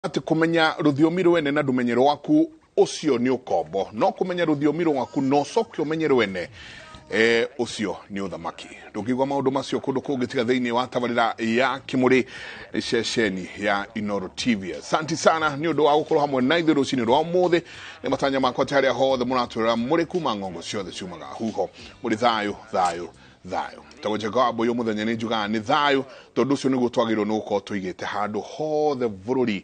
Atĩ kũmenya rũthiomi rwene na ndũmenye rwaku ũcio nĩ ũkombo, no kũmenya rũthiomi rwaku na ũcoke ũmenye rwene ũcio nĩ ũthamaki. Ndũngĩigua maũndũ macio kũndũ kũngĩ tiga thĩinĩ wa tabarĩra ya Kĩmũrĩ, ceceni ya Inooro TV. Asanti sana nĩ ũndũ wa gũkorwo hamwe na ithuĩ rũcinĩ rwa ũmũthĩ. Nĩ matanya makwa atĩ harĩa hothe mũratwĩrora mũrĩ kuma ng'ongo ciothe ciumaga huho, mũrĩ thayũ thayũ thayũ. Tagwo Njenga wa Mbũyũ mũthenya nĩ njugaga nĩ thayũ, tondũ ũcio nĩguo twagĩrĩirwo nĩ gũkorwo tũigĩte handũ hothe bũrũri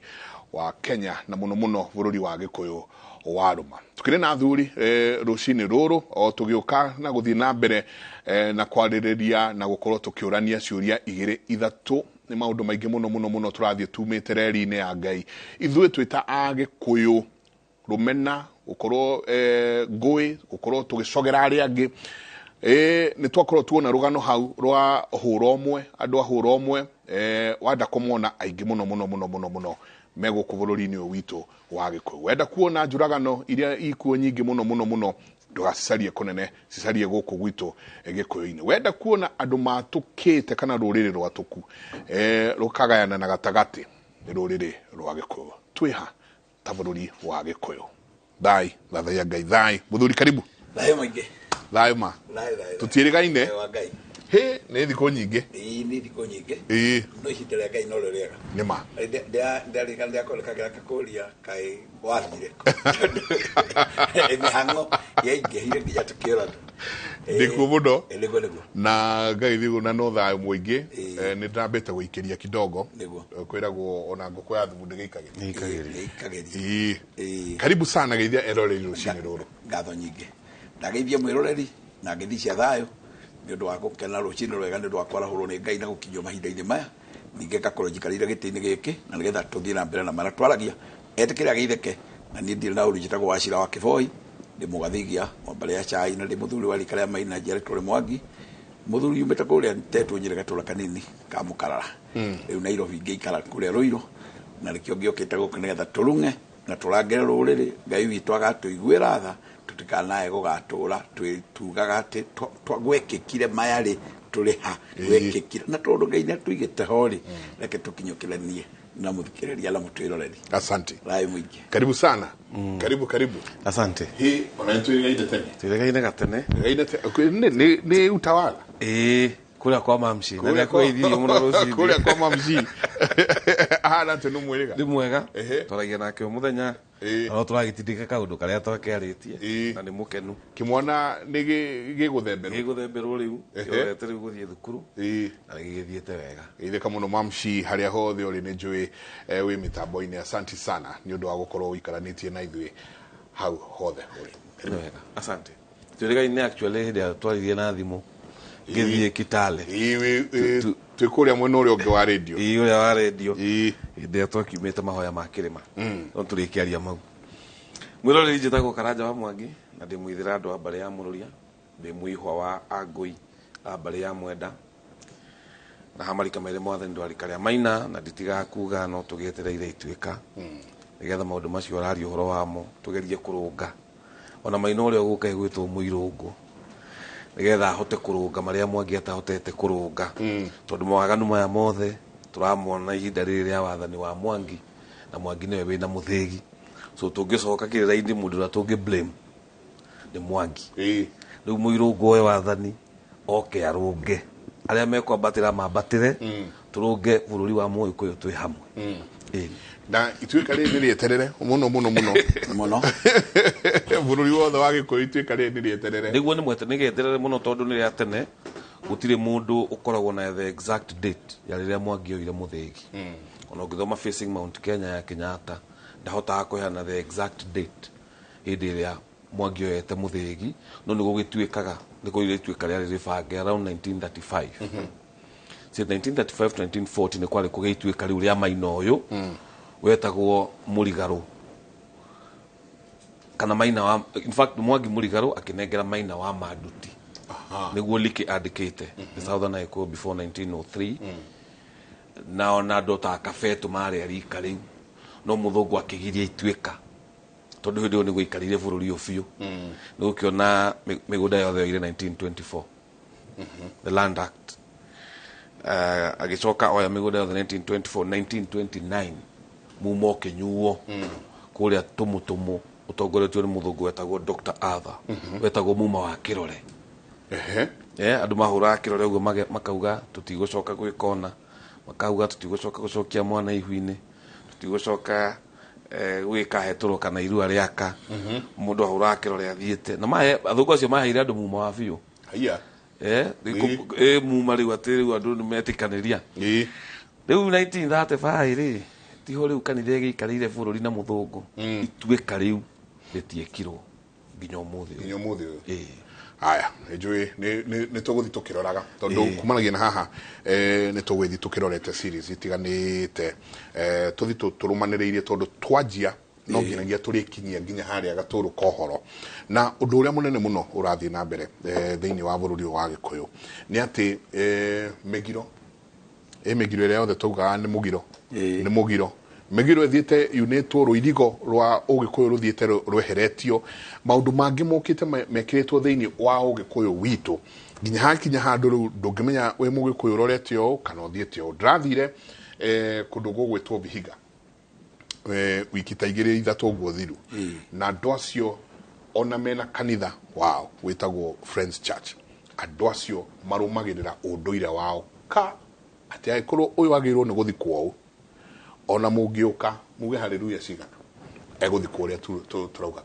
wa Kenya na mũno mũno bũrũri wa Gĩkũyũ wa Rũma. Tũkĩrĩ na athuri rũcinĩ rũrũ o tũgĩũka na gũthiĩ na mbere na kwarĩrĩria na gũkorwo tũkĩũrania ciũria igĩrĩ ithatũ. Nĩ maũndũ maingĩ mũno mũno mũno tũrathiĩ tumĩte reri-inĩ ya Ngai. Ithuĩ twĩ ta Agĩkũyũ, rũmena, gũkorwo ngũĩ, gũkorwo tũgĩcogera arĩa angĩ. Nĩ twakorwo tuona rũgano hau rwa hũra ũmwe, andũ a hũra ũmwe, wenda kũmona aingĩ mũno mũno mũno mũno mũno me gũkũ bũrũri-inĩ ũyũ witũ wa Gĩkũyũ. Wenda kuona njũragano iria ikuo nyingĩ mũno mũno mũno, ndũgacicarie kũnene, cicarie gũkũ gwitũ Gĩkũyũ-inĩ. Wenda kuona andũ matũkĩte kana rũrĩrĩ rwatũku, rũkagayana na gatagatĩ, nĩ rũrĩrĩ rwa Gĩkũyũ. Twĩha ta bũrũri wa Gĩkũyũ. Thai, thathaiya Ngai, thai. Mũthuri karibu. Thayũ mũingĩ. Thayũ ma. Thayũ, thayũ. Tũtiĩrĩgaine. Thayũ wa Ngai. Hĩ, nĩ thikũ nyingĩ. Ĩĩ, nĩ thikũ nyingĩ. Ĩĩ. No ihinda rĩa Ngai norĩo rĩega. Nĩ ma. Ndarĩka ndĩakonekagĩra kakũria kaĩ wathire kũ. Tondũ mĩhang'o yaingĩhire nginya tũkĩũrana. Nĩkuo mũno. Nĩguo, nĩguo. Na Ngai thigu na no thayũ mũingĩ. Ĩĩ. Nĩ ndĩrambĩte gũikĩria kidogo. Nĩguo. Kwĩragwo ona ngũkũ ya thumu ndĩgĩikagĩria. Ndĩgĩikagĩria. Ndĩgĩikagĩria. Ĩĩ. Ĩĩ. Karibu sana geithia eroreri rũcinĩ rũrũ. Ngatho nyingĩ. Ndageithia mwĩroreri na ngeithi cia thayũ nĩ ũndũ wa gũkena rũcinĩ rwega nĩ ũndũ wa kwarahũrwo nĩ Ngai na gũkinyio mahinda-inĩ maya. Ningĩ ngakorwo njikarĩire gĩtĩ-inĩ gĩkĩ na nĩgetha tũthiĩ na mbere na marĩa twaragia. Etĩkĩre ageithĩke na niĩ ndirĩ na ũru, njĩtagwo Wachira wa Kĩboi, ndĩ mũgathigia wa mbarĩ ya Chai na ndĩ mũthuri wa rika rĩa Maina, njiarĩtwo rĩ Mwangi, mũthuri yumĩte kũrĩa Tetũ Nyĩrĩ gatũra kanini ka Mũkarara. Rĩu Nairobi ngĩikara kũrĩa Rũirũ na nĩkĩo ngĩũkĩte gũkũ nĩgetha tũrung'e na tũrangĩre rũrĩrĩ, Ngai witũ agatũiguĩra tha tũtikanae gũgatũra tugaga atĩ gwekĩkire maya rĩ tũrĩ ha, gwekĩkire na tondũ Ngai nĩ atũigĩte ho rĩ, reke tũkinyũkĩranie na mũthikĩrĩria na mũtwĩroreri. Asante. Thayũ mũingĩ. Karibu sana. Karibu, karibu. Asante. Hĩ, ona nĩ twĩrĩgaine tene. Twĩrĩgaine gatene. Twĩrĩgaine tene. Nĩ utawala. Ĩĩ, kũrĩa kwa Mamshi. Na nĩ akũgeithirie mũno rũcinĩ. Kũrĩa kwa Mamshi. Ahana atĩ nĩ mwĩrĩga. Nĩ mwega. Ehe. Twaragia nake o mũthenya. Ĩĩ. No tũragĩtindĩka kaũndũ karĩa twakĩarĩtie. Ĩĩ. Na nĩ mũkenu. Kĩmwana nĩ gĩgũthemberwo. Gĩgũthemberwo rĩu. Ehe. Kĩrorete rĩu gũthiĩ thukuru. Ĩĩ. Na gĩgĩthiĩte wega. Geithĩka mũno Mamshi harĩa hothe ũrĩ, nĩ njũĩ wĩ mĩtambo-inĩ. Asanti sana nĩ ũndũ wa gũkorwo ũikaranĩtie na ithuĩ hau hothe ũrĩ. Nĩ wega. Asante. Twĩrĩgaine actually hĩndĩ ĩrĩa twaririe na thimũ ngĩthiĩ Kitale. Ĩĩ, twĩ kũrĩa mwena ũrĩa ũngĩ wa radio. Ĩĩ, ũrĩa wa radio. Ĩĩ. Hĩndĩ ĩrĩa twakiumĩte mahoya ma kĩrĩma. No tũrĩkĩaria mau. Mwĩroreri, njĩtagwo Karanja wa Mwangi na ndĩ mũithĩra andũ a mbarĩ ya Mũrũria, ndĩ mũihwa wa Angũi a mbarĩ ya Mwenda. Na hamarika merĩ mwathani ndwarika rĩa Maina na nditigaga kuga no tũgĩetereire ituĩka. Nĩgetha maũndũ macio ũraria ũhoro wamo tũgerie kũrũnga. Ona Maina ũrĩa ũgũka egwĩtwo mũirũngũ. Nĩgetha ahote kũrũnga marĩa Mwangi atahotete kũrũnga. Tondũ mawaganu maya mothe tũramona ihinda rĩrĩ rĩa wathani wa Mwangi na Mwangi nĩwe wĩna mũthĩgi. So tũngĩcoka kĩrĩra-inĩ mũndũ ũrĩa tũngĩ blame nĩ Mwangi. Rĩu mũirũngũ oe wathani oke arũnge. Arĩa mekwambatĩra mambatĩre, tũrũnge bũrũri wa Mũgĩkũyũ twĩ hamwe. Ĩĩ. Na ituĩka rĩrĩ nĩ rĩeterere mũno mũno mũno. Mũno. Bũrũri wothe wa Gĩkũyũ ituĩka rĩrĩ nĩ rĩeterere. Nĩguo nĩ rĩeterere mũno tondũ nĩ rĩa tene. Gũtirĩ mũndũ ũkoragwo na the exact date ya rĩrĩa Mwangi oire mũthĩgi. Ona ũngĩthoma Facing Mount Kenya ya Kenyatta, ndahotaga kũheana the exact date hĩndĩ ĩrĩa Mwangi oyete mũthĩgi, no nĩ gũgĩtuĩkaga nĩ kũrĩ ituĩka rĩarĩ rĩbange around 1935. So 1935 to 1940 nĩ kwarĩ kũgĩa ituĩka rĩu rĩa Maina ũyũ wetagwo Mũrigarũ kana Maina wa, in fact Mwangi Mũrigarũ akĩnengera Maina wa Manduti. Nĩguo Leakey andĩkĩte The Southern Agĩkũyũ before 1903. Na ona andũ ta Kabetũ marĩ a rika rĩu, no mũthũngũ akĩgiria ituĩka tondũ hĩndĩ ĩyo nĩguo aikarĩire bũrũri ũyũ biũ. Nĩ gũkĩona mĩgũnda yothe yoire 1924, the Land Act. Agĩcoka oya mĩgũnda yothe 1924, 1929 Muma ũkĩnyuo kũrĩa tũmũtũmũ ũtongoretio nĩ mũthũngũ wetagwo Dr. Arthur, wetagwo muma wa kĩrore. Andũ mahũraga kĩrore ũguo makauga tũtigũcoka gwĩkona, makauga tũtigũcoka gũcokia mwana ihu-inĩ, tũtigũcoka gwĩka hetũro kana irua rĩaka. Mũndũ ahũraga kĩrore athiĩte na athũngũ acio maheire andũ muma wa biũ. Haiya. Muma rĩu atĩ rĩu andũ nĩmetĩkanĩria. Rĩu 1935 rĩ, tiho rĩu kanitha ĩgĩikarĩire bũrũri na mũthũngũ. Ituĩka rĩu rĩtiekirwo nginya ũmũthĩ ũyũ. Nginya ũmũthĩ ũyũ. Aya, nĩnjũĩ nĩ tũgũthiĩ tũkĩroraga tondũ kumanagia na haha nĩ tũgũgĩthiĩ tũkĩrorete series itiganĩte, tũthiĩ tũrũmanĩrĩirie tondũ twanjia no nginyagia tũrĩkinyia nginya harĩa gatũrũ kohoro. Na ũndũ ũrĩa mũnene mũno ũrathiĩ na mbere thĩinĩ wa bũrũri ũyũ wa Gĩkũyũ nĩ atĩ mĩgiro, mĩgiro ĩrĩa yothe taugaga nĩ mũgiro, nĩ mũgiro. Mĩgiro ĩthiĩte yunĩtwo rũirigo rwa ũgĩkũyũ rũthiĩte rweheretio, maũndũ mangĩ mokĩte mekĩrĩtwo thĩinĩ wa ũgĩkũyũ witũ nginya hakinya handũ rĩu ndũngĩmenya wĩ mũgĩkũyũ ũrorete ũũ kana ũthiĩte ũũ. Ndĩrathire kũndũ gũgwĩtwo Vihiga wiki ta igĩrĩ ithatũ ũguo thiru, na andũ acio ona mena kanitha wao wĩtagwo Friends Church, andũ acio marũmagĩrĩra ũndũire wao ka atĩ angĩkorwo ũyũ agĩrĩirwo nĩ gũthikwo ũũ, ona mũngĩũka muge haleluya cigana egũthikwo ũrĩa tũrauga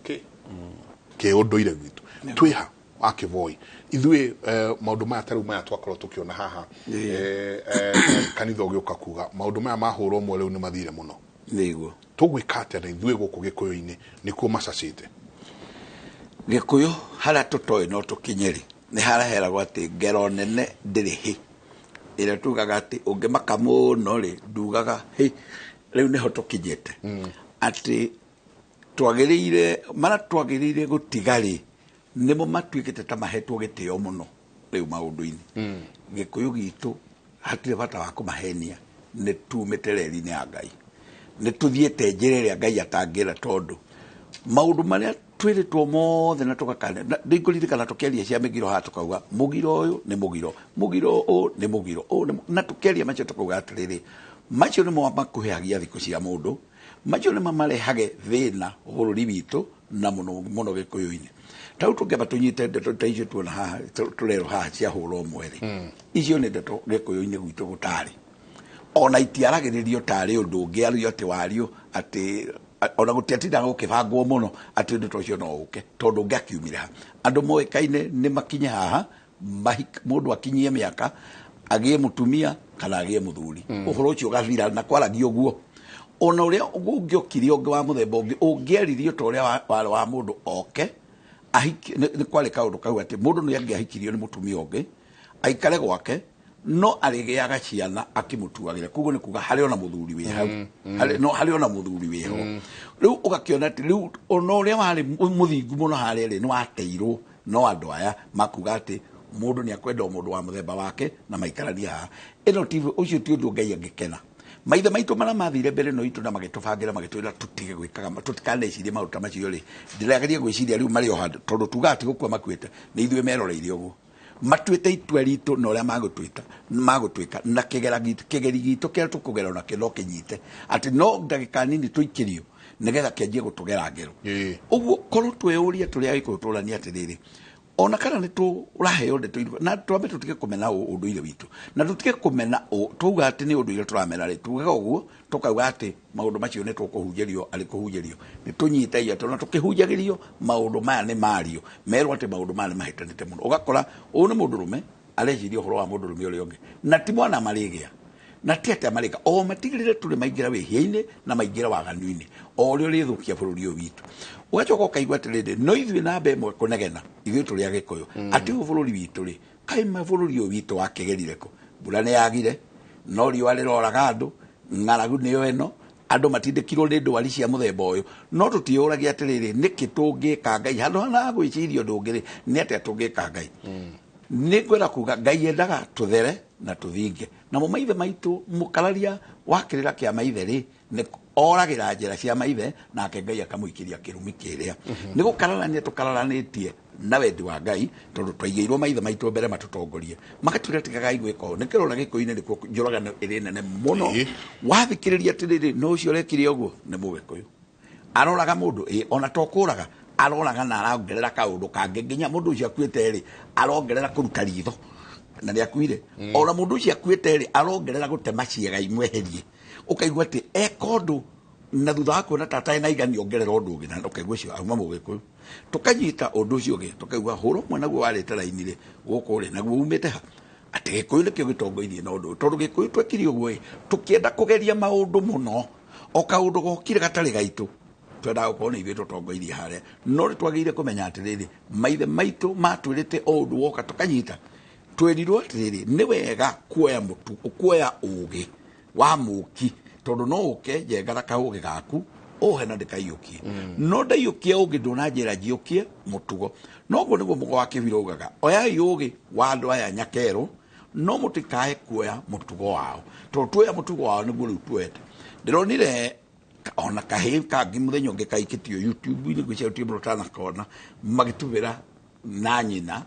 kĩ ũndũire gwitũ. Twĩha wa Kĩboi ithuĩ maũndũ maya ta rĩu maya twakorwo tũkĩona haha, kanitha ũgĩũka kuga maũndũ maya mahũrwo ũmwe rĩu nĩ mathire mũno. Nĩguo. Tũgwĩka atĩa na ithuĩ gũkũ Gĩkũyũ-inĩ nĩkuo macacĩte? Gĩkũyũ harĩa tũtoĩ no tũkinye rĩ, nĩ haraheragwo atĩ ngero nene ndĩrĩ hĩ, ĩrĩa tugaga atĩ ũngĩmaka mũno rĩ ndugaga hĩ. Rĩu nĩho tũkinyĩte atĩ twagĩrĩire mara twagĩrĩire gũtiga rĩ, nĩmo matuĩkĩte ta mahetwo gĩtĩo mũno rĩu maũndũ-inĩ. Gĩkũyũ gitũ hatirĩ bata wa kũmahenia, nĩ tumĩte reri-inĩ ya Ngai, nĩ tũthiĩte njĩra ĩrĩa Ngai atangĩra, tondũ maũndũ marĩa twĩrĩtwo mothe na tũgakana. Ndingũririkana tũkĩaria cia mĩgiro haha tũkauga mũgiro ũyũ nĩ mũgiro, mũgiro ũyũ nĩ mũgiro ũyũ nĩ na tũkĩaria macio tũkauga atĩrĩrĩ, macio nĩmo makuhĩhagia thikũ cia mũndũ, macio nĩmo marehage thĩna bũrũri witũ na mũno mũno Gĩkũyũ-inĩ. Ta rĩu tũngĩamba tũnyite ndeto ta icio tuona haha, tũrerwo haha cia hũra ũmwe rĩ, icio nĩ ndeto Gĩkũyũ-inĩ gwitũ gũtarĩ, ona itiaragĩrĩrio tarĩ ũndũ ũngĩ ario atĩ wario atĩ ona gũtiatindaga gũkĩbangwo mũno atĩ ũndũ ta ũcio no ũke, tondũ ũngĩ akiumire ha. Andũ moĩkaine nĩ makinye haha, mũndũ akinyie mĩaka agĩe mũtumia kana agĩe mũthuri, ũhoro ũcio ũgathira na kwaragio ũguo. Ona ũrĩa ũngĩokire ũngĩ wa mũthemba ũngĩ ũngĩaririo ta ũrĩa wa mũndũ oke ahiki, nĩ kwarĩ kaũndũ kau atĩ mũndũ nĩ angĩahikirio nĩ mũtumia ũngĩ aikare gwake, no arĩgĩaga ciana akĩmũtuagĩra. Koguo nĩ kuga harĩ ona mũthuri wĩ hau, no harĩ ona mũthuri wĩ ho. Rĩu ũgakĩona atĩ rĩu ona ũrĩa warĩ mũthingu mũno harĩa rĩ, nĩ wateirwo no andũ aya makuga atĩ mũndũ nĩ akwenda mũndũ wa mũthemba wake na maikaranie haha. Ĩno ti ũcio ti ũndũ Ngai angĩkena. Maithe maitũ marĩa mathire mbere no itũ na magĩtũbangĩra magĩtwĩra tũtige gwĩkaga, tũtikanecirie maũndũ ta macio rĩ, ndĩrageria gwĩciria rĩu marĩ o handũ, tondũ tugaga ti gũkua makuĩte, nĩ ithuĩ meroreire ũguo. Matuĩte itua ritũ na ũrĩa magũtuĩka na kĩgeri gitũ kĩrĩa tũkũgera nakĩo no kĩnyite atĩ no ndagĩka nini tũikĩrio nĩgetha kĩanjie gũtũgera ngero. Ũguo korwo tweyũria tũrĩ Agĩkũyũ tũranie atĩrĩrĩ, ona kana nĩ tũraheo ndeto irĩkũ, na twambe tũtige kũmena ũndũire witũ, na tũtige kũmena twauga atĩ nĩ ũndũire tũramena rĩ, tugaga ũguo tũkauga atĩ maũndũ macio nĩ tũkũhunjĩrio arĩ kũhunjĩrio, nĩ tũnyitagia tondũ tũkĩhunjagĩrio maũndũ maya nĩ mario, merwo atĩ maũndũ maya nĩ mahĩtanĩte mũno. Ũgakora ũyũ nĩ mũndũrũme areciria ũhoro wa mũndũrũme ũrĩa ũngĩ, na ti mwana marĩgĩa, na ti atĩa marĩka, o matigĩrĩre tũrĩ maingĩra wĩhia-inĩ na maingĩra waganu-inĩ o ũrĩa ũrĩthũkia bũrũri ũyũ witũ. Ũgacoka ũkaigua atĩrĩrĩ, no ithuĩ namba ĩmwe kũnegena ithuĩ tũrĩ Agĩkũyũ, atĩ ũyũ bũrũri witũ rĩ, kaĩ ma bũrũri ũyũ witũ wakĩgerire kũ? Mbura nĩ yagire, no riũa rĩroraga andũ, ng'aragu nĩyo ĩno, andũ matindĩkirwo nĩ ndwari cia mũthemba ũyũ. No tũtiũragia atĩrĩrĩ, nĩkĩ tũngĩka Ngai? Handũ hana gwĩciria ũndũ ũngĩ rĩ, nĩ atĩa tũngĩka Ngai? Nĩ ngwenda kuga Ngai endaga tũthere na tũthinge. Namo maithe maitũ, mũkararia wa kĩrĩra kĩa maithe rĩ, nĩ oragĩra njĩra cia maithe, nake Ngai akamũikĩria kĩrumi kĩrĩa. Nĩ gũkararania tũkararanĩtie Na wendi wa Ngai, tondũ twaigĩirwo maithe maitũ mbere matũtongorie, magatwĩra tigagai gwĩka ũũ. Nĩkĩrona Gĩkũyũ-inĩ nĩkuo njũragano ĩrĩ nene mũno. Wathikĩrĩria atĩrĩrĩ, no ũcio ũrekire ũguo nĩ Mũgĩkũyũ, aroraga mũndũ ĩ ona to kũraga aroraga na arongerera kaũndũ kangĩ, nginya mũndũ ũcio akuĩte rĩ, arongerera kũruta ritho na nĩ akuire. Ona mũndũ ũcio akuĩte rĩ, arongerera gũtema ciĩga imweherie. Ũkaigua atĩ eka ũndũ na thutha wa kuona tata ena igani ongerera ũndũ ũngĩ, na ũkaigua ũcio auma Mũgĩkũyũ. Tũkanyita ũndũ ũcio ũngĩ, tũkaigua hũra ũmwe naguo warĩte raini rĩ gũkũ rĩ, naguo umĩte ha? Atĩ Gĩkũyũ nĩkĩo gĩtongoirie na ũndũ ũyũ, tondũ Gĩkũyũ twekire ũguo ĩ, tũkĩenda kũgeria maũndũ mũno, o kaũndũ gokire gatarĩ gaitũ twendaga gũkorwo nĩ ithuĩ tũtongoirie harĩa. No nĩ twagĩrĩire kũmenya atĩrĩrĩ, maithe maitũ matwĩrĩte o ũndũ woka tũkanyita. Twĩrirwo atĩrĩrĩ, nĩ wega kuoya mũtu, kuoya ũgĩ wa mũki, tondũ no ũke njenga na kaũgĩ gaku ũhe na ndĩkaiyũkie, no ndaiyũkia ũngĩ ndũnanjĩra njiũkie mũtugo. Noguo nĩguo mũgo wa Kĩbira ugaga, oyai ũgĩ wa andũ aya nyakerũ, no mũtikae kuoya mũtugo wao, tondũ tuoya mũtugo wao nĩguo rĩu tuoete. Ndĩronire ona kahĩĩ kangĩ mũthenya ũngĩ kaikĩtio YouTube-inĩ, ngwĩciria gũtirĩ mũndũ ũtanakona, magĩtubĩra na nyina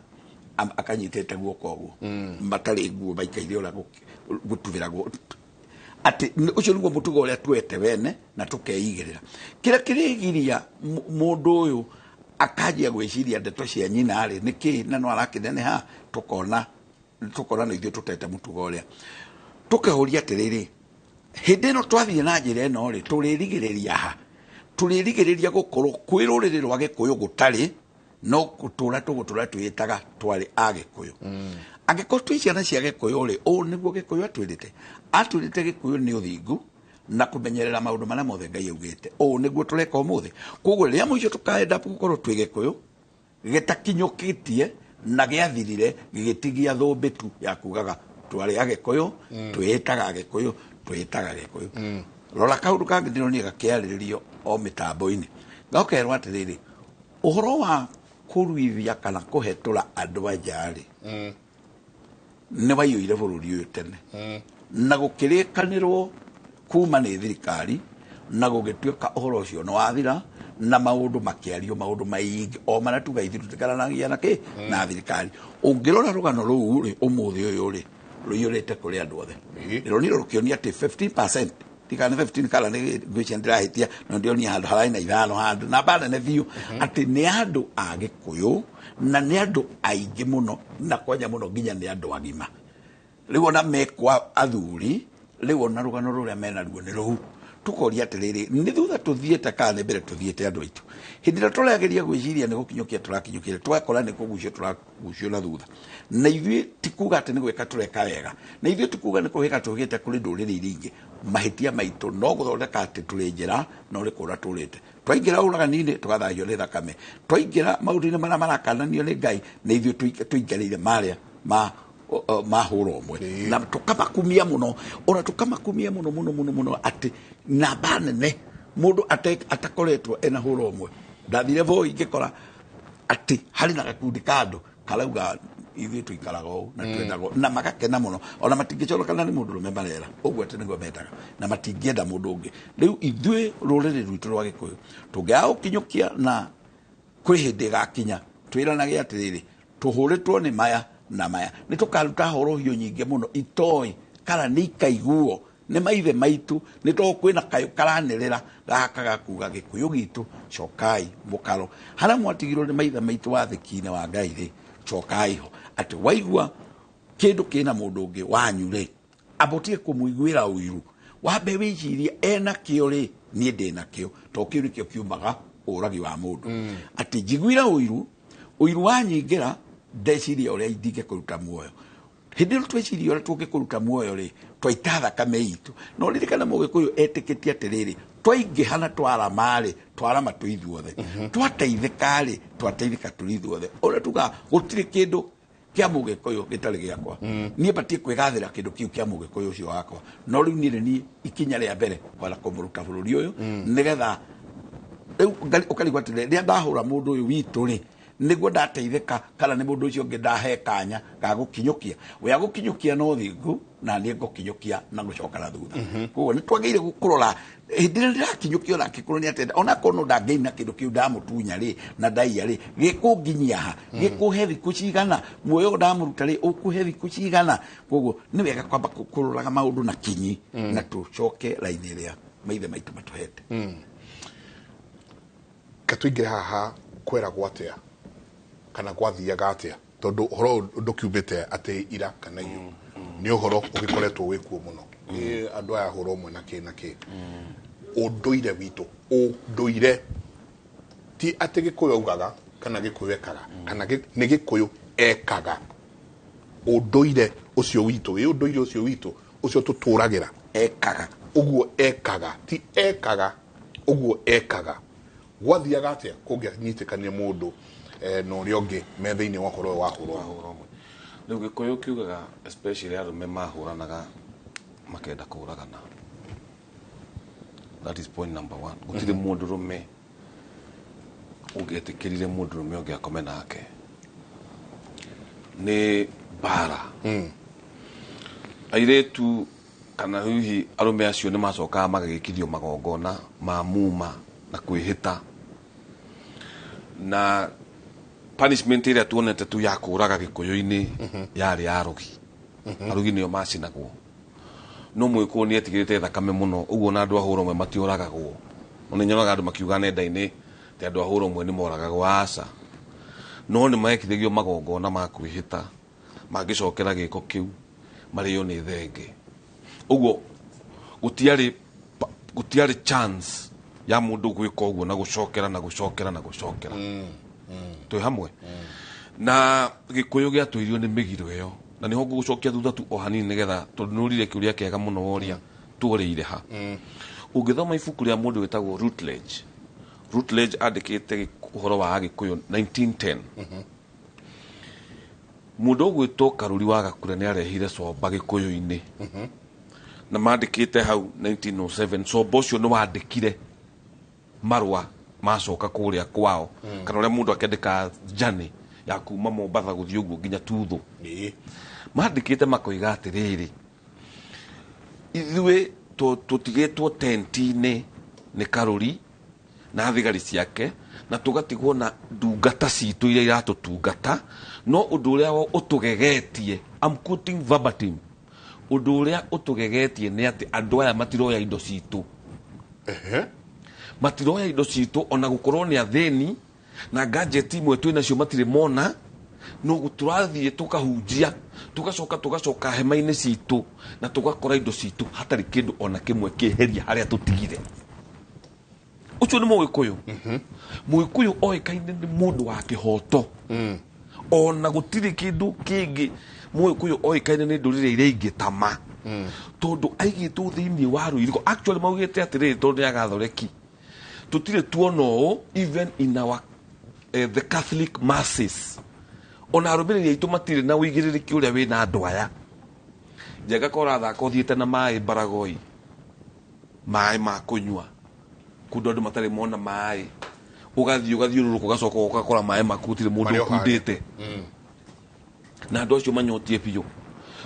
akanyitĩte guoko ũguo, matarĩ nguo, maikaire ũrĩa gũtubĩragwo, atĩ ũcio nĩguo mũtugo ũrĩa tuete wene na tũkeigĩrĩra. Kĩrĩa kĩrĩgiria mũndũ ũyũ akanjia gwĩciria ndeto cia nyina rĩ nĩ kĩĩ, na no arakĩneneha, tũkona nĩ ithuĩ tũtete mũtugo ũrĩa. Tũkeũria atĩrĩrĩ, hĩndĩ ĩno twathiĩ na njĩra ĩno rĩ, tũrĩrigĩrĩria ha? Tũrĩrigĩrĩria gũkorwo kwĩ rũrĩrĩ rwa Gĩkũyũ gũtarĩ, no gũtũra tũgũtũra twĩtaga twarĩ a Gĩkũyũ. Angĩkorwo twĩ ciana cia Gĩkũyũ rĩ, ũũ nĩguo Gĩkũyũ atwĩrĩte. Atwĩrĩte Gĩkũyũ nĩ ũthingu na kũmenyerera maũndũ marĩa mothe Ngai augĩte. Ũũ nĩguo tũreka ũmũthĩ. Koguo rĩrĩa mũico tũkaenda gũkorwo twĩ Gĩkũyũ gĩtakinyũkĩtie na gĩathirire gĩgĩtigia thũmbĩ tu ya kugaga twarĩ Agĩkũyũ, twĩĩtaga Agĩkũyũ, twĩĩtaga Gĩkũyũ. Rora kaũndũ kangĩ ndĩronire gakĩarĩrĩrio o mĩtambo-inĩ, gakerwo atĩrĩrĩ, ũhoro wa kũruithia kana kũhetũra andũ a nja rĩ, nĩ waiyũire bũrũri ũyũ tene, na gũkĩrĩkanĩrwo kuma nĩ thirikari, na gũgĩtuĩka ũhoro ũcio nĩ wathira, na maũndũ makĩario maũndũ maingĩ o marĩa tuga ithuĩ tũtikaranagia na kĩ na thirikari. Ũngĩrora rũgano rũu rĩ, ũmũthĩ ũyũ rĩ, rũiyũrĩte kũrĩ andũ othe. Ndĩronire rũkĩonia atĩ 15%, tikana 15 kana nĩ ngwĩciria ndĩrahĩtia, no ndĩronia handũ hararĩ na ithano handũ namba nene biũ, atĩ nĩ andũ a Gĩkũyũ na nĩ andũ aingĩ mũno, na kwanja mũno nginya nĩ andũ agima rĩu ona mekwa athuri rĩu ona rũgano rũrĩa menaruo nĩ rũu. Tũkoria atĩrĩrĩ, nĩ thutha tũthiĩte kana nĩ mbere tũthiĩte? Andũ aitũ, hĩndĩ ĩrĩa tũrageria gwĩciria nĩ gũkinyũkia tũrakinyũkia, tũgakora nĩ kũgucio tũragucio na thutha. Na ithuĩ ti kuga atĩ nĩ gwĩka tũreka wega, na ithuĩ ti kuga nĩ kũhĩga tũhĩgĩte kũrĩ ndũrĩrĩ iria ingĩ. Mahĩtia maitũ no gũthondeka atĩ tũrĩ njĩra no nĩ kũra tũrĩte. Twaingĩra ũragani-inĩ tũgathahio nĩ thakame, twaingĩra maũndũ-inĩ marĩa marakananio nĩ Ngai, nĩ ithuĩ tũingĩrĩire marĩa ma mahũra ũmwe, na tũkamakumia mũno, ona tũkamakumia mũno mũno mũno mũno, atĩ namba nene mũndũ atakoretwo ena hũra ũmwe. Ndathire Voi ngĩkora atĩ harĩ na gakundi ka andũ karauga ithuĩ tũikaraga ũũ na twendaga ũũ, na magakena mũno, ona matingĩconoka na nĩ mũndũ ũrũme marera ũguo atĩ nĩguo mendaga na matingĩenda mũndũ ũngĩ. Rĩu ithuĩ rũrĩrĩ rwitũ rwa Gĩkũyũ tũngĩaga gũkinyũkia, na kwĩ hĩndĩ ĩgakinya twĩranage atĩrĩrĩ, tũhũrĩtwo nĩ maya na maya, nĩ tũkaruta horohio nyingĩ mũno itoĩ kana nĩ ikaiguo nĩ maithe maitũ, nĩ tondũ kwĩna kayũ karanĩrĩra gaka gakuga Gĩkũyũ gitũ, cokai mũkaro harĩa mwatigirwo nĩ maithe maitũ wathĩki-inĩ wa Ngai rĩ, cokai ho. Atĩ waigua kĩndũ kĩna mũndũ ũngĩ wanyu rĩ, amba ũtige kũmũiguĩra ũiru, wambe wĩcirie ena kĩo rĩ, niĩ ndĩna kĩo, tondũ kĩu nĩkĩo kiumaga ũragi wa mũndũ. Atĩ njiguire ũiru, ũiru wanyingĩra, ndeciria ũrĩa ndingĩkũruta muoyo. Hĩndĩ ĩyo tweciria ũrĩa tũngĩkũruta muoyo rĩ, twaita thakame itũ. No ririkana Mũgĩkũyũ etĩkĩtie atĩrĩrĩ, twaingĩha na twarama rĩ, twarama twĩ ithuothe, twateithĩka rĩ, twateithĩka tũrĩ ithuothe. Ũrĩa tugaga gũtirĩ kĩndũ kĩa Mũgĩkũyũ gĩtarĩ gĩakwa, niĩ batiĩ kwĩgathĩra kĩndũ kĩu kĩa Mũgĩkũyũ ũcio wakwa. No rĩu niĩ nĩ niĩ ikinya rĩa mbere kwenda kũmũruta bũrũri ũyũ, nĩgetha rĩu ũkarigwo atĩrĩrĩ, rĩrĩa ndahũra mũndũ ũyũ witũ rĩ, nĩguo ndateithĩka kana nĩ mũndũ ũcio ũngĩ ndahe kanya ga gũkinyũkia? We agũkinyũkia no thingu Na niĩ ngũkinyũkia na gũcoka na thutha. Koguo nĩ twagĩrĩire kũrora hĩndĩ ĩrĩa ndĩrakinyũkia ona angĩkorwo nĩ atenda, onakorwo no ndangĩina kĩndũ kĩu ndamũtunya rĩ na ndaiya rĩ, gĩkũnginyia ha, gĩkũhe thikũ cigana, muoyo ũyũ ndamũruta rĩ ũkũhe thikũ cigana. Koguo nĩ wega kwamba kũroraga maũndũ na kinyi na tũcoke raini ĩrĩa maithe maitũ matũhete. Katũingĩre haha, kweragwo atĩa kana gwathiaga atĩa, tondũ ũhoro ũyũ ndũkiumĩte atĩ ira kana iyo, nĩ ũhoro ũgĩkoretwo wĩkuo mũno. Ĩ, andũ aya hũra ũmwe na kĩ na kĩ, ũndũire witũ, ũndũire ti atĩ Gĩkũyũ augaga kana Gĩkũyũ ekaga kana nĩ Gĩkũyũ ekaga, ũndũire ũcio witũ, ĩ ũndũire ũcio witũ ũcio tũtũragĩra. Ekaga. Ũguo ekaga, ti ekaga ũguo ekaga. Gwathiaga atĩa kũngĩanyitĩkania mũndũ na ũrĩa ũngĩ me thĩinĩ wa ũhoro ũyũ wa hũra ũmwe? Wahũra ũmwe. Rĩu Gĩkũyũ kiugaga, especially arũme mahũranaga makenda kũragana. That is point number one. Gũtirĩ mũndũrũme ũngĩetĩkĩrire mũndũrũme ũngĩ akome nake, nĩ mbara. Airĩtu kana hihi arũme acio nĩ macokaga magagĩkithio magongona ma muma na kwĩhĩta, na punishment ĩrĩa tuonete tu ya kũraga Gĩkũyũ-inĩ yarĩ ya arogi. Arogi nĩo macinagwo, no Mũgĩkũyũ nĩ etigĩrĩte thakame mũno, ũguo na andũ a hũra ũmwe matiũragagwo. No nĩ nyonaga andũ makiuga nenda-inĩ atĩ andũ a hũra ũmwe nĩ moragagwo. Aca, no nĩ mekithagio magongona ma kwĩhĩta mangĩcokera gĩko kĩu marĩo nĩ thenge. Ũguo gũtiarĩ chance ya mũndũ gwĩka ũguo na gũcokera na gũcokera na gũcokera. Twĩ hamwe na Gĩkũyũ gĩatũirio nĩ mĩgiro ĩyo, na nĩho ngũgũcokia thutha tu o hanini, nĩgetha tondũ nĩ ũrire kĩũria kĩega mũno woria, tuorĩire ha. Ũngĩthoma ibuku rĩa mũndũ wĩtagwo Routledge, Routledge andĩkĩte ũhoro wa Agĩkũyũ 1910. Mũndũ ũgwĩtwo Karũri wa Gakure nĩ arehire comba Gĩkũyũ-inĩ, na mandĩkĩte hau 1907 comba ũcio nĩ wandĩkire marũa macoka kũrĩa kwao, kana ũrĩa mũndũ akĩandĩka journey ya kuma Mombatha gũthiĩ ũguo nginya Tuthũ. Mandĩkĩte makoiga atĩrĩrĩ, ithuĩ tũtigĩtwo tenti-inĩ nĩ Karũri na thigari ciake, na tũgatigwo na ndungata citũ iria iratũtungata, no ũndũ ũrĩa ũtũgegetie, I'm quoting verbatim, ũndũ ũrĩa ũtũgegetie nĩ atĩ andũ aya matiroya indo citũ. Matiroya indo citũ, ona gũkorwo nĩ athĩni na gadget imwe twĩ nacio matirĩ mona, no tũrathiĩ tũkahunjia, tũgacoka tũgacoka hema-inĩ citũ na tũgakora indo citũ hatarĩ kĩndũ ona kĩmwe kĩeheria harĩa tũtigire. Ũcio nĩ Mũgĩkũyũ. Mũgĩkũyũ oĩkaine nĩ mũndũ wa kĩhoto, ona gũtirĩ kĩndũ kĩngĩ. Mũgĩkũyũ oĩkaine nĩ ndũrĩrĩ iria ingĩ tama tondũ aigĩtwo thĩinĩ wa rũirigo. Actually maugĩte atĩrĩrĩ, tondũ nĩ agathoreki, tũtirĩ tuona ũũ even in our the Catholic masses, ona arũmĩrĩri aitũ matirĩ na ũigĩrĩrĩki ũrĩa wĩna andũ aya. Njenga ko ũrathaka ũthiĩte na maĩ Baragoi, maĩ ma kũnyua kũndũ andũ matarĩ mona maĩ, ũgathiĩ ũgathiũrũrũka, ũgacoka ũgakora maĩ maku gũtirĩ mũndũ Marĩ o harĩa. ũkundĩte, na andũ acio manyotie biũ.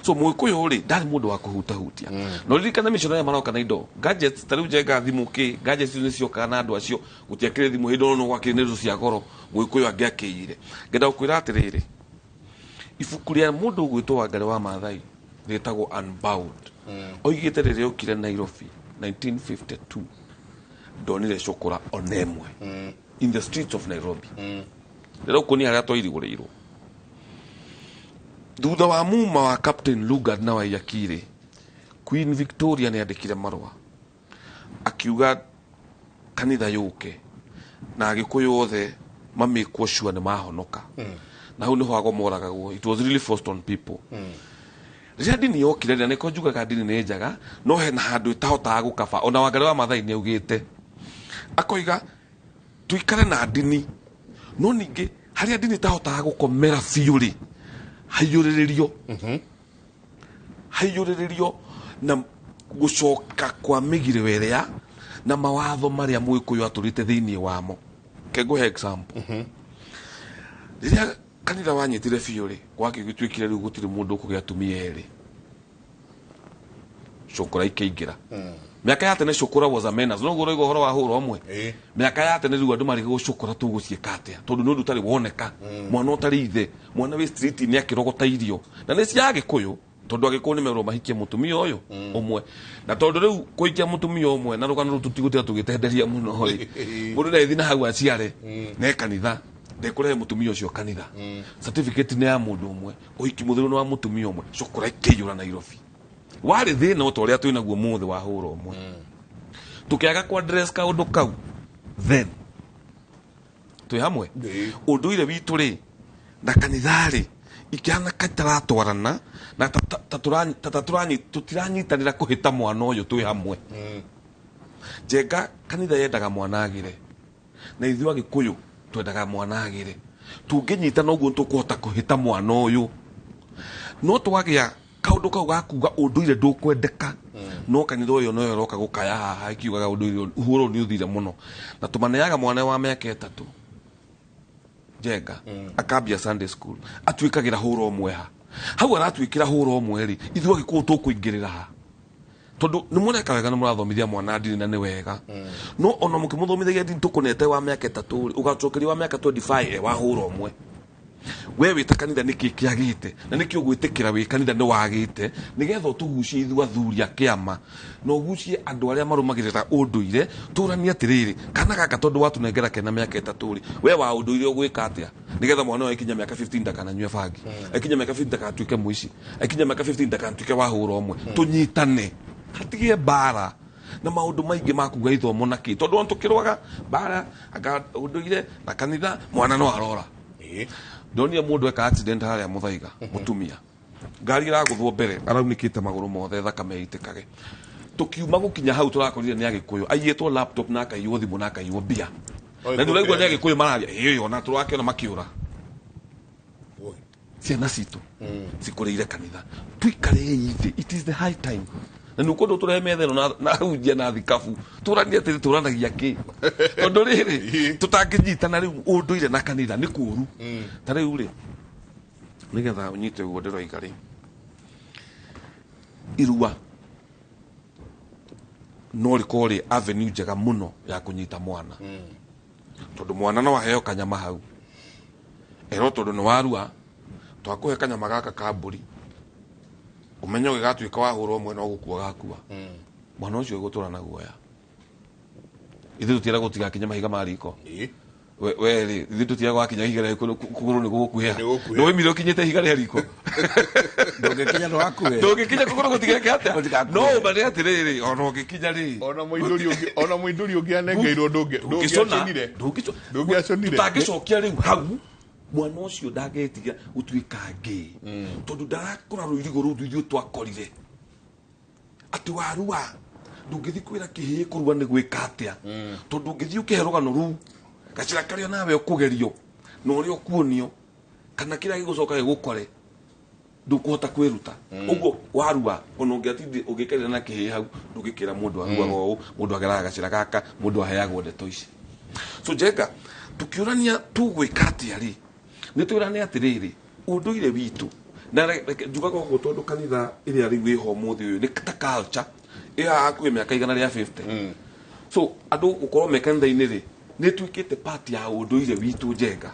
So Mũgĩkũyũ rĩ, ndarĩ mũndũ wa kũhutahutia. Na ũririkane missionary maroka na indo, gadgets, ta rĩu Njenga thimũ kĩ, gadgets icio nĩciokaga na andũ acio. Gũtiakĩrĩ thimũ hĩndĩ ĩyo, no gwakĩrĩ na indo cia goro Mũgĩkũyũ angĩakĩire. Ngenda gũkwĩra atĩrĩrĩ, ibuku rĩa mũndũ ũgwĩtwo Wangarĩ wa Maathai rĩtagwo Unbound, oigĩte rĩrĩa okire Nairobi 1952 ndonire cũkũra ona ĩmwe in the streets of Nairobi. Rĩrĩa ũkuonia harĩa twairigũrĩirwo thutha wa muma wa Captain Lugard na Waiyaki, Queen Victoria nĩ andĩkire marũa akiuga kanitha yũke na Agĩkũyũ othe mamĩkwo sure nĩ mahonoka, na hau nĩho ago moragagwo. It was really forced on people. Rĩrĩa ndini yokire, rĩrĩa nĩko njugaga ndini nĩ njega, no hena handũ ĩtahotaga gũkaba. Ona Wangarĩ wa Maathai nĩ augĩte, akoiga tuikare na ndini, no ningĩ harĩa ndini ĩtahotaga gũkomera biũ rĩ, haiyũrĩrĩrio, haiyũrĩrĩrio na gũcoka kwa mĩgirĩro ĩrĩa na mawatho marĩa Mũgĩkũyũ atũrĩte thĩinĩ wamo. Ke ngũhe example. Rĩrĩa kanitha wanyitire biũ rĩ, gwakĩgĩtuĩkire rĩu gũtirĩ mũndũ ũkũgĩa atumia erĩ. Cukura ikĩingĩra. Mĩaka ya tene cukura was a menace. No ũguo ũroiga ũhoro wa hũra ũmwe. Ĩĩ. Mĩaka ya tene rĩu andũ marĩ gũcukura tũgũciĩka atĩa, tondũ nĩ ũndũ ũtarĩ woneka. Mwana ũtarĩ ithe, mwana wĩ street nĩ akĩrogota irio, na nĩ cia Agĩkũyũ, tondũ Agĩkũyũ nĩ merwo mahikie mũtumia ũyũ ũmwe, na tondũ rĩu kũhikia mũtumia ũmwe na rũgano rũu tũtigũtira tũgĩtenderia mũno rĩ, mũndũ ndagĩthiĩ na hau aciare ne kanitha ndekũrehe mũtumia ũcio kanitha. Certificate nĩ ya mũndũ ũmwe, ũhiki mũtheru nĩ wa mũtumia ũmwe. Cukura ikĩiyũra Nairobi. Warĩ thĩna o ta ũrĩa twĩnaguo mũthĩ wa hũra ũmwe. Tũkĩaga kwa address kaũndũ kau, then twĩ hamwe. Ĩĩ. Ũndũire witũ rĩ na kanitha rĩ ikĩhana kataratwarana na ta tũtiranyitanĩra kũhĩta mwana ũyũ twĩ hamwe. Njenga, kanitha yendaga mwana agĩre, na ithuĩ Agĩkũyũ twendaga mwana agĩre. Tũngĩnyitana ũguo nĩtũkũhota kũhĩta mwana ũyũ, no twagĩa kaũndũ kau ga kuga ũndũire ndũkwendeka, no kanitha ũyũ noyo ĩroka gũkaya haha ĩkiugaga ũndũire ũhoro nĩ ũthire mũno, na tũmaneaga mwana wa mĩaka 3, Njenga, akambia Sunday school, atuĩkagĩra hũra ũmwe ha hau aratuĩkĩra hũra ũmwe rĩ, ithuĩ Agĩkũyũ tũkũingĩrĩra ha? Tondũ nĩ mũreka wega, nĩ mũrathomithia mwana ndini na nĩ wega, no ona mũkĩmũthomithagia ndini tũkũnete wa mĩaka 3 rĩ, ũgacokeria wa mĩaka 25 e wa hũra ũmwe. We wĩta kanitha nĩkĩ kĩagĩte, na nĩkĩ ũgwĩtĩkĩra wĩ kanitha nĩ wagĩte, nĩgetha ũtũgucie ithuĩ athuri a kĩama na ũgucie andũ arĩa marũmagĩrĩra ũndũire, tũranie atĩrĩrĩ, kana gaka tondũ watũnengera kena mĩaka 3 rĩ, we wa ũndũire ũgwĩka atĩa nĩgetha mwana ũyũ akinya mĩaka 15 ndakananyue bangi, akinya mĩaka 15 ndakanatuĩke mũici, akinya mĩaka 15 ndakanatuĩke wa hũra ũmwe? Tũnyitane hatigĩe mbara na maũndũ maingĩ ma kuga ithomo na kĩ, tondũ ona tũkĩrwaga mbara anga ũndũire na kanitha, mwana no arora. Ĩĩ. Ndonire mũndũ eka accident harĩa Mũthaiga, mũtumia, ngari ĩragũthwo mbere, araunĩkĩte magũrũ mothe, thakame ĩitĩkage. Tũkiuma gũkinya hau tũrakorire nĩ Agĩkũyũ aiyĩtwo laptop na akaiywo thimũ na akaiywo mbia. Oi, Na nĩ ũraigua nĩ kũkĩra. Agĩkũyũ mararia ĩĩ, ona tũrakĩona makĩũra. Oi. Ciana citũ cikũrĩire kanitha, tuikarei thĩ, it is the high time, na nĩ ũkũndũ tũrehe metha ĩno na hunjia na thikabu, tũranie atĩrĩ, tũranagia kĩ, tondũ rĩrĩ tũtangĩnyitana rĩu ũndũire na kanitha nĩ kũũru. Ta rĩu rĩ, nĩgetha ũnyite ũguo ndĩroiga rĩ, irua no rĩkorwo rĩ avenue njega mũno ya kũnyita mwana, tondũ mwana no aheo kanyama hau erwo, tondũ nĩ warua twakũhe kanyama gaka ka mbũri, ũmenye ũgĩgatuĩka wahũra ũmwe no gũkua gakua. Mwana ũcio ũgũtũra na guoya. Ithuĩ tũtiĩragwo gũtigakinye mahiga ma riko. Ĩĩ. We rĩ, ithuĩ tũtiĩragwo wakinya ihiga rĩa riko kũgũrũ nĩ gũgũkuhĩha. Nĩ gũgũkuhĩha. Nĩ woimire ũkinyĩte ihiga rĩa riko. Ndũngĩkinya ndũgakuhe. Ndũngĩkinya kũgũrũ gũtigeke atĩa? Gũtigakuhe. No ũma nĩ atĩrĩrĩ, ona ũngĩkinya rĩ, Ona mũindũri ũngĩ, ona mũindũri ũngĩ anengeirwo ndũngĩcona. ndũngĩaconire. Ndũngĩcona. Ndũngĩaconire. Tũtangĩcokia rĩu hau, mwana ũcio ndangĩtiga gũtuĩka ngĩ, tondũ ndarakũra rũirigo rũu ithuĩ twakorire atĩ warua ndũngĩthiĩ kwĩra kĩhĩĩ kũrua nĩ gwĩka atĩa, tondũ ũngĩthiĩ ũkĩhe rũgano rũu gacĩra karĩa nawe ũkũgerio na ũrĩa ũkuonio kana kĩrĩa gĩgũcoka gĩgũkore, ndũkũhota kwĩruta ũguo warua. Ona ũngĩatindi ũngĩkarĩra na kĩhĩĩ hau, ndũngĩkĩra mũndũ aruaga ũũ, mũndũ ageraga gacĩra gaka, mũndũ aheagwo ndeto ici. So Njenga, tũkĩũrania tũgwĩka atĩa rĩ, nĩ twĩrane atĩrĩrĩ, ũndũire witũ na reke njugaga ũguo, tondũ kanitha ĩrĩa rĩu ĩho ũmũthĩ ũyũ nĩ ta culture ĩ haha hakuhĩ mĩaka 150. So andũ gũkorwo me kanitha-inĩ rĩ, nĩ ĩtuĩkĩte part ya ũndũire witũ. Njenga,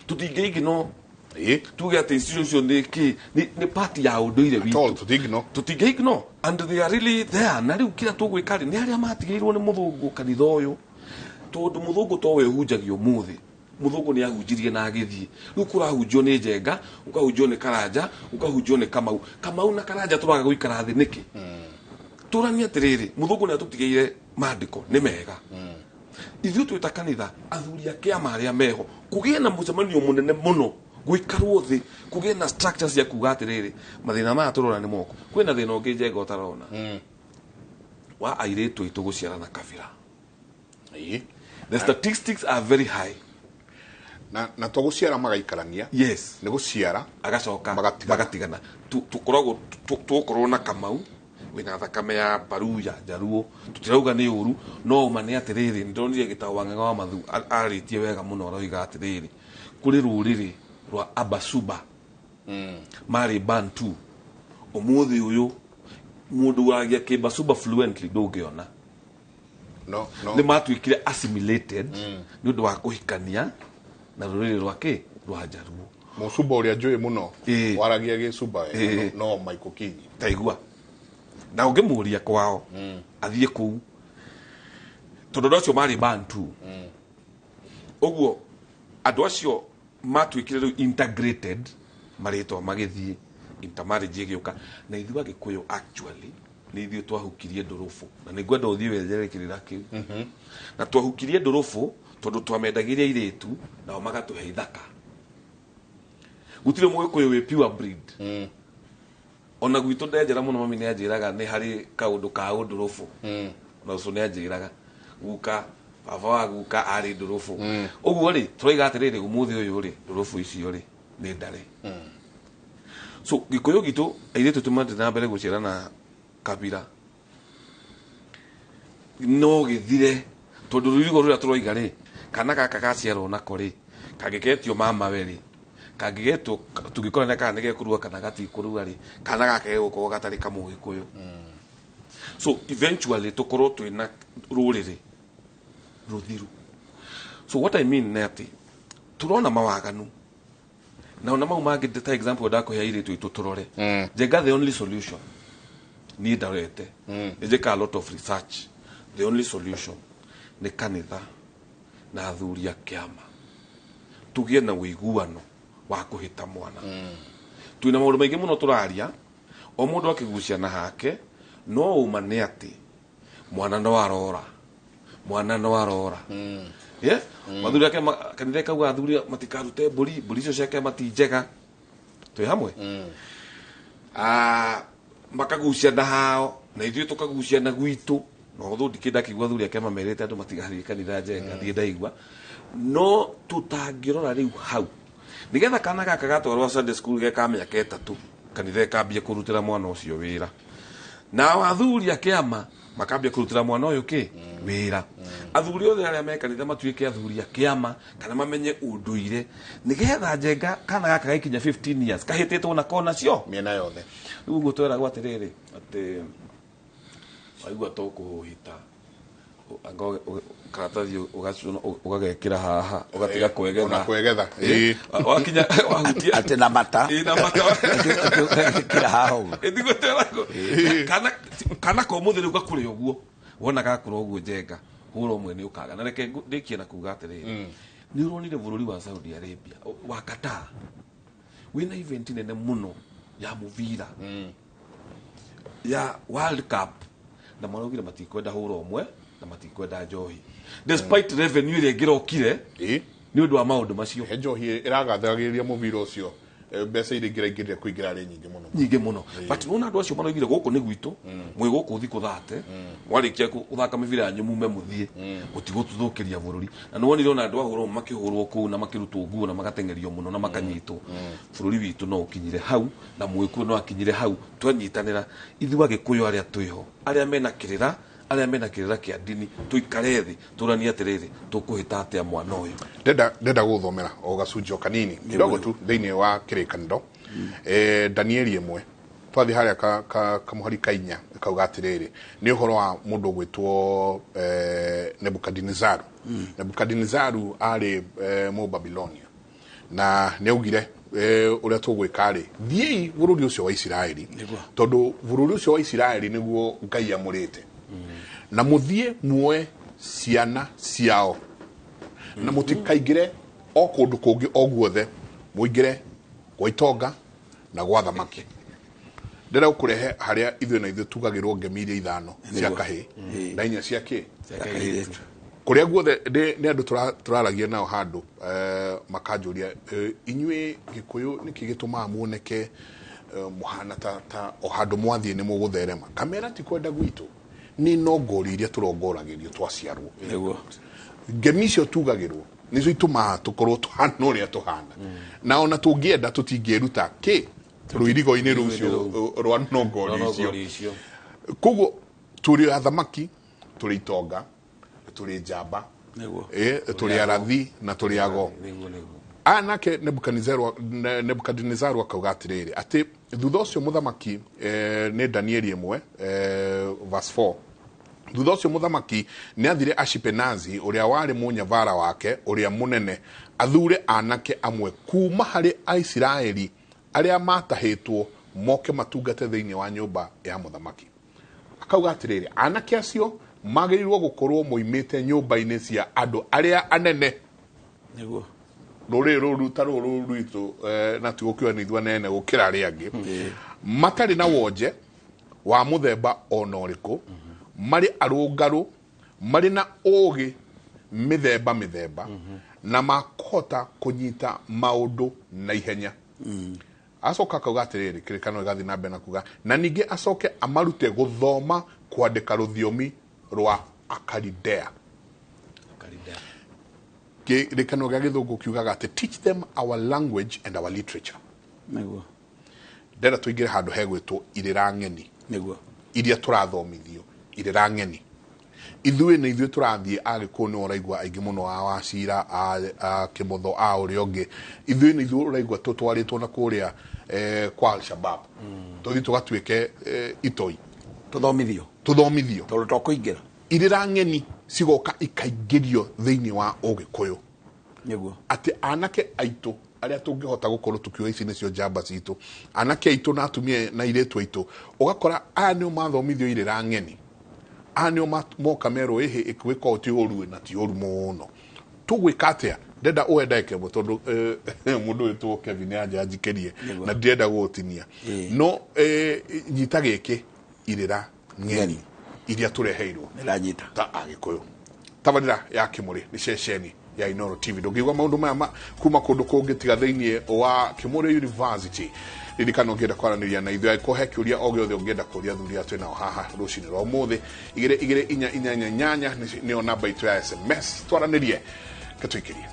tũtingĩ no Ĩĩ. tuge atĩ institution nĩ kĩ, nĩ part ya ũndũire At all, witũ. tũtingĩ Tũtingĩ ignore, and they are really there. Na rĩu kĩrĩa tũgwĩka rĩ, nĩ arĩa matigĩirwo nĩ mũthũngũ kanitha ũyũ, tondũ mũthũngũ to we ũhunjagia ũmũthĩ. Mũthũngũ nĩ ahunjirie na agĩthiĩ. Rĩu kũrahunjio nĩ Njenga, ũkahunjio nĩ Karanja, ũkahunjio nĩ Kamau. Kamau na Karanja tũraga gũikara thĩ nĩkĩ, tũranie atĩrĩrĩ, mũthũngũ nĩ atũtigĩire mandĩko nĩ mega. Ithuĩ twĩta kanitha, athuri a kĩama arĩa meho, kũgĩe na mũcemanio mũnene mũno, gũikarwo thĩ, kũgĩe na structure cia kuga atĩrĩrĩ, mathĩna maya tũrona nĩ moko. Kwĩna thĩna ũngĩ, Njenga, ũtarona wa airĩtu aitũ gũciarana kabira. Ĩĩ. The statistics are very high. Na to gũciara magaikarania. Yes. Nĩ gũciara agacoka magatigana. Magatigana. Tũkoragwo tũgũkorwo na Kamau wĩna thakame ya Baruya Njaruo, tũtirauga nĩ ũru, no ũma nĩ atĩrĩrĩ, nĩndonire gĩtao wa Ng'ang'a wa Mathu arĩtie wega mũno, aroiga atĩrĩrĩ, kũrĩ rũrĩrĩ rwa Abasuba, marĩ Bantu, ũmũthĩ ũyũ Mundu waragia Kĩbasuba fluently ndũngĩona. No, no. Nĩ matuĩkire assimilated nĩ ũndũ wa kũhikania na rũrĩrĩ rwa kĩ rwa Njaruo. Mũcumba ũrĩa njũĩ mũno waragia Gĩcumba wega no Michael Kinyi. Taigua na ũngĩmũria kwao athiĩ kũu tondũ andũ acio marĩ Bantu. Ũguo andũ acio matuĩkire rĩu integrated, marĩtwa magĩthiĩ, intermarriage ĩgĩũka, na ithuĩ Agĩkũyũ actually nĩ ithuĩ twahukirie ndũrũbũ, na nĩ ngwenda ũthiĩ wethere kĩrĩra kĩu. Na twahukirie ndũrũbũ tondũ twamendagĩria airĩtu nao magatũhe ithaka. Gũtirĩ Mũgĩkũyũ wĩ pure breed. Ona gwitũ ndenjera mũno, mami nĩ anjĩraga nĩ harĩ kaũndũ ka ũndũrũbũ. Na ũcio nĩ anjĩraga guka, baba wa guka arĩ ndũrũbũ. Ũguo rĩ, tũraiga atĩrĩrĩ, ũmũthĩ ũyũ rĩ, ndũrũbũ icio rĩ nĩ ndare. So Gĩkũyũ gitũ airĩtu tũmathiĩ na mbere gũciarana kabira no gĩthire, tondũ rũirigo rũrĩa tũroiga rĩ, kana gaka gaciarwo nako rĩ, kangĩgetio mama we rĩ, kangĩgetwo tũngĩkorana kana nĩ gekũrua kana gatikũrua rĩ, kana gaka gegũkorwo gatarĩ kamũgĩkũyũ. So eventually tũkorwo twĩna rũrĩrĩ rũthiru. So what I mean nĩ atĩ tũrona mawaganu na ona mau mangĩ, ta example ndakũhe airĩtu aitũ tũrore. Njenga, the only solution niĩ ndarete, nĩ njĩkaga a lot of research, the only solution nĩ kanitha na athuri a kĩama tũgĩe na ũiguano wa kũhĩta mwana. Twĩna maũndũ maingĩ mũno tũraria, o mũndũ akĩgucia na hake, no ũma nĩ atĩ mwana no arora, mwana no arora. Yeah? Athuri ake kanitha ĩkauga athuri matikarute mbũri, mbũri icio ciake mati njega. Twĩ hamwe. Ah, makagucia na hao na ithuĩ tũkagucia na gwitũ, na although ndikĩ ndakĩigua athuri ake mamerĩte andũ matigathiĩ kanitha njenga, thiĩ ndaigua, no tũtangĩrora rĩu hau nĩgetha kana gaka gatwarwo Sunday school ge ka mĩaka 3, kanitha ĩkambia kũrutĩra mwana ũcio wĩra, nao athuri a kĩama makambia kũrutĩra mwana ũyũ kĩ wĩra. Athuri othe arĩa me kanitha matuĩke athuri a kĩama kana mamenye ũndũire, nĩgetha njenga kana gaka gaikinya 15 years kahĩtĩtwo na kona cio mĩena yothe. Rĩu ũguo tweragwo atĩrĩrĩ, atĩ waigua tũkũhũhita anga karatathi ũgacũna ũgagekĩra haha ũgatiga kwegetha. Ona kwegetha. Wakinya wahutia. Atĩ na mata. Ĩ, na mata. Kira haha ũguo. Ĩtiguo tweragwo kana ka ũmũthĩ rĩu gakũre ũguo, wona gakũra ũguo, njenga hũra ũmwe nĩ ũkaga. Na reke ndĩkie na kuga atĩrĩrĩ, nĩ ũronire bũrũri wa Saudi Arabia, wa Qatar, wĩna event nene mũno ya mũbira ya World Cup, na maraugire matikwenda hũra ũmwe na matikwenda njohi, despite revenue ĩrĩa ĩngĩrokire nĩ ũndũ wa maũndũ macio. He njohi ĩragathagĩrĩria mũbira ũcio, mbeca iria ingĩraingĩrire kũingĩra arĩ nyingĩ mũno. Nyingĩ mũno, but nona andũ acio maraugire gũkũ nĩ gwitũ, mwĩ gũkũ thikũ thate, mwarĩkia gũthaka mĩbira yanyu mume mũthiĩ, gũtigũtũthũkĩria bũrũri. Na nĩwonire ona andũ ahũrwo makĩhũrwo kũu na makĩrutwo nguo na magateng'erio mũno na makanyitwo. Bũrũri witũ no ũkinyire hau na Mũgĩkũyũ no akinyire hau twanyitanĩra ithuĩ Agĩkũyũ arĩa twĩho, arĩa mena kĩrĩra, arĩa mena kĩrĩra kĩa ndini, tũikare thĩ tũranie atĩrĩrĩ, tũkũhĩta atĩa mwana ũyũ. Ndenda gũthomera o gacunjĩ o kanini kidogo tu thĩinĩ wa Kĩrĩkanĩro, Danieli 1, twathiĩ harĩa kamũhari ka 4, kauga atĩrĩrĩ, nĩ ũhoro wa mũndũ ũgwĩtwo Nebukadinizaru. Nebukadinizaru arĩ Mũbabilonia, na nĩ augire, ũrĩa tũgwĩka rĩ, thiĩi bũrũri ũcio wa Isiraeli, tondũ bũrũri ũcio wa Isiraeli nĩguo Ngai amũrĩte, na mũthiĩ muoe ciana ciao na mũtikaingĩre o kũndũ kũngĩ o guothe, mũingĩre gwa itonga na gwa thamaki. Ndĩrenda gũkũrehe harĩa ithuĩ na ithuĩ tugagĩrwo ngemi iria 5 cia kahĩĩ na 4 cia kĩ? Cia kairĩtu. Kũrĩa guothe nĩ andũ tũraragia nao handũ, makanjũria, inyuĩ Gĩkũyũ nĩkĩ gĩtũmaga muoneke, mũhana ta o handũ mwathiĩ nĩ mũgũtherema? Kamera ti kwenda gwitũ, nĩ nongori iria tũrongoragĩrio twaciarwo. Ngemi icio tugagĩrwo nĩcio itũmaga tũkorwo tũhana ũrĩa tũhana, na ona tũngĩenda tũtingĩruta kĩ rũirigo-inĩ rũcio rwa nongori icio. Nongori icio. Koguo tũrĩ athamaki, tũrĩ itonga, tũrĩ njamba, tũrĩ arathi na tũrĩ ago. Nĩguo. Aya nake Nebukadinizaru akauga atĩrĩrĩ, atĩ Thutha ũcio mũthamaki, nĩ Danieli 1 verse 4, thutha ũcio mũthamaki nĩ athire Ashipenazi ũrĩa warĩ mũnyabara wake ũrĩa mũnene athure anake amwe kuma harĩ Aisiraeli arĩa matahĩtwo moke matungate thĩinĩ wa nyũmba ya mũthamaki. Akauga atĩrĩrĩ, anake acio magĩrĩirwo gũkorwo moimĩte nyũmba-inĩ cia andũ arĩa anene. Nĩguo. Rũrĩrĩ rũru ta rũrũ rwitũ, na tigũkiuga nĩ ithuĩ anene gũkĩra arĩa angĩ, matarĩ na wonje wa mũthemba ona ũrĩkũ, marĩ arũngarũ, marĩ na ũũgĩ mĩthemba mĩthemba, na makũhota kũnyita maũndũ na ihenya. Acoka akauga atĩrĩrĩ, kĩrĩkanĩro gĩgathiĩ na mbere na kuga, na ningĩ acoke amarute gũthoma kwandĩka rũthiomi rwa Akalidea. Akalidea. Kĩrĩkanĩro gĩa gĩthũngũ kiugaga atĩ teach them our language and our literature. Nĩguo. Ndĩrenda tũingĩre handũ hegwĩtwo irĩra ng'eni. Nĩguo. Iria tũrathomithio irĩra ng'eni. Ithuĩ nĩ ithuĩ tũrathiĩ Agĩkũyũ nĩ ũraigua aingĩ mũno a Wacira, a Kĩmotho, a ũrĩa ũngĩ. Ithuĩ nĩ ithuĩ ũraigua tũtwarĩtwo na kũrĩa kwa Al-Shabaab. Tũthiĩ tũgatuĩke itoi. Tũthomithio. Tũthomithio. Tondũ to kũingĩra. Irĩra ng'eni cigoka ikaingĩrio thĩinĩ wa Ũgĩkũyũ. Nĩguo. Atĩ anake aitũ arĩa tũngĩhota gũkorwo tũkiuga ici nĩcio njamba citũ, anake aitũ na atumia na airĩtu aitũ, ũgakora aya nĩo mathomithio irĩra ng'eni, aya nĩo moka merwo ĩhĩ gwĩka ũũ ti ũru na ti ũru mũno. Tũgwĩka atĩa? Ndenda ũhe ndagĩka ĩmwe tondũ mũndũ wĩtwo Kevin anja anjikĩrie na ndirenda gũgũtinia. No nyita gĩkĩ irĩra ng'eni iria tũreheirwo Nĩndanyita. ta Agĩkũyũ. Tabarĩra ya Kĩmũrĩ nĩ ceceni ya Inooro TV. Ndũngĩigua maũndũ maya kuma kũndũ kũngĩ tiga thĩinĩ wa Kĩmũrĩ University. Ririkana ũngĩenda kwaranĩria na ithuĩ, angĩkorwo he kĩũria o gĩothe ũngĩenda kũria athuri aya twĩ nao haha rũcinĩ rwa ũmũthĩ, 2 2 4 4 8 nĩyo namba itũ ya SMS. Twaranĩrie, tũikĩrie.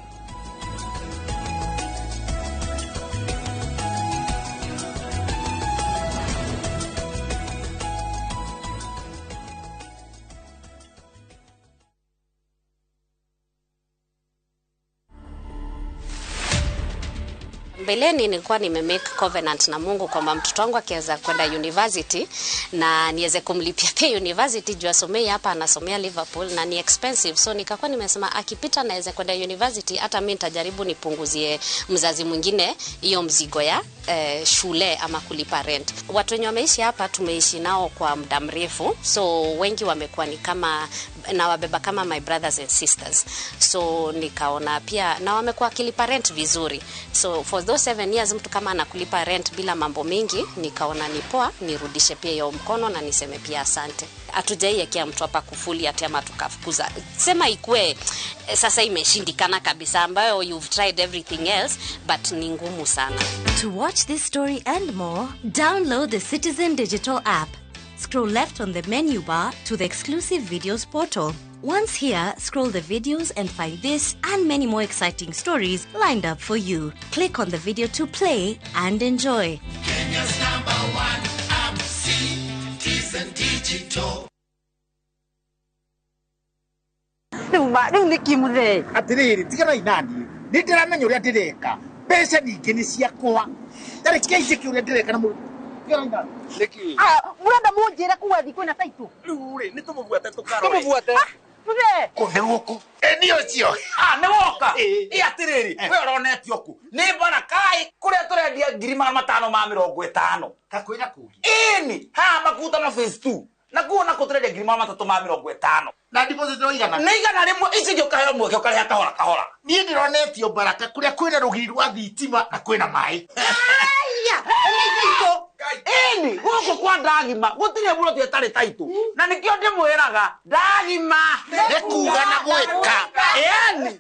Mbeleni nilikuwa nimemake covenant na Mungu kwamba mtoto wangu akiweza kwenda university na niweze kumlipia pia university juu asomei hapa, anasomea Liverpool na ni expensive, so nikakuwa nimesema akipita naweza kwenda university, hata mimi nitajaribu nipunguzie mzazi mwingine hiyo mzigo ya shule ama kulipa rent. Watu wenye wameishi hapa tumeishi nao kwa muda mrefu, so wengi wamekuwa ni kama na wabeba kama my brothers and sisters, so nikaona pia na wamekuwa wakilipa rent vizuri, so for those 7 years mtu kama anakulipa rent bila mambo mingi, nikaona ni poa nirudishe pia hiyo mkono na niseme pia asante. Hatujaiwekea mtu hapa kufuli ati ama tukafukuza, sema ikue sasa imeshindikana kabisa, ambayo you've tried everything else but ni ngumu sana. To watch this story and more, download the Citizen Digital app. Scroll left on the menu bar to the exclusive videos portal. Once here, scroll the videos and find this and many more exciting stories lined up for you. Click on the video to play and enjoy. Kenya's #1 app, Citizen Digital. Rĩu nĩ kĩmũthee. Atĩrĩrĩ, tiganai naniĩ. Nĩ ndĩramenya ũrĩa ndĩreka. Mbeca ningĩ nĩ ciakwa. Tarĩkiai njĩke ũrĩa ndĩreka na mũndũ. Tiganai naniĩ. Nĩkĩ? Mũrenda mũnjĩre kuga thiĩ kwĩna taitũ? Rĩu rĩ, nĩ tũmũbuate tũkarore. Tũmũbuate. Mũthee. Kũ nĩ gũkũ? Ĩ nĩ ũcio. Nĩ woka? Ĩ atĩrĩrĩ, we ũronetio kũ? Nĩ Barakai kũrĩa tũrendia 550,000. Ta kwĩna kũngĩ? Ĩni, haha Makutano phase 2. Na kuo nako tũrendia 350,000. Na deposit no igana? Nĩ 100, ici ingĩ ũkaheo mweke ũkarĩha kahora kahora. Niĩ ndĩronetio Baraka kũrĩa kwĩna rũgiri rwa thitima na kwĩna maĩ. Aya, nĩ itũ. Ĩni, gũkũ kwa Ndagima gũtirĩ buroti ĩtarĩ taitũ. Na nĩkĩo ndĩmwĩraga Ndagima nĩ kuga na gwĩka. Ĩni.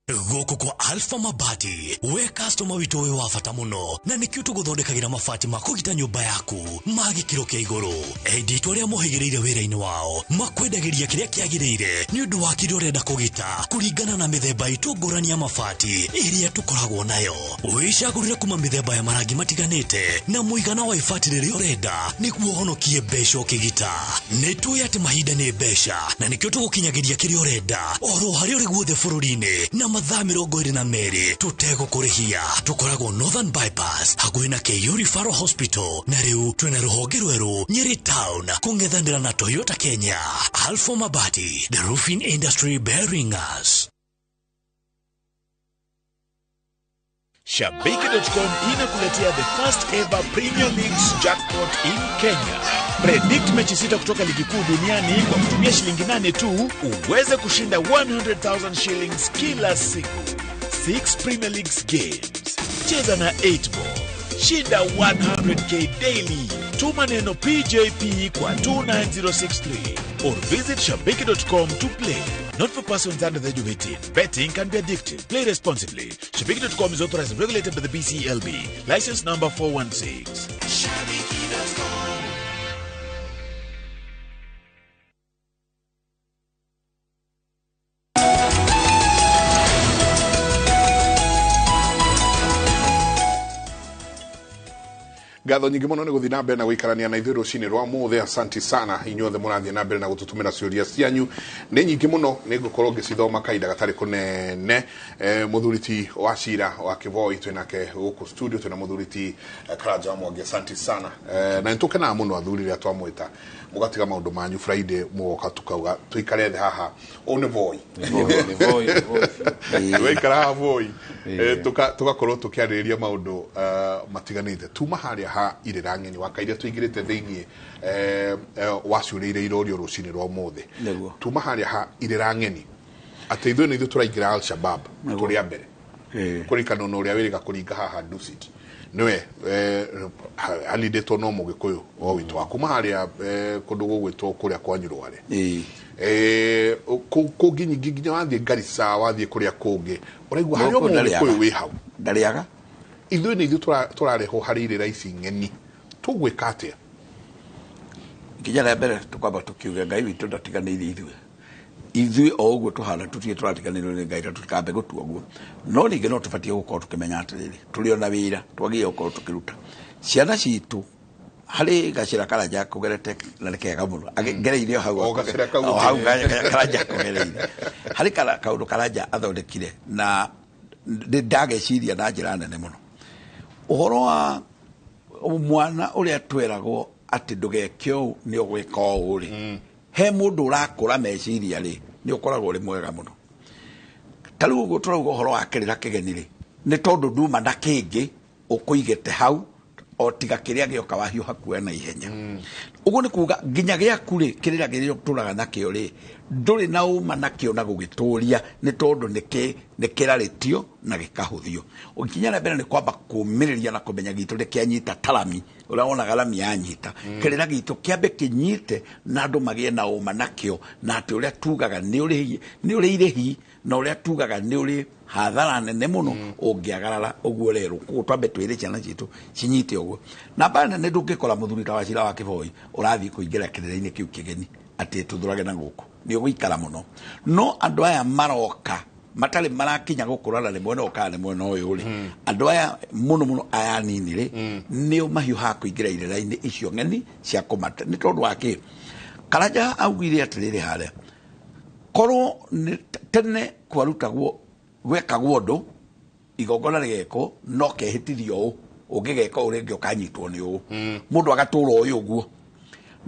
Gũkũ kwa Alpha Mabati, we customer witũ wĩ wa bata mũno, na nĩkĩo tũgũthondekagĩra mabati ma kũgita nyũmba yaku ma gĩkĩro kĩa igũrũ. Endia aitũ arĩa mohĩgĩrĩire wĩra-inĩ wao makwendagĩria kĩrĩa kĩagĩrĩire nĩ ũndũ wa kĩrĩa ũrenda kũgita kũringana na mĩthemba itũ ngũrani ya mabati ĩrĩa tũkoragwo nayo. Wĩcagũrĩre kuma mĩthemba ya marangi matiganĩte na mũigana wa ibati rĩrĩa ũrenda nĩguo ũhonokie mbeca ũkĩgita. Nĩ tũĩ atĩ mahinda nĩ mbeca na nĩkĩo tũgũkinyagĩria kĩrĩa ũrenda oro harĩa ũrĩ guothe bũrũri-inĩ na mathaa 22 tũtegũkũrĩhia. Tũkoragwo Northern Bypass hakuhĩ na KU Referral Hospital, na rĩu twĩna rũhonge rwerũ Nyeri Town kũng'ethanĩra na Toyota Kenya. Alpha Mabati, the roofing industry bearing us. Shabiki.com inakuletea the first ever Premier Leagues jackpot in Kenya. Predict mechi sita kutoka ligi kuu duniani kwa kutumia shilingi 8 tu uweze kushinda 100,000 shillings kila siku. 6 Premier Leagues games. Cheza na 8 ball. Shinda 100K daily. Tuma neno PJP kwa 29063 or visit shabiki.com to play. Not for persons under the age of 18. Betting can be addictive. Play responsibly. Shabiki.com is authorized and regulated by the BCLB. License number 416. Shabiki.com. Ngatho nyingĩ mũno nĩ gũthiĩ na mbere na gũikarania na ithuĩ rũcinĩ rwa mũthĩ. Asanti sana inyuothe mũrathiĩ na mbere na gũtũtũmĩra ciũria cianyu nĩ nyingĩ mũno, nĩ ngũkorwo ngĩcithoma kahinda gatarĩ kũnene. Mũthuri ti wa cira wa Kĩboi twĩ nake gũkũ studio, twĩna mũthuri ti Karanja wa Mwangi, asanti sana. Na nĩ tũkenaga mũno athuri rĩrĩa twamwĩta mũgatiga maũndũ manyu Friday mũgoka tukauga tũikare thĩ haha. Ũyũ nĩ Voi, waikara haha Voi, tũgakorwo tũkĩarĩrĩria maũndũ matiganĩte. Tuma harĩa ha irĩra ng'eni wakaire tũingĩrĩte thĩiniĩ waciũrĩire irorio rũcinĩ rwa ũmũthĩ. Tuma harĩa ha irĩra ng'eni atĩ ithuĩ nĩ ithuĩ tũraingĩra Al-Shabaab tũrĩ a mbere kũrikana na ũrĩa wĩrĩga kũringa haha Dusit nĩwe alindĩtwo no mũgĩkũyũ o witũ wa kuma harĩa kũndũ gũgwĩtwo kũrĩa kwanyu Rware kũngĩ nyingĩ nginya wathiĩ Garissa wathiĩ kũrĩa kũngĩ ũraigua harĩa mũgĩkũyũ wĩ hau ndarĩaga. Ithuĩ nĩ ithuĩ tũrarehwo harĩ irĩra ici ng'eni, tũgwĩka atĩa? Nginya rĩa mbere tũkwamba tũkiuge Ngai witũ ndatiganĩirie ithuĩ, ithuĩ o ũguo tũhana tũtirĩ tũratiganĩrwo nĩ Ngai na tũtikambe gũtua ũguo. No ningĩ no tũbatiĩ gũkorwo tũkĩmenya atĩrĩrĩ, tũrĩ ona wĩra twagĩrĩire gũkorwo tũkĩruta ciana citũ harĩ gacĩra Karanja kũgerete na nĩ kega mũno ngereire o hau O gacĩra kau o hau Karanja kũgereire harĩ kaũndũ Karanja athondekire na ndageciria na njĩra nene mũno ũhoro wa mwana ũrĩa tweragwo atĩ ndũgeke ũũ nĩ ũgwĩka ũũ rĩ, he mũndũ ũrakũra meciria rĩ nĩ ũkoragwo ũrĩ mwega mũno. Ta rĩu ũguo tũrauga ũhoro wa kĩrĩra kĩgeni rĩ, nĩ tondũ nduma na kĩngĩ ũkũigĩte hau o tiga kĩrĩa gĩoka wahiũha kuoya na ihenya. Ũguo nĩ kuga nginya gĩaku rĩ kĩrĩra kĩrĩa ũtũraga nakĩo rĩ ndũrĩ na ũma nakĩo na gũgĩtũria nĩ tondũ nĩ kĩrarĩtio na gĩkahũthio. Nginya rĩa mbere nĩ kwamba kũmĩrĩria na kũmenya gitũ nĩ kĩanyita tarami ũrĩa wonaga rami yanyita kĩrĩra gitũ kĩambe kĩnyite na andũ magĩe na ũma nakĩo na atĩ ũrĩa tugaga nĩ ũrĩ irĩhi na ũrĩa tugaga nĩ ũrĩ hathara nene mũno ũngĩagarara ũguo rero. Koguo twambe twĩre ciana citũ cinyite ũguo. Namba nene ndũngĩkora mũthuri ta Wachira wa Kĩboi ũrathiĩ kũingĩra kĩrĩra-inĩ kĩu kĩgeni atĩ tũthurage na gũkũ nĩ ũgũikara mũno. No andũ aya maroka matarĩ marakinya gũkũra na nĩ mwena ũyũ kana nĩ mwena ũyũ rĩ, andũ aya mũno mũno aya anini rĩ nĩo mahiũhaga kũingĩra irĩra-inĩ icio ng'eni cia kũmata. Nĩ tondũ wa kĩ? Karanja augire atĩrĩrĩ harĩa korwo tene kwarutagwo gwekagwo ũndũ igongona rĩgekwo no kehĩtithio ũũ ũngĩgeka ũũ rĩngĩ ũkanyitwo nĩ ũũ mũndũ agatũra ũyũ ũguo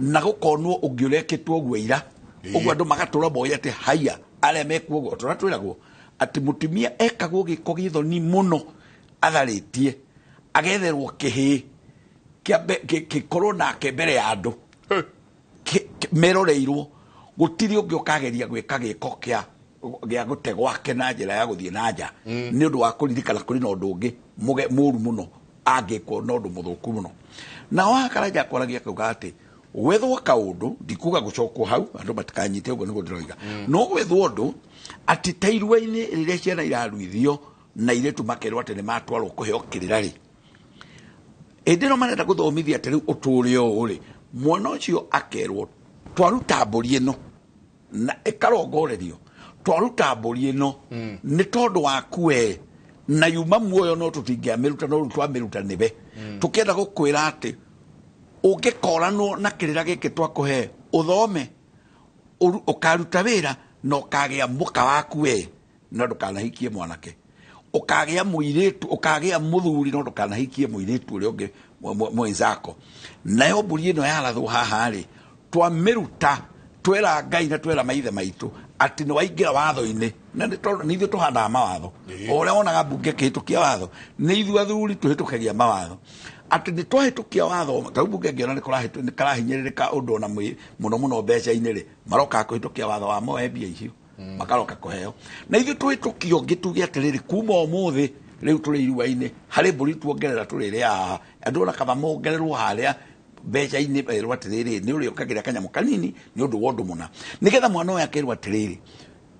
na gũkonwo ũngĩ ũrekĩtwo ũguo ira ũguo andũ magatũra moĩ atĩ haiya arĩa mekuo ũguo tũrĩa twĩragwo atĩ mũtumia ekagwo gĩko gĩthoni mũno atharĩtie agetherwo kĩhĩĩ gĩkorwo nake mbere ya andũ meroreirwo gũtirĩ ũngĩ ũkageria gwĩka gĩko kĩa gĩa gũte gwake na njĩra ya gũthiĩ na nja nĩ ũndũ wa kũririkana kũrĩ na ũndũ ũngĩ mũru mũno angĩkwo na ũndũ mũthũku mũno. Na wa Karanja kwaragia kauga atĩ gwethwo kaũndũ ndikuga gũcokwo hau andũ matikanyite ũguo nĩguo ndĩroiga no gwethwo ũndũ atĩ ta irua-inĩ rĩrĩa ciana iraruithio na airĩtu makerwo atĩ nĩ matwarwo kũheo kĩrĩra rĩ, hĩndĩ ĩno marenda gũthomithia atĩ rĩu ũtũũre ũũ rĩ, mwana ũcio akerwo twaruta mbũri ĩno na ĩkarongorerio twaruta mbũri ĩno nĩ tondũ waku we na yuma muoyo no tũtingĩamĩruta no rĩu twamĩruta nĩwe. Tũkĩenda gũkwĩra atĩ ũngĩkoranwo na kĩrĩra gĩkĩ twakũhe ũthome ũkaruta wĩra na ũkagĩa mũka waku we No ndũkanahikie mwanake. Ũkagĩa mũirĩtu, ũkagĩa mũthuri, no ndũkanahikie mũirĩtu ũrĩa ũngĩ mwenzako. Nayo mbũri ĩno yarathwo haha rĩ, twamĩruta twera Ngai na twera maithe maitũ atĩ nĩ waingĩra watho-inĩ, na nĩ tondũ nĩ ithuĩ tũhandaga mawatho. O ũrĩa wonaga mbunge ĩkĩhĩtũkia watho, nĩ ithuĩ athuri tũhĩtũkagia mawatho, atĩ nĩ twahĩtũkia watho. Ta rĩu mbunge ĩngĩona nĩ karahinyĩrĩrĩka ũndũ ona mũno mũno mbeca-inĩ rĩ, marokaga kũhĩtũkia watho wa moe mbia icio, makaroka kũheo. Na ithuĩ tũhĩtũkio ũngĩ tuge atĩrĩrĩ, kuma ũmũthĩ rĩu tũrĩ irua-inĩ, harĩ mbũri tuongerera tũrĩrĩaga haha. Andũ ona kaba mongererwo harĩa mbeca-inĩ, erwo atĩrĩrĩ, nĩ ũrĩokagĩra kanyamũ kanini nĩ ũndũ wa ũndũ mũna, nĩgetha mwana ũyũ akerwo atĩrĩrĩ,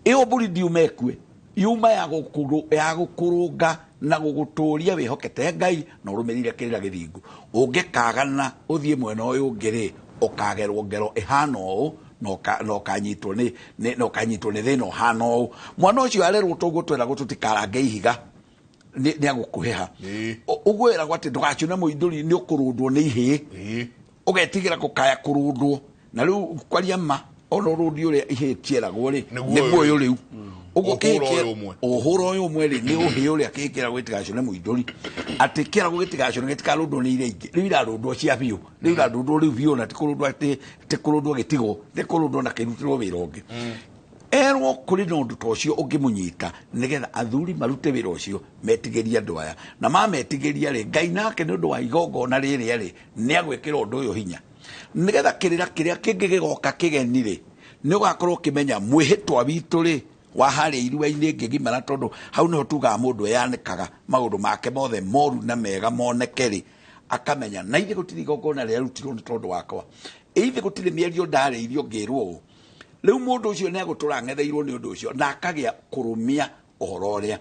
ĩyo mbũri ndiuma ĩkue, yuma ya gũkũrũnga na gũgũtũria wĩhokete Ngai na ũrũmĩrĩire kĩrĩra gĩthingu. Ũngĩkagana ũthiĩ mwena ũyũ ũngĩ rĩ, ũkagerwo ngero ĩhana ũũ, na ũkanyitwo nĩ thĩna ũhana ũũ. Mwana ũcio arerwo toguo tweragwo tũtikarange ihiga, nĩ agũkũheha. Ũguo ĩragwo atĩ ndũgacune mũindũri, nĩ ũkũrũndwo nĩ ihĩĩ, ũgetigĩra gũkaya kũrũndwo. Na rĩu kwaria ma, ona ũrũndi ũrĩa ihĩĩ cieragwo rĩ, nĩguo ũyũ rĩu. Ũguo ũhũra ũyũ ũmwe rĩ, nĩ ũhĩĩ ũrĩa kĩkĩragwo gĩtigacune mũindũri, atĩ kĩragwo gĩtigacune gĩtikarũndwo nĩ iria ingĩ. Rĩu irarũndwo cia biũ, rĩu irarũndwo rĩu biũ, na ti kũrũndwo atĩ ti kũrũndwo gĩtigwo, nĩ kũrũndwo na kĩrutĩrwo wĩra ũngĩ. Erwo kũrĩ na ũndũ ta ũcio ũngĩmũnyita, nĩgetha athuri marute wĩra ũcio, metigĩrie andũ aya. Na mametigĩria rĩ, Ngai nake nĩ ũndũ wa igongona rĩrĩa rĩ, nĩ agwĩkĩra ũndũ ũyũ hinya, nĩgetha kĩrĩra kĩrĩa kĩngĩ gĩgoka kĩgeni rĩ, nĩ ũgakorwo ũkĩmenya mwĩhĩtwa witũ rĩ wa harĩa irua-inĩ ngĩgimara, tondũ hau nĩho tugaga mũndũ eyanĩkaga maũndũ make mothe moru na mega moneke rĩ, akamenya na ithe gũtirĩ igongona rĩarutirwo nĩ tondũ wakwa, ithe gũtirĩ mĩario ndarĩirio ngĩrwo ũũ. Rĩu mũndũ ũcio nĩ agũtũra ang'etheirwo nĩ ũndũ ũcio, na akagĩa kũrũmia ũhoro ũrĩa.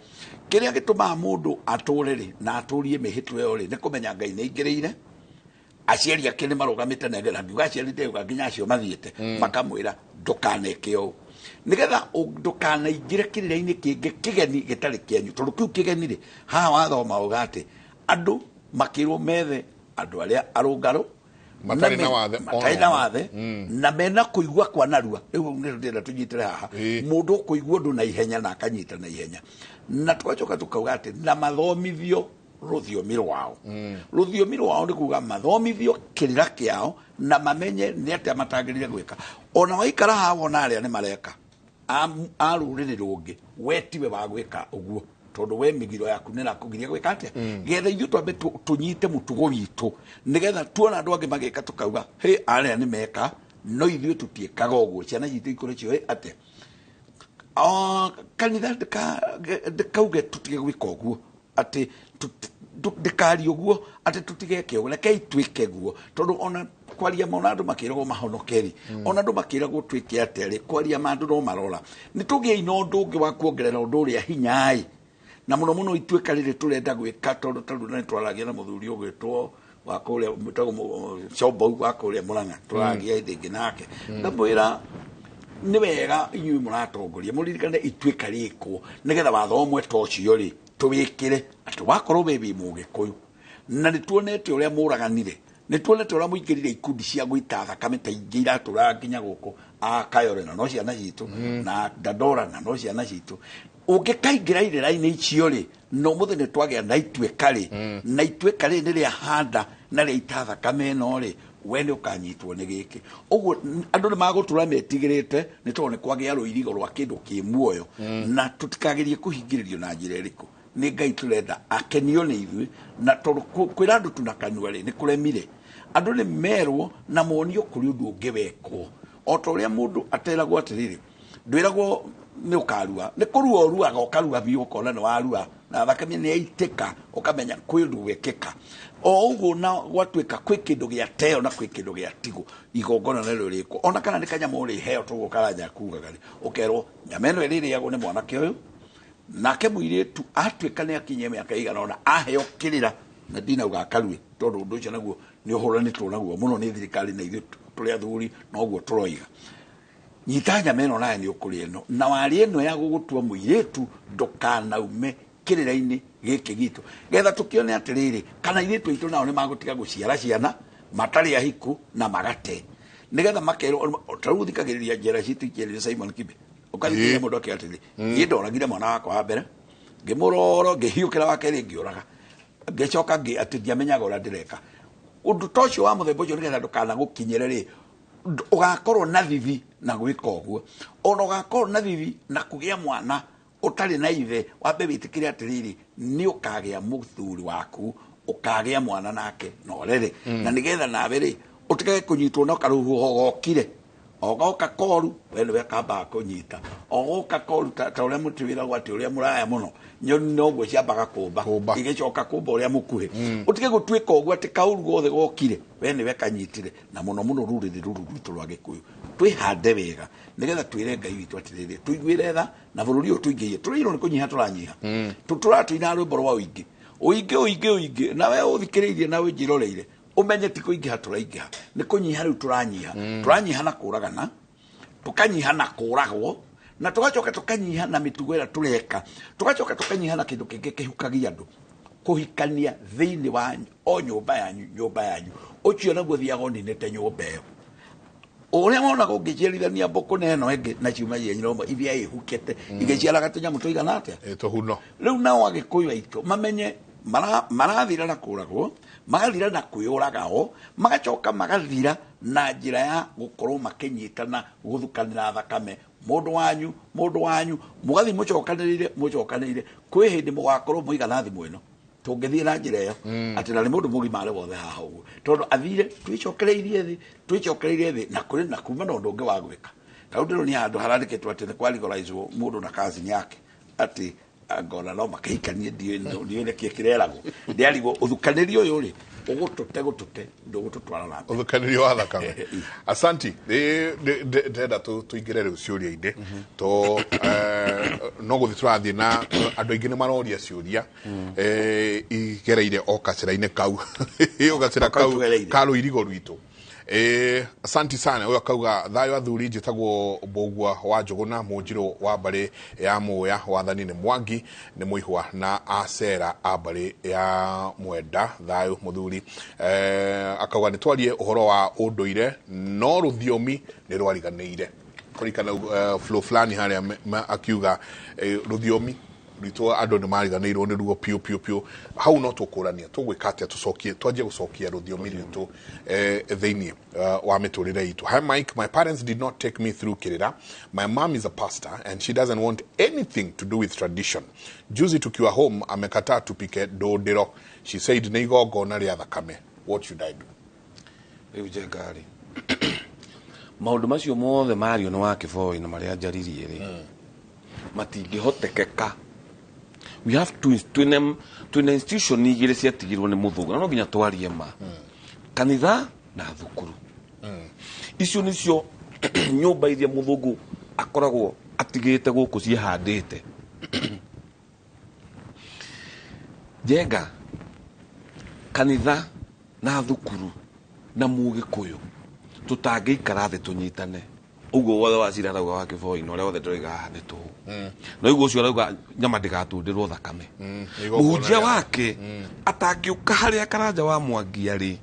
Kĩrĩa gĩtũmaga mũndũ atũre rĩ, na atũrie mĩhĩtwa ĩyo rĩ, nĩ kũmenya Ngai nĩ aingĩrĩire, aciari ake nĩ marũgamĩte na ngiuga aciari ndĩuga nginya acio mathiĩte, makamwĩra ndũkaneke ũũ, nĩgetha ndũkanaingĩre kĩrĩra-inĩ kĩngĩ kĩgeni gĩtarĩ kĩanyu. Tondũ kĩu kĩgeni rĩ, haha wathoma uga atĩ andũ makĩrwo methe andũ arĩa arũngarũ, matarĩ na wathe, matarĩ na wathe, na mena kũigua kwa narua. Rĩu nĩ ndĩrenda tũnyitĩre haha, mũndũ ũkũigua ũndũ na ihenya na akanyita na ihenya. Na tũgacoka tũkauga atĩ na mathomithio rũthiomi rwao. Rũthiomi rwao nĩ kuga mathomithio kĩrĩra kĩao, na mamenye nĩ atĩa matagĩrĩire gwĩka. Ona waikara haha wona arĩa nĩ mareka a rũrĩrĩ rũngĩ, we tiwe wa gwĩka ũguo, tondũ we mĩgiro yaku nĩ ĩrakũgiria gwĩka atĩa. Getha ithuĩ twambe tũnyite mũtugo witũ, nĩgetha tuona andũ angĩ magĩka tũkauga hĩ, arĩa nĩ meka, no ithuĩ tũtiĩkaga ũguo. Ciana citũ ikũre ciũĩ atĩa. Kanitha ndĩkauge tũtige gwĩka ũguo, atĩ ndĩkarie ũguo, atĩ tũtigeke ũguo, rekei twĩke guo. Tondũ ona kwaria ma, ona andũ makĩragwo mahonokeri, ona andũ makĩragwo twĩke atĩa rĩ, kwaria ma andũ no marora. Nĩ tũgĩei na ũndũ ũngĩ wa kuongerera ũndũ ũrĩa hinya-ĩ, na mũno mũno ituĩka rĩrĩ tũrenda gwĩka, tondũ ta rĩu nĩ twaragia na mũthuri ũgwĩtwo wa kũrĩa mwĩtagwo Combou wa kũrĩa Mũrang'a, tũragia hĩndĩ ĩngĩ nake, ndamwĩra nĩ wega inyuĩ mũratongoria mũririkane ituĩka rĩkwo, nĩgetha watho ũmwe ta ũcio rĩ tũwĩkĩre, atĩ wakorwo wĩ wĩ Mũgĩkũyũ, na nĩ tuonete ũrĩa mũraganire, nĩ tuonete ũrĩa mũingĩrire ikundi cia gwĩta thakame ta ingĩ iratũraga nginya gũkũ a Kayore, na no ciana citũ, na Dandora, na no ciana citũ. Ũngĩkaingĩra irĩra-inĩ icio rĩ, no mũthĩ nĩ twagĩa na ituĩka rĩ, na ituĩka rĩ nĩ rĩa handa na rĩa thakame ĩno rĩ, we nĩ ũkanyitwo nĩ gĩkĩ. Ũguo andũ nĩ magũtũra metigĩrĩte, nĩ tondũ nĩ kwagĩa rũirigo rwa kĩndũ kĩ muoyo, na tũtikagerie kũhingĩrĩrio na njĩra ĩrĩkũ. Nĩ Ngai tũrenda akenio nĩ ithuĩ, na tondũ kwĩra andũ tu na kanua rĩ, nĩ kũremire. Andũ nĩ merwo na monio kũrĩ ũndũ ũngĩ wekwo. O ta ũrĩa mũndũ ateragwo atĩrĩrĩ, ndwĩragwo nĩ ũkarua, nĩ kũrua ũruaga, ũkarua biũ ũkona nĩ warua, na thakame nĩ yaitĩka, ũkamenya kwĩ ũndũ wekĩka. O ũguo na gwatuĩka kwĩ kĩndũ gĩateo na kwĩ kĩndũ gĩatigwo, igongona narĩo rĩkwo. Ona kana nĩ kanyamũ ũrĩheo toguo Karanja kugaga rĩ, ũkerwo nyama ĩno ĩrĩrĩagwo nĩ mwanake ũyũ, nake mũirĩtu atuĩka nĩ akinyia mĩaka ĩigana ũna, aheo kĩrĩra, na ndinauga akarue, tondũ ũndũ ũcio naguo nĩ ũhũranĩtwo naguo mũno nĩ thirikari, na ithuĩ tũrĩ athuri noguo tũroiga. Nyita nyama ĩno nawe nĩ ũkũrĩa ĩno, na warĩa ĩno ya gũgũtua mũirĩtu, ndũkanaume kĩrĩra-inĩ gĩkĩ gitũ, getha tũkĩone atĩrĩrĩ, kana airĩtu aitũ nao nĩ magũtiga gũciara ciana matarĩ ahiku na magate, nĩgetha makerwo. Ta rĩu thikagĩrĩria njera citũ ikĩarĩria Simon Kibe, Ũkathikĩrĩria mũndũ akĩra atĩrĩ, niĩ ndoragire mwana wakwa wa mbere, ngĩmũroro, ngĩhiũkĩra wa kerĩ ngĩũraga, ngĩcoka atĩ ndiamenyaga ũrĩa ndĩreka. Ũndũ ta ũcio wa mũthemba ũcio, nĩgetha ndũkanagũkinyĩre rĩ, ũgakorwo na thithi na gwĩka ũguo, ona ũgakorwo na thithi na kũgĩa mwana ũtarĩ na ithe. Wambe wĩtĩkĩre atĩrĩrĩ, nĩ ũkagĩa mũthuri waku, ũkagĩa mwana nake na ũrere, na nĩgetha nawe rĩ ũtigage kũnyitwo na karũhuho gokire o goka koru, we nĩwe kambaga kũnyita o goka koru, ta ũrĩa mũtĩ wĩragwo atĩ ũrĩa mũraya mũno nyoni noguo ciambaga kũmba, igĩcoka kũmba ũrĩa mũkuhĩ. Ũtige gũtuĩka ũguo atĩ kaũru gothe gokire we nĩwe kanyitire. Na mũno mũno rũrĩrĩ rũrũ rwitũ rwa Gĩkũyũ, twĩhande wega nĩgetha twĩre Ngai witũ atĩrĩrĩ, tũiguĩre tha na bũrũri ũyũ tũingĩhie. Tũrĩirwo nĩ kũnyiha, tũranyiha, tũratũinaga rwĩmbo rwa ũingĩ, ũingĩ, ũingĩ, ũingĩ, na we ũthikĩrĩirie na ũnjĩroreire ũmenye ti kũingĩha tũraingĩha, nĩ kũnyiha rĩu tũranyiha. Tũranyiha na kũragana, tũkanyiha na kũragwo, na tũgacoka tũkanyiha na mĩtugo ĩrĩa tũreka, tũgacoka tũkanyiha na kĩndũ kĩngĩ kĩhukagia andũ, kũhikania thĩinĩ wa o nyũmba yanyu, nyũmba yanyu. Ũcio naguo thiaga ũninĩte nyũmba ĩyo. Ũrĩa wonaga ũngĩciarithania mbũkũ na ĩno ĩngĩ na ciuma cia nyina ũmwe, iria ĩhukĩte igĩciaraga tũnyamũ tũigana atĩa? Tũhuno. Rĩu nao Agĩkũyũ aitũ mamenye marathira na kũragwo, magathira na kwĩũraga, o magacoka magathira na njĩra ya gũkorwo makĩnyitana gũthukanĩra thakame, mũndũ wanyu, mũndũ wanyu, mũgathiĩ mũcokanĩrĩire, mũcokanĩrĩire. Kwĩ hĩndĩ mũgakorwo mũigana thimũ ĩno tũngĩthiĩ na njĩra ĩyo, atĩ na nĩ mũndũ mũgima arĩ wothe haha ũguo, tondũ athire twĩcokereirie thĩ, twĩcokereirie thĩ, na kũrĩ na kuma na ũndũ ũngĩ wa gwĩka. Ta rĩu ndĩronia handũ harandĩkĩtwo atĩ nĩ kwalegalizwo mũndũ na cousin yake, atĩ ngona no makĩhikanie. Ndiũĩ nĩkĩ kĩreragwo, ndĩarigwo ũthukanĩri ũyũ rĩ ũgũtũte gũtũte ndũgũtũtwara na mbere. Ũthukanĩri wa thakame. Asanti. Ndĩrenda tũingĩre rĩu ciũria-inĩ, to no gũthiĩ tũrathiĩ na andũ aingĩ nĩ maroria ciũria igereire o gacĩra-inĩ kau, o gacĩra O kau kau tũgereire. Ka rũirigo rwitũ. Asanti sana. Ũyũ akauga, thayũ athuri, njĩtagwo Mbũgua wa Njũgũna, mũnjirũ wa mbarĩ ya Mũya, wathani nĩ Mwangi, nĩ mũihwa na acera a mbarĩ ya Mwenda. Thayũ mũthuri. Akauga nĩ twarie ũhoro wa ũndũire, no rũthiomi nĩ rwariganĩire kũrikana flow fulani harĩa akiuga rũthiomi rwitũ andũ nĩ mariganĩirwo nĩ ruo piũ piũ piũ. Hau no tũkũrania tũgwĩka atĩa, tũcokie, twanjie gũcokia rũthiomi rwitũ thĩinĩ wa mĩtũrĩre itũ. Hi Mike, my parents did not take me through kirira. My mom is a pastor and she doesn't want anything to do with tradition. Juzi tukiwa home amekataa tupike ndũndĩro. She said nĩ igongona rĩa thakame. What should I do? Rĩu njenga rĩ, maũndũ macio mothe mario nĩ wa kĩboi na marĩa njaririe rĩ, matingĩhotekeka. We have to, twĩna institution igĩrĩ ciatigirwo nĩ mũthũngũ, na no nginya twarie ma, kanitha na thukuru. Icio nĩcio nyũmba iria mũthũngũ akoragwo atigĩte gũkũ ciĩhandĩte. Njenga, kanitha na thukuru na mũgĩkũyũ tũtangĩikara thĩ tũnyitane ũguo wothe wa cira arauga wa kĩboi na ũrĩa wothe ndĩroiga haha nĩ tũhũ, na ũguo ũcio arauga nyama ndĩgatundĩrwo thakame, mũhunjia wake atangĩũka harĩa Karanja wa Mwangia rĩ,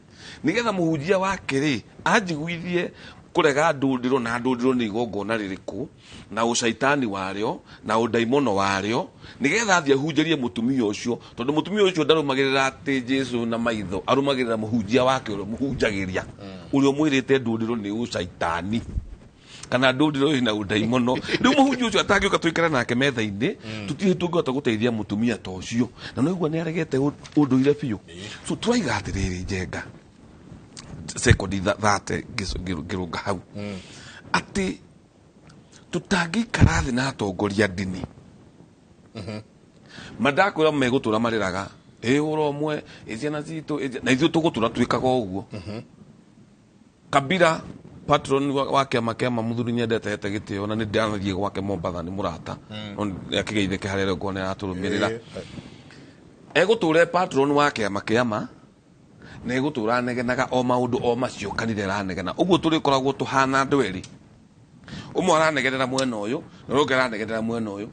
nĩgetha mũhunjia wake rĩ anjiguithie kũrega ndũndĩro, na ndũndĩro nĩ igongona rĩrĩkũ, na ũcaitani warĩo na ũndaimono warĩo, nĩgetha athiĩ ahunjĩrie mũtumia ũcio, tondũ mũtumia ũcio ndarũmagĩrĩra atĩ Jesu na maitho, arũmagĩrĩra mũhunjia wake ũrĩa mũhunjagĩria, ũrĩa ũmwĩrĩte ndũndĩro nĩ ũcaitani kana ndũndĩro ĩna ũndaimono. Rĩu mũhunjia ũcio atangĩũka tũikare nake metha-inĩ, tũtirĩ tũngĩhota gũteithia mũtumia ta ũcio, na no igua nĩ aregete ũndũire biũ. So tũraiga atĩrĩrĩ, Njenga, sekondi thate ngĩrũnga hau atĩ tũtangĩikara thĩ na atongoria ndini mandakwĩra megũtũra marĩraga ĩ ũra ũmwe ĩ ciana citũ na ithuĩ tũgũtũra twĩkaga ũguo. Kabira patron wa kĩama mũthuri nyendete hete gĩtĩo, na nĩ ndĩrathiĩ gwake Mombatha, nĩ mũrata, no akĩgeithĩke harĩa rĩu ngona aratũrũmĩrĩra. Egũtũra e patron wa kĩama na egũtũra anegenaga o maũndũ o macio kanitha ĩranegena. Ũguo tũrĩkoragwo tũhana andũ erĩ, ũmwe aranegenera mwena ũyũ na ũrĩa ũngĩ aranegenera mwena ũyũ.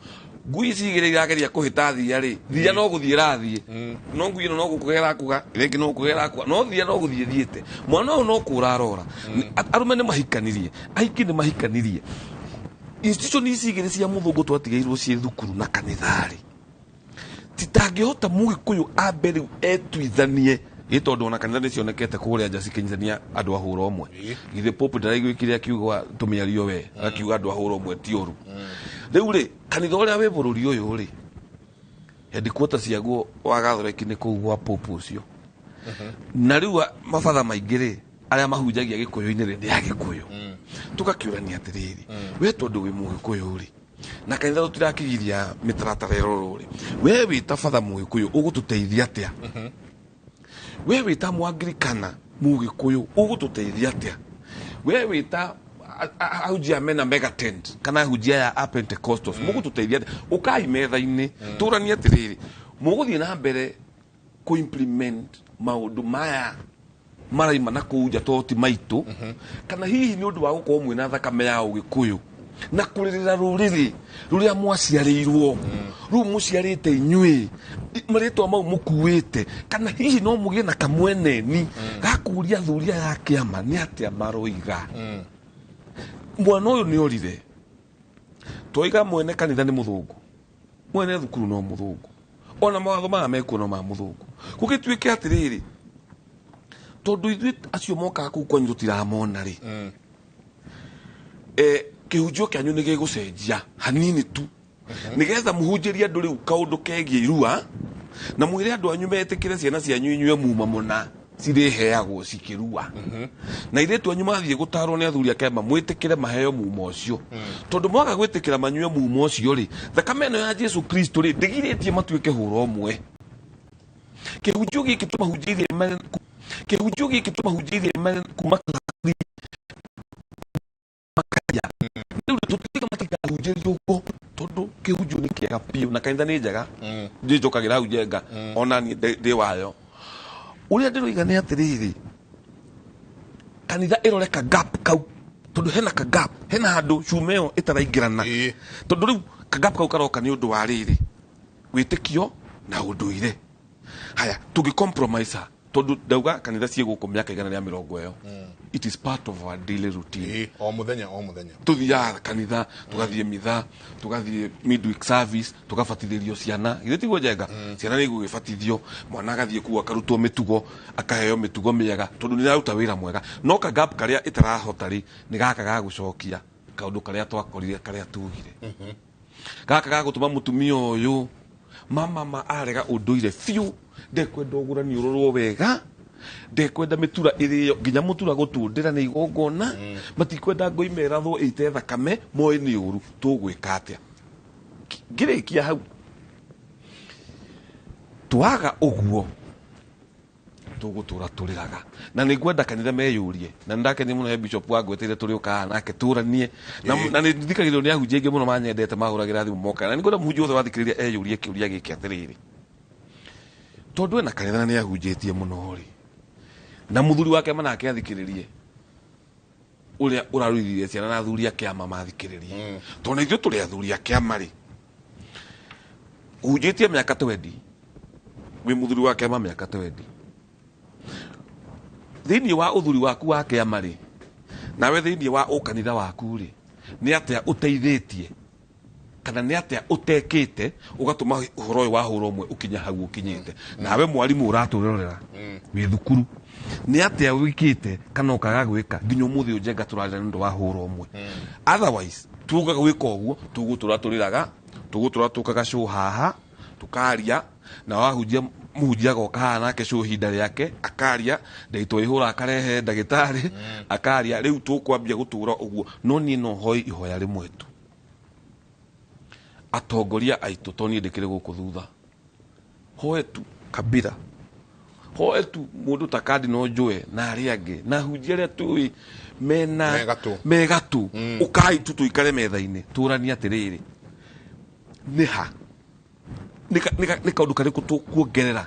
Ngui ici igĩrĩ irageria kũhĩta thia rĩ, thia no gũthiĩ ĩrathiĩ, no ngui ĩno no gũkũgera ĩrakuga, ĩrĩa ĩngĩ no gũkũgera ĩrakuga, no thia no gũthiĩ ĩthiĩte. Mwana ũyũ no kũra arora. Arũme nĩ mahikanirie, ahiki nĩ mahikanirie. Institution ici igĩrĩ cia mũthũngũ twatigĩirwo ciĩ thukuru na kanitha-rĩ, titangĩhota mũgĩkũyũ ambe rĩu etuithanie, ĩ tondũ ona kanitha nĩcionekete kũrĩa nja cikĩnyitania andũ a hũra ũmwe. Githĩ Pope ndaraiguĩkire akiuga tũmĩario we, akiuga andũ a hũra ũmwe ti ũru. Rĩu rĩ, kanitha ũrĩa wĩ bũrũri ũyũ rĩ, headquarter ciaguo wa Gathoreki nĩ kũu gwa Pope ũcio. Na rĩu mabatha maingĩ rĩ, arĩa mahunjagia gĩkũyũ-inĩ rĩ, nĩ agĩkũyũ. Tũgakĩũrania atĩrĩrĩ, we tondũ wĩ mũgĩkũyũ rĩ, na kanitha tũtirakĩgiria mĩtaratara ĩrorwo rĩ, we wĩ ta batha mũgĩkũyũ ũgũtũteithia atĩa? We wĩ ta Mũangirikana mũgĩkũyũ ũgũtũteithia atĩa? We wĩ ta ahunjia mena mega tent kana ahunjia ya a Pentecostals mũgũtũteithia atĩa? Ũkai metha-inĩ tũranie atĩrĩrĩ, mũgũthiĩ na mbere kũ-implement maũndũ maya maraima na kũu nja tondũ ti maitũ, kana hihi nĩ ũndũ wa gũkorwo mwĩna thakame ya ũgĩkũyũ na kũrĩrĩra rũrĩrĩ rũrĩa mwaciarĩirwo, rĩu mũciarĩte inyuĩ marĩtwa mau mũkuĩte, kana hihi no mũgĩe na kamweneni gakũria athuri aya a kĩama nĩ atĩa maroiga. Mwana ũyũ nĩ orire, twaiga mwene kanitha nĩ mũthũngũ, mwene thukuru no mũthũngũ, ona mawatho maya mekuo no ma mũthũngũ. Gũgĩtuĩke atĩrĩrĩ, tondũ ithuĩ acio mokaga kũu kwanyu tũtiramona rĩ, kĩhunjio kĩanyu nĩ gĩgũcenjia hanini tu, nĩgetha mũhunjĩrie andũ rĩu kaũndũ kegiĩ irua, na mwĩre andũ anyu metĩkĩre ciana cianyu inyue muma mũna cirĩheagwo cikĩrua, na airĩtu anyu mathiĩ gũtarwo nĩ athuri a kĩama mwĩtĩkĩre maheo muma ũcio, tondũ mwaga gwĩtĩkĩra manyue muma ũcio rĩ, thakame ĩno ya Jesu Kristo rĩ ndĩgirĩtie matuĩke hũra ũmwe. Kĩhunjio gĩkĩ tũmahunjĩirie kĩhunjio gĩkĩ tũmahunjĩirie kuma makaya rĩu tũtuĩke matikahunjĩrio ũguo, tondũ kĩhunjio nĩ kĩega biũ na kanitha nĩ njega, niĩ njũkagĩra hau njenga ona niĩ ndĩ wayo. Ũrĩa ndĩroiga nĩ atĩrĩrĩ, kanitha ĩrore ka gap kau, tondũ hena ka gap, hena handũ cuma ĩyo ĩtaraingĩrana, tondũ rĩu ka gap kau karoka nĩ ũndũ wa rĩrĩ wĩtĩkio na ũndũire. Haya, tũngĩ compromise ha, tondũ ndauga kanitha ciĩ gũkũ mĩaka 120 ĩyo, it is part of our daily routine. O mũthenya o mũthenya tũthiaga kanitha, tũgathiĩ mitha, tũgathiĩ midweek service, tũgabatithĩrio ciana. Githĩ tiguo njenga? Ciana nĩ igũgĩbatithio, mwana agathiĩ kũu akarutwo mĩtugo, akaheo mĩtugo mĩega, tondũ nĩ ĩraruta wĩra mwega. No ka gap karĩa ĩtarahota rĩ, nĩ gaka ga gũcokia kaũndũ karĩa twakorire, karĩa tugire, gaka ga gũtũma mũtumia ũyũ mama ma arega ũndũire biũ, ndekwenda ũgũrani ũrorwo wega, ndekwenda mĩtura ĩrĩo, nginya mũtura gũtũndĩra nĩ igongona, matikwenda ngoima ĩrathwo ĩite thakame, moĩ nĩ ũru. Tũgwĩka atĩa? Ngĩrĩkia hau, twaga ũguo tũgũtũra tũrĩraga, na nĩ ngwenda kanitha meyũrie, na nĩ ndakenire mũno he bishop wangweteire tũrĩ ũkaga nake tũranie, na nĩ thikagĩrĩrio nĩ ahunjia aingĩ mũno manyendete, mahũragĩra thimũ mokaga, na nĩ ngwenda mũhunjia wothe wathikĩrĩria eyũrie kĩũria gĩkĩ atĩrĩrĩ, tondũ ena kanitha na nĩ ahunjĩtie mũno rĩ, na mũthuri wake manake athikĩrĩrie ũrĩa ũraruithirie ciana na athuri a kĩama mathikĩrĩrie, tondũ na ithuĩ tũrĩ athuri a kĩama rĩ, ũhunjĩtie mĩaka 20, wĩ mũthuri wa kĩama mĩaka 20, thĩinĩ wa ũthuri waku wa kĩama rĩ, nawe thĩinĩ wa ũkanitha waku rĩ, nĩ atĩa ũteithĩtie kana nĩ atĩa ũtekĩte ũgatũma ũhoro ũyũ wa hũra ũmwe ũkinye hau ũkinyĩte? Nawe mwarimũ ũratwĩrorera wĩ thukuru, nĩ atĩa wĩkĩte kana ũkaga gwĩka nginya ũmũthĩ ũyũ njenga tũrarĩra nĩ ũndũ wa hũra ũmwe? Otherwise tugaga gwĩka ũguo, tũgũtũra tũrĩraga, tũgũtũra tũkaga show haha tũkaria, na wahunjia mũhunjia agoka haha nake show ihinda rĩake akaria, ndagĩtarĩ ĩhũra akarehe ndagĩtarĩ akaria. Rĩu tũkwambia gũtũra ũguo, no niĩ no hoe ihoya rĩmwe tu, atongoria aitũ, to niĩ ndĩkĩrĩ gũkũ thutha, hoe tu kabira, hoe tu mũndũ ta Cardinal Njoe na arĩa angĩ na ahunjia arĩa tũĩ mena Megatũ. Megatũ, ũkai tu tũikare metha-inĩ tũranie atĩrĩrĩ, nĩ ha nĩ kaũndũ karĩkũ tũkuongerera,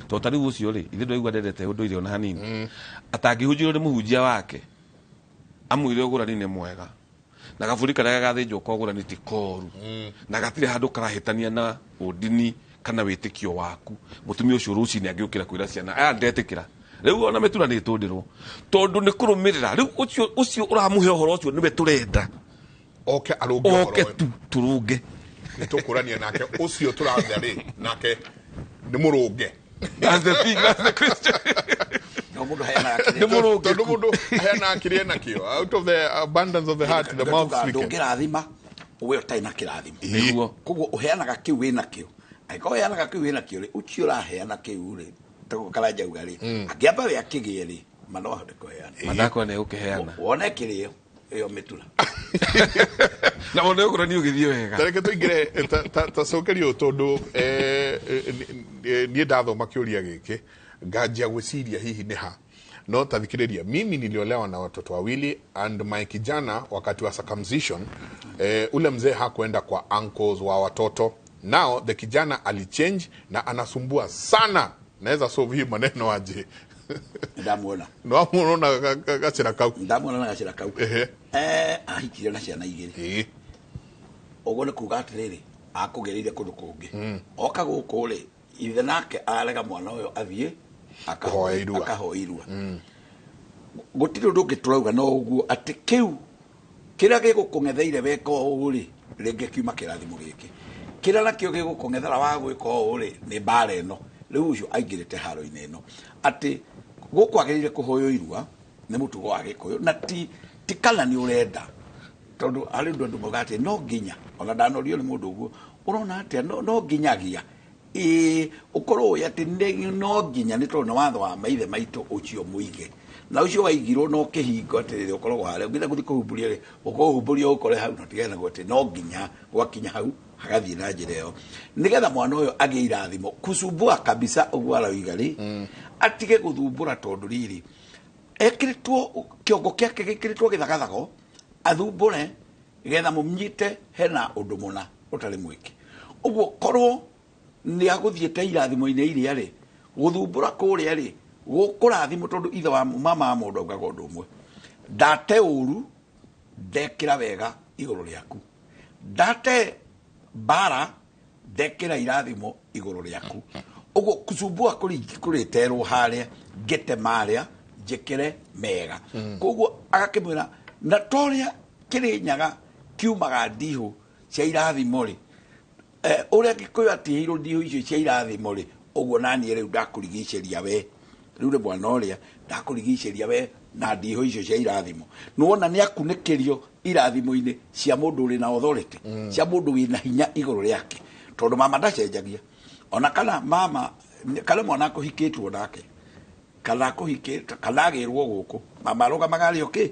tondũ ta rĩu ũcio rĩ, ithuĩ ndwaigua ndendete ũndũire ona hanini, atangĩhunjĩrwo nĩ mũhunjia wake amwĩre ũgũrani nĩ mwega na gabũri karĩa gagathĩnjwo ka ũgũrani ti koru na gatirĩ handũ karahĩtania na ũndini kana wĩtĩkio waku, mũtumia ũcio rũcinĩ angĩũkĩra kwĩra ciana aya ndetĩkĩra rĩu ona mĩtura nĩ ĩtũndĩrwo, tondũ nĩ kũrũmĩrĩra. Rĩu ũcio ũramũhe ũhoro ũcio nĩwe tũrenda. Oke arũnge ũhoro Oke ũyũ. tu turunge. Nĩ tũkũrania nake ũcio tũratha rĩ nake nĩ mũrũnge. That's the thing, that's the question. No mũndũ aheanaga kĩrĩa. Nĩ mũrũnge. Tondũ mũndũ aheanaga kĩrĩa enakĩo, out of the abundance of the heart the mouth speaketh. Ndũngĩrathima we ũtarĩ na kĩrathimo. Nĩguo. Koguo ũheanaga kĩu wĩ nakĩo. Angĩkorwo ũheanaga kĩu wĩ nakĩo rĩ, ũcio ũraheana kĩu rĩ, ta Karanja auga rĩ, angĩamba we akĩgĩe rĩ, ma no ahote kũheana. Mandakwa nĩ gũkĩheana. Wone kĩrĩo ĩyo mĩtura. Na wone ũkorwo nĩ ũgĩthiĩ wega. Tareke tũingĩre tacokerio tondũ niĩ ndathoma kĩũria gĩkĩ nganjia gwĩciria hihi nĩ ha no tathikĩrĩria. Mimi niliolewa na watoto wawili and my kijana wakati wa circumcision ule mzee hakuenda kwa uncles wa watoto. Now the kijana alichange na anasumbua sana. Naweza solve hii maneno aje? Ndamuona. Nĩwamuona gacĩra kau? Ndamuona na gacĩra kau. Ehe. Ahikire na ciana igĩrĩ. Ĩĩ. Ũguo nĩ kuga atĩrĩrĩ, akũgereire kũndũ kũngĩ. Oka gũkũ rĩ, ithe nake arega mwana ũyũ athiĩ Kũhoya irua. Akahoya irua. Gũtirĩ ũndũ ũngĩ tũrauga no ũguo atĩ kĩu kĩrĩa gĩgũkũng'etheire weka ũũ rĩ, rĩngĩ kiuma kĩrathimo gĩkĩ. Kĩrĩa nakĩo gĩgũkũng'ethera wa gwĩka ũũ rĩ, nĩ mbara ĩno. Rĩu ũcio aingĩrĩte haro-inĩ ĩno. Atĩ gũkũ agĩrĩire kũhoywo irua nĩ mũtugo wa Gĩkũyũ na ti kana nĩ ũrenda. Tondũ harĩ ũndũ andũ maugaga atĩ no nginya, ona ndanorio nĩ mũndũ ũguo, ũrona atĩa no nginyagia. Ĩĩ, ũkorwo ũĩ atĩ no nginya nĩ tondũ nĩ watho wa maithe maitũ ũcio mũige. Na ũcio waigirwo no kĩhingo atĩrĩrĩ ũkoragwo harĩa, ũngĩenda gũthiĩ kũhumbũria rĩ, ũkũhumbũria ũkore hau na ũtigane naguo atĩ no nginya gwakinya hau hagathiĩ na njĩra ĩyo. Nĩgetha mwana ũyũ agĩe irathimo, kusumbua kabisa ũguo aroiga rĩ, atige gũthumbũra tondũ rĩrĩ, ekĩrĩtwo kĩongo kĩake gĩkĩrĩtwo gĩthagathago, athumbũre getha mũmnyite hena ũndũ mũna ũtarĩ mwĩke. Ũguo korwo nĩ agũthiĩte irathimo-inĩ iria rĩ, gũthumbũra kũrĩa rĩ, gũkũrathimwo tondũ ithe wa mama wa mũndũ augaga ũndũ ũmwe, ndate ũru ndekĩra wega igũrũ rĩaku, ndate mbara ndekĩra irathimo igũrũ rĩaku. Ũguo kucumbua kũrĩterwo harĩa ngĩte marĩa njĩkĩre mega. Koguo agakĩmwĩra na torĩa Kĩrĩnyaga kiumaga ndihũ cia irathimo rĩ, ũrĩa Gĩkũyũ atigĩirwo ndihũ icio cia irathimo rĩ, ũguo naniĩ rĩu ndakũrigicĩria we, rĩu nĩ mwana ũrĩa ndakũrigicĩria we na ndihũ icio cia irathimo. Nĩwona nĩakunĩkĩrio irathimo-inĩ cia mũndũ ũrĩ na authority, cia mũndũ wĩna hinya igũrũ rĩake, tondũ mama ndacenjagia. Ona kana mama, kana mwana akũhikĩtwo nake, kana akũhikĩtwo, kana agĩrwo gũkũ, mama arũgamaga arĩ okĩ?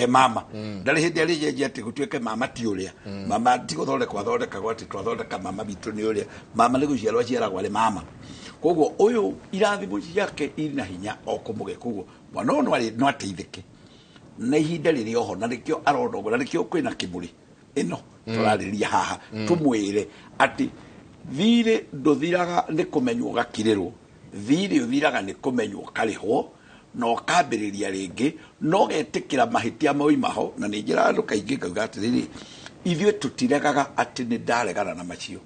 Mama. Ndarĩ hĩndĩ arĩcenjia atĩ gũtuĩke mama ti ũrĩa. Mama ti gũthondekwo athondekagwo atĩ twathondeka mama witũ nĩ ũrĩa. Mama nĩ gũciarwo aciaragwo arĩ mama. Koguo ũyũ irathimo ciake ina hinya o kũmũgĩa. Koguo mwana ũyũ no ateithĩke na ihinda rĩrĩ oho, na nĩkĩo arona ũguo, na nĩkĩo kwĩna kĩmũrĩ ĩno tũrarĩrĩria haha, tũmwĩre atĩ thirĩ ndũthiraga nĩ kũmenywo ũgakirĩrwo, thirĩ ũthiraga nĩ kũmenywo ũkarĩhwo na ũkambĩrĩria rĩngĩ, no ũgetĩkĩra mahĩtia moima ho. Na nĩ njĩraga andũ kaingĩ ngauga atĩrĩrĩ, ithuĩ tũtiregaga atĩ nĩ ndaregana na macio,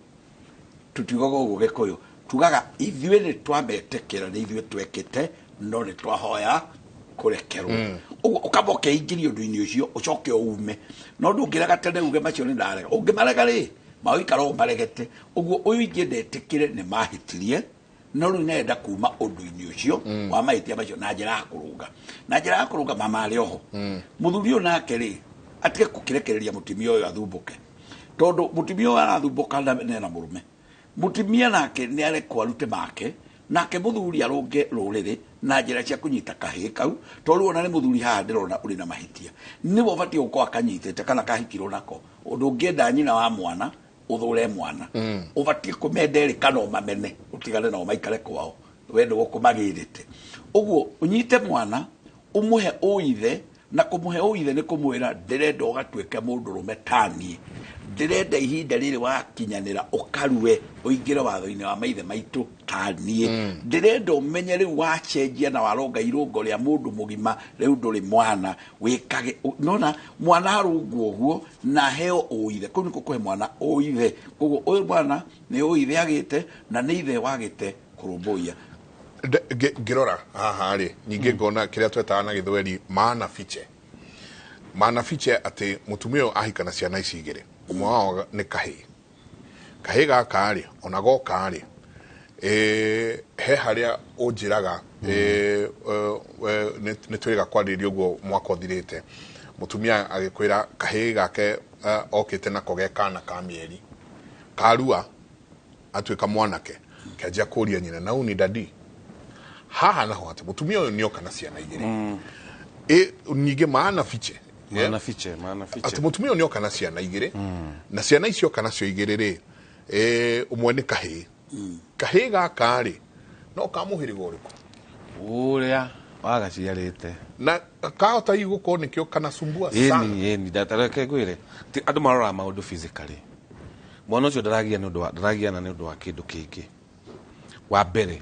tũtiugaga ũguo Gĩkũyũ, tugaga ithuĩ nĩ twametĩkĩra, nĩ ithuĩ twekĩte, no nĩ twahoya kũrekerwo. Ũguo ũkamba ũkeingĩria ũndũ-inĩ ũcio ũcoke ũume, no ndũngĩrega tene uge macio nĩ ndarega. Ũngĩmarega rĩ, maũikara ũmaregete. Ũguo ũyũ ingĩenda etĩkĩre nĩ mahĩtirie, no rĩu nĩarenda kuma ũndũ-inĩ ũcio wa mahĩtia macio na njĩra ya kũrũnga. Na njĩra ya kũrũnga mama arĩ oho. Mũthuri ũyũ nake rĩ, atige gũkĩrekereria mũtumia ũyũ athumbũke, tondũ mũtumia ũyũ arathumbũka nena mũrũme. Mũtumia nake nĩ arekwo arute make, nake mũthuri arũnge rũrĩrĩ na njĩra cia kũnyita kahĩĩ kau, tondũ ona nĩ mũthuri haha ndĩrona ũrĩ na mahĩtia, nĩwe ũbatiĩ gũkorwo akanyitĩte kana kahikirwo nako. Ũndũ ũngĩenda nyina wa mwana ũthũre mwana, ũbatiĩ kũmenda erĩ kana ũmamene, ũtigane nao maikare kwao, we nĩwe ũkũmagĩrĩte. Ũguo ũnyite mwana ũmũhe ũithe, na kũmũhe ũithe nĩ kũmwĩra ndĩrenda ũgatuĩke mũndũrũme ta niĩ, ndĩrenda ihinda rĩrĩ wakinyanĩra ũkarue ũingĩre watho-inĩ wa maithe maitũ ta niĩ, ndĩrenda ũmenye rĩu wacenjia na waronga irũngo rĩa mũndũ mũgima, rĩu ndũrĩ mwana wĩkage. Nona mwana arũngwo ũguo na aheo ũithe, kũu nĩkuo kũhe mwana ũithe. Koguo ũyũ mwana nĩ ũithe agĩte na nĩ ithe wagĩte kũrũmbũiya. Ngĩrora haha rĩ, ningĩ ngona kĩrĩa twetaga na gĩthweri maana fiche. Manafiche atĩ mũtumia ũyũ ahika na ciana ici igĩrĩ, ũmwe wao nĩ kahĩĩ. Kahĩĩ gaka rĩ, ona goka rĩ, he harĩa ũnjĩraga nĩ twĩrĩga kwarĩrĩria ũguo mwaka ũthirĩte, mũtumia agĩkwĩra kahĩĩ gake okĩte nako ge kana ka mĩeri karua atuĩka mwanake, kĩanjia kũria nyina na uni dadi. Haha naho atĩ mũtumia ũyũ nĩoka na ciana igĩrĩ, ningĩ maana fiche Maana fiche, maana fiche. Atĩ mũtumia ũyũ nĩoka na ciana igĩrĩ, na ciana icio oka nacio igĩrĩ rĩ, ũmwe nĩ kahĩĩ. Kahĩĩ gaka rĩ, no ka mũhĩrĩga ũrĩkũ? Ũrĩa wagaciarĩte. Na kahota hihi gũkorwo nĩkĩo kanasumbua sana. Ĩni, ĩni, ndareke ngwĩre. Ti andũ maroraga maũndũ physically. Mwana ũcio ndaragia nĩ ũndũ wa, ndaragiana nĩ ũndũ wa kĩndũ kĩngĩ. Wa mbere,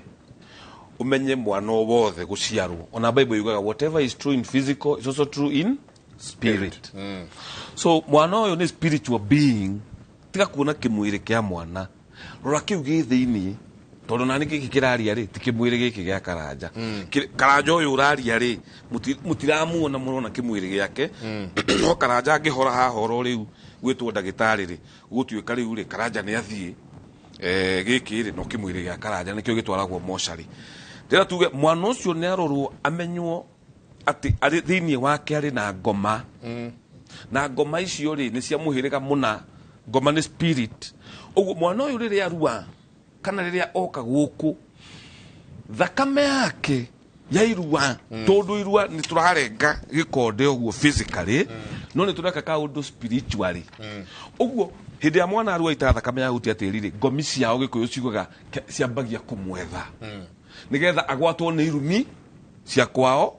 ũmenye mwana o wothe gũciarwo. Ona Bible yugaga whatever is true in physical is also true in spirit. So mwana ũyũ nĩ spiritual being. Tiga kuona kĩmwĩrĩ kĩa mwana. Rora kĩu gĩ thĩinĩ. Tondũ nani gĩkĩ kĩraria rĩ, ti kĩmwĩrĩ gĩkĩ gĩa Karanja. Karanja ũyũ ũraria rĩ, mũtiramuona, mũrona kĩmwĩrĩ gĩake. No Karanja angĩhora haha oro rĩu gwĩtwo ndagĩtarĩ rĩ, gũtuĩka rĩu rĩ, Karanja nĩ athiĩ. Gĩkĩ rĩ, no kĩmwĩrĩ gĩa Karanja nĩkĩo gĩtwaragwo mocarĩ. Ndĩra tuge mwana ũcio nĩ arorwo amenywo atĩ arĩ thĩinĩ wake arĩ na ngoma. Na ngoma icio rĩ, nĩ cia mũhĩrĩga mũna. Ngoma nĩ spirit. Ũguo mwana ũyũ rĩrĩa arua kana rĩrĩa oka gũkũ, thakame yake ya irua, tondũ irua nĩ tũrarenga gĩkonde ũguo physically, no nĩ tũreka kaũndũ spiritually. Ũguo hĩndĩ ya mwana arua ita thakame ya hutia tĩri rĩ, ngomi ciao Gĩkũyũ ciugaga ciambagia kũmwetha. Nĩgetha agwatwo nĩ irumi cia kwao,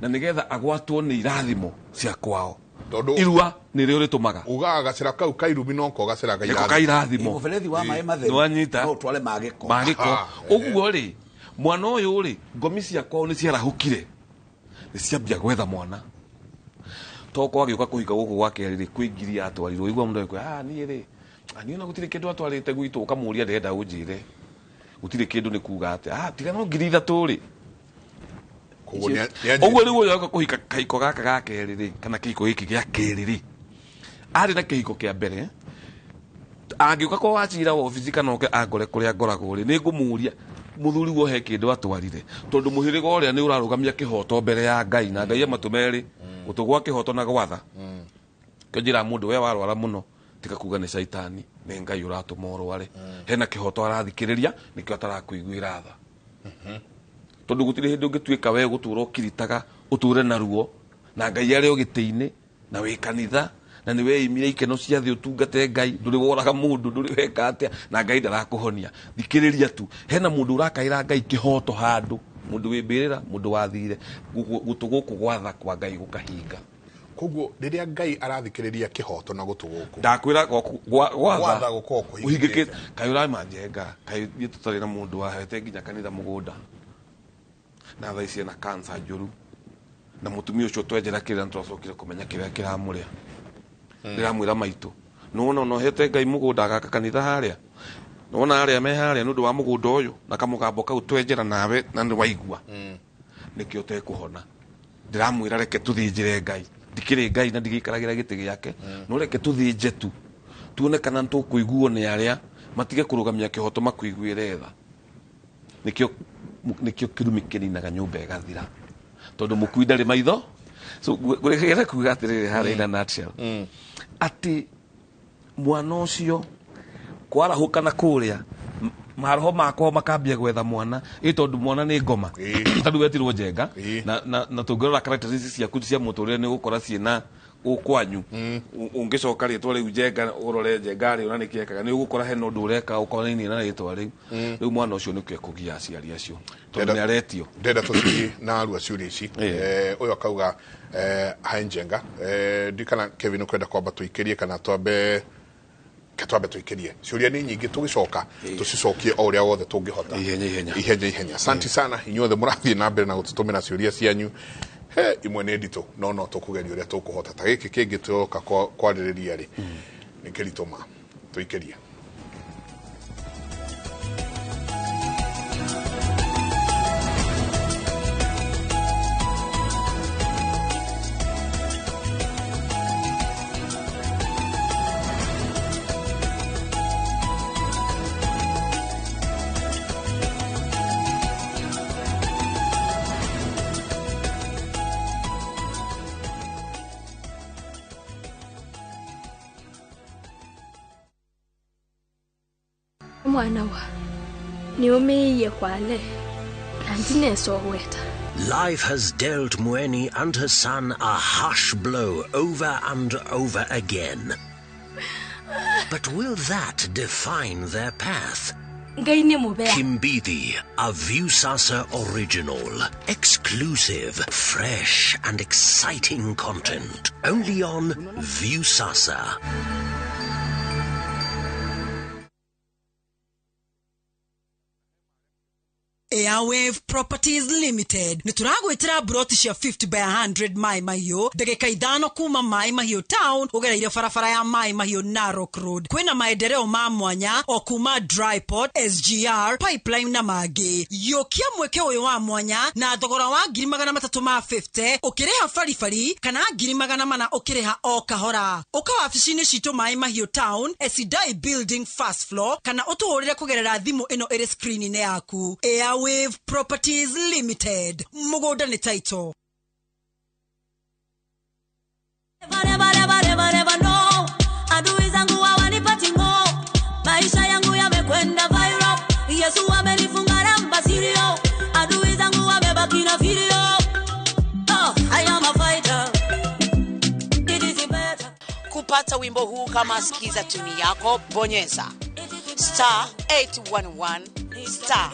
na nĩgetha agwatwo nĩ irathimo cia kwao. Tondũ irua nĩrĩo rĩtũmaga. Ugaga gacĩra kau ka irumi no ko gacĩra ka Nĩko ka irathimo. Mũberethi wa maĩ matheru. Nĩwanyita? No ũtware magĩko. Magĩko. Ũguo rĩ, mwana ũyũ rĩ, ngomi cia kwao nĩ ciarahũkire. Nĩ ciambia gwetha mwana. Toko agĩũka kũhika gũkũ gwa kerĩ rĩ, kwĩ ngiri atwarirwo. Ũigua mũndũ agĩkwĩra, niĩ rĩ, niĩ ona gũtirĩ kĩndũ atwarĩte gwitũ, ũkamũũria ndĩrenda ũnjĩre. Gũtirĩ kĩndũ nĩ kuga atĩa. Tiga no ngiri ithatũ rĩ. Koguo nĩ anjĩtie. Ũguo rĩu ũyũ oka kũhika kĩhiko gaka ga kerĩ rĩ, kana kĩhiko gĩkĩ gĩa kerĩ rĩ, arĩ na kĩhiko kĩa mbere, angĩũka kwa Wachira wobici kana oke angore kũrĩa ngoragwo rĩ, nĩ ngũmũria mũthuri guo he kĩndũ atwarire, tondũ mũhĩrĩga ũrĩa nĩ ũrarũgamia kĩhoto mbere ya Ngai, na Ngai amatũ merĩ, gũtũ gwa kĩhoto na gwatha. Kĩo njĩraga mũndũ, we warwara mũno, tiga kuga nĩ caitani, nĩ Ngai ũratũma ũrware. Hena kĩhoto arathikĩrĩria, nĩkĩo atarakũiguĩra tha. Tondũ gũtirĩ hĩndĩ ũngĩtuĩka we gũtũra ũkiritaga, ũtũre na ruo, na Ngai arĩ o gĩtĩ-inĩ, na wĩ kanitha, na nĩ weimire ikeno cia thĩ ũtungate Ngai, ndũrĩ woraga mũndũ, ndũrĩ weka atĩa, na Ngai ndarakũhonia. Thikĩrĩria tu, hena mũndũ ũrakaĩra Ngai kĩhoto handũ, mũndũ wĩ mbĩrĩra, mũndũ wathire, gũtũ gũkũ gwatha kwa Ngai gũkahinga. Koguo rĩrĩa Ngai arathikĩrĩria kĩhoto na gũtũ gũkũ, ndakwĩra gwatha Gwatha gũkorwo kũhingĩkĩte. kũhingĩkĩte. Kaĩ ũramanjenga, kaĩ ithuĩ tũtarĩ na mũndũ wahete nginya kanitha mũgũnda, na thaa ici ena cancer njũru, na mũtumia ũcio twenjera kĩrĩa nĩtwacokire kũmenya kĩrĩa kĩramũrĩa. Ndĩramwĩra maitũ, nĩwona ona ũhete Ngai mũgũnda agaka kanitha harĩa, nĩwona arĩa me harĩa nĩ ũndũ wa mũgũnda ũyũ na kamũgambo kau twenjera nawe na nĩwaigua. Nĩkĩo ũtekũhona. Ndĩramwĩra reke tũthĩnjĩre Ngai, ndikĩrĩ Ngai na ndigĩikaragĩra gĩtĩ gĩake, no reke tũthĩnje tu tuone kana nĩtũkũiguo nĩ arĩa matige kũrũgamia kĩhoto makũiguĩre tha. Nĩkĩo kĩrumi kĩninaga nyũmba ĩgathira, tondũ mũkui ndarĩ maitho. So ngũrĩkĩra kuga atĩrĩrĩ harĩa in a nutshell, atĩ mwana ũcio kwarahũka na kũrĩa maroho makwa makambia gwetha mwana, ĩ tondũ mwana nĩ ngoma. Ta rĩu wetirwo Njenga, na tũngĩrora characteristics ciaku cia mũtũrĩre nĩ ũgũkora ciĩna gũkwanyu. Ũngĩcoka rĩtwa rĩu Njenga, ũrore Njenga rĩ, ona nĩkĩ ekaga, nĩ ũgũkora hena ũndũ ũreka ũkonainie na rĩtwa rĩu. Rĩu mwana ũcio nĩkĩo ekũgia aciari acio, tondũ nĩ aretio. Ndĩrenda tũthiĩ na arua ciũria ici. Ũyũ akauga, hi Njenga, ndikana Kevin ũkwenda kwamba tũikĩrie kana twambe ke twambe tũikĩrie ciũria nĩ nyingĩ, tũgĩcoka tũcicokie o ũrĩa wothe tũngĩhota. Ihenya, ihenya. Ihenya, ihenya. Asante sana inyuothe mũrathiĩ na mbere na gũtũtũmĩra ciũria cianyu. He imwe nĩ nditũ, no no tũkũgeria ũrĩa tũkũhota. Ta gĩkĩ kĩngĩ tũroka kwarĩrĩria rĩ, nĩ kĩritũ ma. Tũikĩrie. Mwanawa niumiie kwale na ndinesoweta. Life has dealt Mueni and her son a harsh blow over and over again. But will that define their path? Ngai nĩ mũbea. Kimbithi, a Viusasa original. Exclusive, fresh and exciting content. Only on Viusasa. Airwave Properties Limited nĩ tũragwĩtĩra broti cia 50 by 100 Mai Mahiũ, ndagĩka 5 kuma Mai Mahiũ town ũgereire barabara ya Mai Mahiũ Narok Road. Kwĩna maendereo ma mwanya o kuma Dryport, SGR, Pipeline na mangĩ. Yũkia mweke ũyũ wa mwanya na thogora wa 350,000 ũkĩrĩha baribari kana 400,000 ũkĩrĩha o kahora. Ũka wabici-inĩ citũ Mai Mahiũ town, Esidai Building first floor, kana ũtũhũrĩre kũgerera thimũ ĩno ĩrĩ screen-inĩ yaku. Airwave Properties Limited. Mũgũnda nĩ title. Never, never, never, never know. Adui zangu hawanipati ngo. Maisha yangu yamekwenda viral. Yesu amenifunga namba sirio. Adui zangu wamebaki na video. Oh, I am a fighter. It is better. Kupata wimbo huu kama sikiza tuni yako, bonyeza star 811 star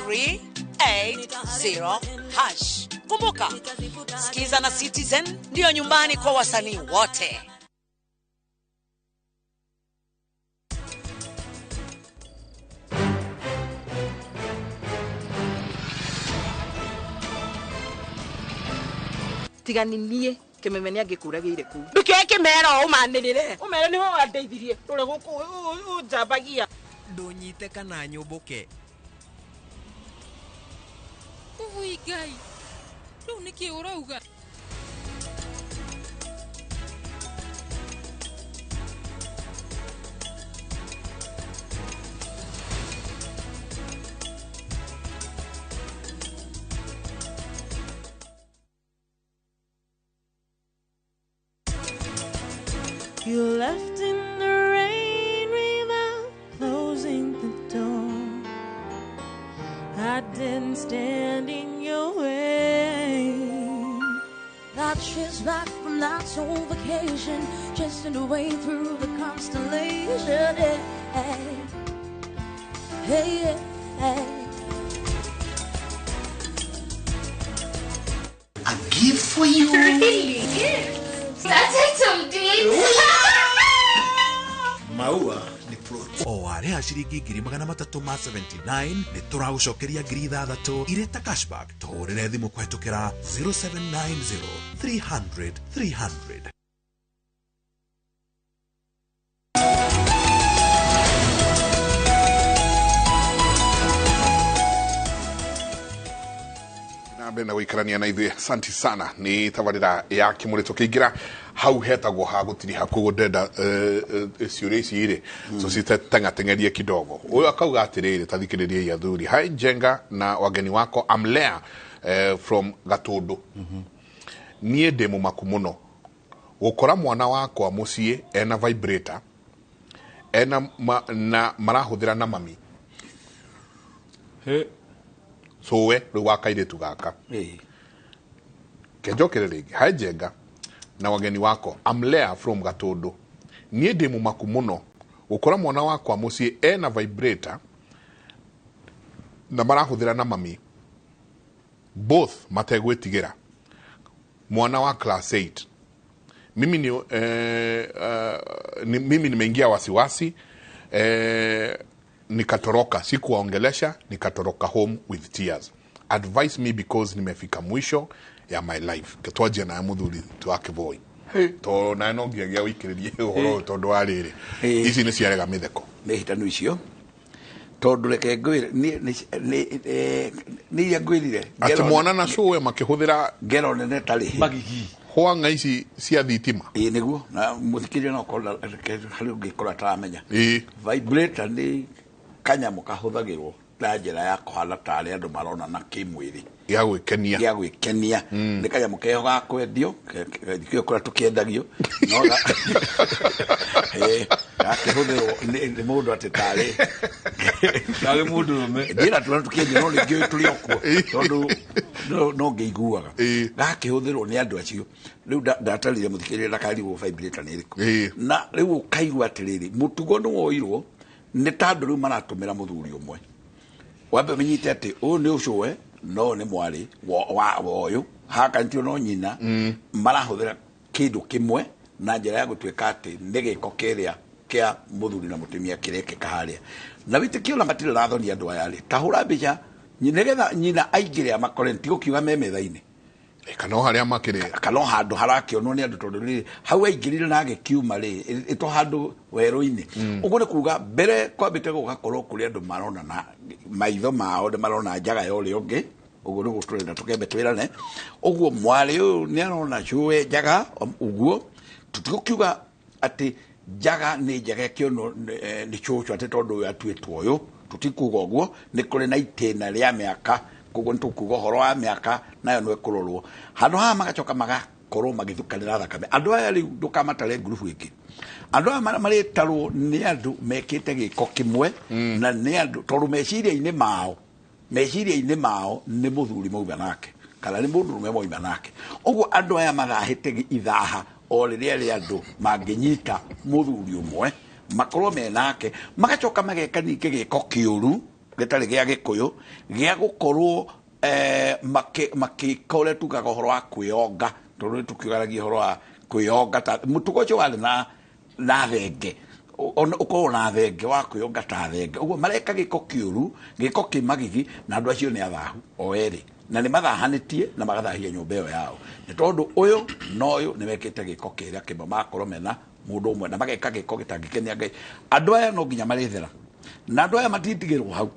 380 hash. Kumbuka, Sikiza na Citizen ndiyo nyumbani kwa wasanii wote. Tiganinie kimemenia ngikuragiire ku nduke kimera umanirire umere niwe wandeithirie rure guku unjambagia Ndũnyite kana nyũmbũke. Ui Ngai, rĩu nĩkĩ ũrauga? You left in the rain without closing the door. I didn't stand in your way. That she's back from that soul vacation, chasing her way through the constellation. Hey, hey, hey. A gift for you. Really? That's it, date. Maua ni plot. O warĩha ciringi 379,000 nĩ tũragũcokeria 6,000 irĩ ta cashback. Tũhũrĩre thimũ kũhetũkĩra 0790 300 300. Na gũikarania na ithuĩ, asante sana. Nĩ tabarĩra ya Kĩmũrĩ tũkĩingĩra hau hetagwo ha gũtiriha, koguo ndĩrenda ciũria ici rĩ tũciteng'ateng'erie kidogo. Ũyũ akauga atĩrĩrĩ, ta thikĩrĩriai athuri. Hi Njenga na wageni wako, I'm Lea from Gatũndũ. Niĩ ndĩ mũmaku mũno gũkora mwana wakwa mũciĩ ena vibrator ena na marahũthĩra na mami. Sowe rĩu wa kairĩtu gaka. Kenjokere rĩngĩ. Hi Njenga na wageni wako, I'm Lea from Gatũndũ. Niĩ ndĩ mũmaku mũno gũkora mwana wakwa mũciĩ ena vibrator na marahũthĩra na mami, both mategwĩtigĩra. Mwana wa class 8. Mimi ni mimi nimeingia wasiwasi, nikatoroka, sikuwaongelesha, nikatoroka home with tears. Advise me because nimefika mwisho ya my life. Ketwajia na muthuri twake boy. To na no ngiagia wikiririe uhoro tondu wa riri. Ici ni ciarega mitheko. Nĩ hitanu icio. Tondu reke ngwire ni iria ngwirire. Ati mwana na cũwe makĩhũthĩra ngero nene tarĩ magigi. Hwanga ici cia thitima. Ĩĩ nĩguo, na mũthikĩrĩria no korwo harĩ ũngĩkorwo ataramenya. Vibrator nĩ kanyamũ kahũthagĩrwo Na njĩra ya kũhana tarĩ andũ maronana kĩmwĩrĩ. Gĩa gwĩkenia. Gĩa gwĩkenia. Nĩ kanyamũ keho ga kwendio, kĩo kũrĩa tũkĩendagio, no gakĩhũthĩrwo nĩ mũndũ atĩ tarĩ mũndũ rũme. Njĩra tũrĩa tũkĩendio, no rĩngĩ tũrĩ o kuo tondũ no ngĩiguaga gakĩhũthĩrwo nĩ andũ acio. Rĩu ndatarire mũthikĩrĩria ndakarigwo vibrator nĩ ĩrĩkũ, na rĩu ũkaigua atĩrĩrĩ, mũtugo nĩ woirwo nĩ ta andũ rĩu maratũmĩra mũthuri ũmwe. Wambe ũmenyite atĩ ũyũ nĩ ũcũwe, no nĩ mwarĩ wa ũyũ haka nĩtio no nyina, marahũthĩra kĩndũ kĩmwe na njĩra ya gũtuĩka atĩ nĩ gĩko kĩrĩa kĩa mũthuri na mũtumia kĩrekĩka harĩa. Na wĩtĩkio na matirĩ rathoni andũ aya rĩ, ta hũra mbica nĩgetha nyina aingĩre amakore, ntigũkiuga me metha-inĩ kana o harĩa makĩrĩ, kana o handũ harakĩonwo nĩ andũ, tondũ rĩrĩ hau aingĩrire na agĩkiuma rĩ, ĩto handũ werũ-inĩ. Ũguo nĩ kuga mbere kwambĩte gũgakorwo kũrĩ andũ maronana maitho mao, nĩ marona njaga ya ũrĩa ũngĩ. Ũguo nĩguo tũrenda tũkembe twĩrane. Ũguo mwarĩ ũyũ nĩ arona cũwe njaga. Ũguo tũtigũkiuga atĩ njaga nĩ njaga ĩkĩonwo nĩ cũcũ atĩ tondũ ũyũ atuĩtwo ũyũ, tũtikuga ũguo. Nĩ kũrĩ na itĩna rĩa mĩaka, koguo nĩ tũkuga ũhoro wa mĩaka nayo no ĩkũrorwo handũ haha. Magacoka magakorwo magĩthukanĩra thakame. Andũ aya rĩu ndũkamatare ngurubu ĩngĩ. Andũ aya marĩtarwo nĩ andũ mekĩte gĩko kĩmwe, na nĩ andũ tondũ meciria-inĩ mao nĩ mũthuri mauma nake kana nĩ mũndũrũme moima nake. Ũguo andũ aya mathahĩte ithaha o rĩrĩa rĩa andũ mangĩnyita mũthuri ũmwe makorwo me nake, magacoka mageka ningĩ gĩko kĩũru gĩtarĩ gĩa Gĩkũyũ gĩa gũkorwo makĩka ũrĩa tugaga ũhoro wa kwĩonga, tondũ nĩ tũkiugaragia ũhoro wa kwĩonga ta mũtugo ũcio warĩ na thenge, ũkorwo na thenge wa kwĩonga ta thenge. Ũguo mareka gĩko kĩũru, gĩko kĩ magigi, na andũ acio nĩ athahu o erĩ, na nĩ mathahanĩtie na magathahia nyũmba ĩyo yao, nĩ tondũ ũyũ na ũyũ nĩ mekĩte gĩko kĩrĩa kĩmwe, magakorwo mena mũndũ ũmwe na mageka gĩko gĩtangĩkenia Ngai. Andũ aya no nginya marĩthera, na andũ aya matindigĩrwo hau,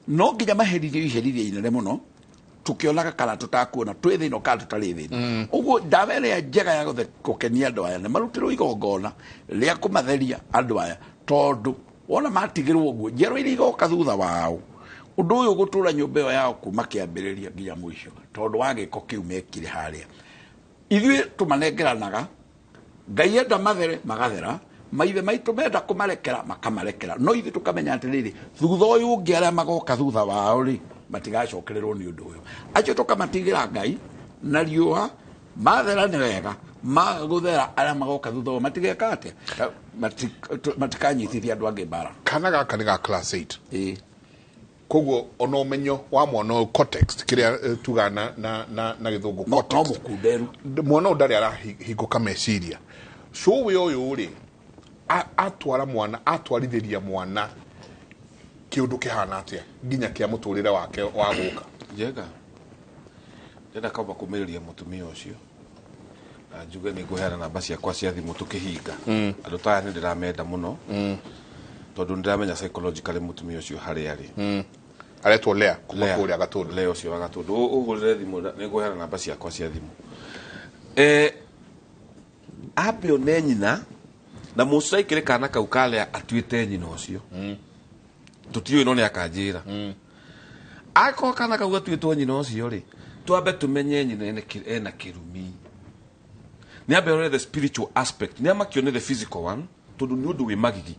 no nginya maherithio iherithia inene mũno, tukionaga kana tũtakuona, twĩ thĩna kana tũtarĩ thĩna. Ũguo ndawa ĩrĩa njega ya gũkenia andũ aya nĩ marutĩrwo igongona rĩa kũmatheria andũ aya, tondũ wona matigĩrwo ũguo, njiarwa iria igoka thutha wao, ũndũ ũyũ gũtũra nyũmba ĩyo yao kuma kĩambĩrĩria nginya mũico, tondũ wa gĩko kĩu mekire harĩa. Ithuĩ tũmanengeranaga Ngai, enda mathere magathera, maithe maitũ menda kũmarekera makamarekera, no ithuĩ tũkamenya atĩrĩrĩ, thutha ũyũ ũngĩ arĩa magoka thutha wao rĩ, matigacokererwo nĩ ũndũ ũyũ. Acio tũkamatigĩra Ngai na riũa, mathera nĩ wega, maga gũthera, arĩa magoka thutha wao matigeka atĩa? Matikanyitithia andũ angĩ mbara. Kana gaka nĩ ga class 8. Ĩĩ. Koguo ona ũmenyo wa mwana ũyũ, context kĩrĩa tugaga na gĩthũngũ no context. Mũkunderu. Mwana ũyũ ndarĩ arahingũka meciria. Cũwe ũyũ rĩ, atwara mwana, atwarithĩria mwana kĩũndũ kĩhana atĩa nginya kĩa mũtũrĩre wake wa gũka? Njega, ndĩrenda kwamba kũmĩrĩria mũtumia ũcio na njuge nĩ ngũheana namba ciakwa cia thimũ tũkĩhinga. Andũ ta aya nĩ ndĩramenda mũno, tondũ nĩ ndĩramenya psychologically mũtumia ũcio harĩa arĩ. Aretwo Lea kuma Lea. kũrĩa Gatũndũ. Lea ũcio wa Gatũndũ, ũhũrĩre thimũ, nĩ ngũheana namba ciakwa cia thimũ. Ambe one nyina na mũcaikĩre kana kau ka Lea atuĩte nyina ũcio, tũtiũĩ, no nĩ akanjĩra. Akorwo kana kau gatuĩtwo nyina ũcio rĩ, twambe tũmenye nyina ena kĩrumi. Nĩ ambe arore the spiritual aspect, nĩ amakio nĩ the physical one, tondũ nĩ ũndũ wĩ magigi.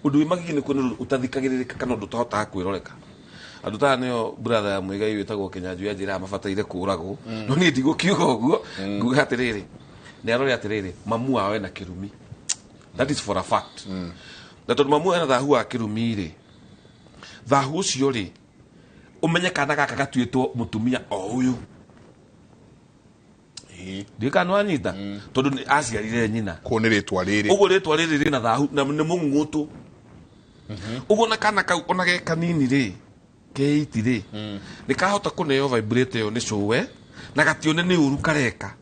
Ũndũ wĩ magigi nĩ kuona ũndũ ũtathikagĩrĩrĩka kana ũndũ ũtahotaga kwĩroreka. Andũ ta aya nĩo brother ya Mũigai wĩtagwo Kĩnyanjui anjĩraga mabataire kũragwo, no niĩ ndigũkiuga ũguo. Nguga atĩrĩrĩ, nĩ arore atĩrĩrĩ, mamu wao ena kĩrumi, that is for a fact. Na tondũ mamu ena thahu wa kĩrumi rĩ, thahu ũcio rĩ, ũmenye kana gaka gatuĩtwo mũtumia o ũyũ. Ndiũĩ kana nĩwanyita, tondũ nĩ aciarire nyina. Kuo nĩ rĩtwa rĩrĩ. Ũguo rĩtwa rĩrĩ rĩna thahu na nĩ mũng'ũtũ ũguo, na kana kau ona ge kanini rĩ, keiti rĩ, nĩ kahota kũneo vibrate ĩyo nĩ cũwe, na gatione nĩ ũru kareka,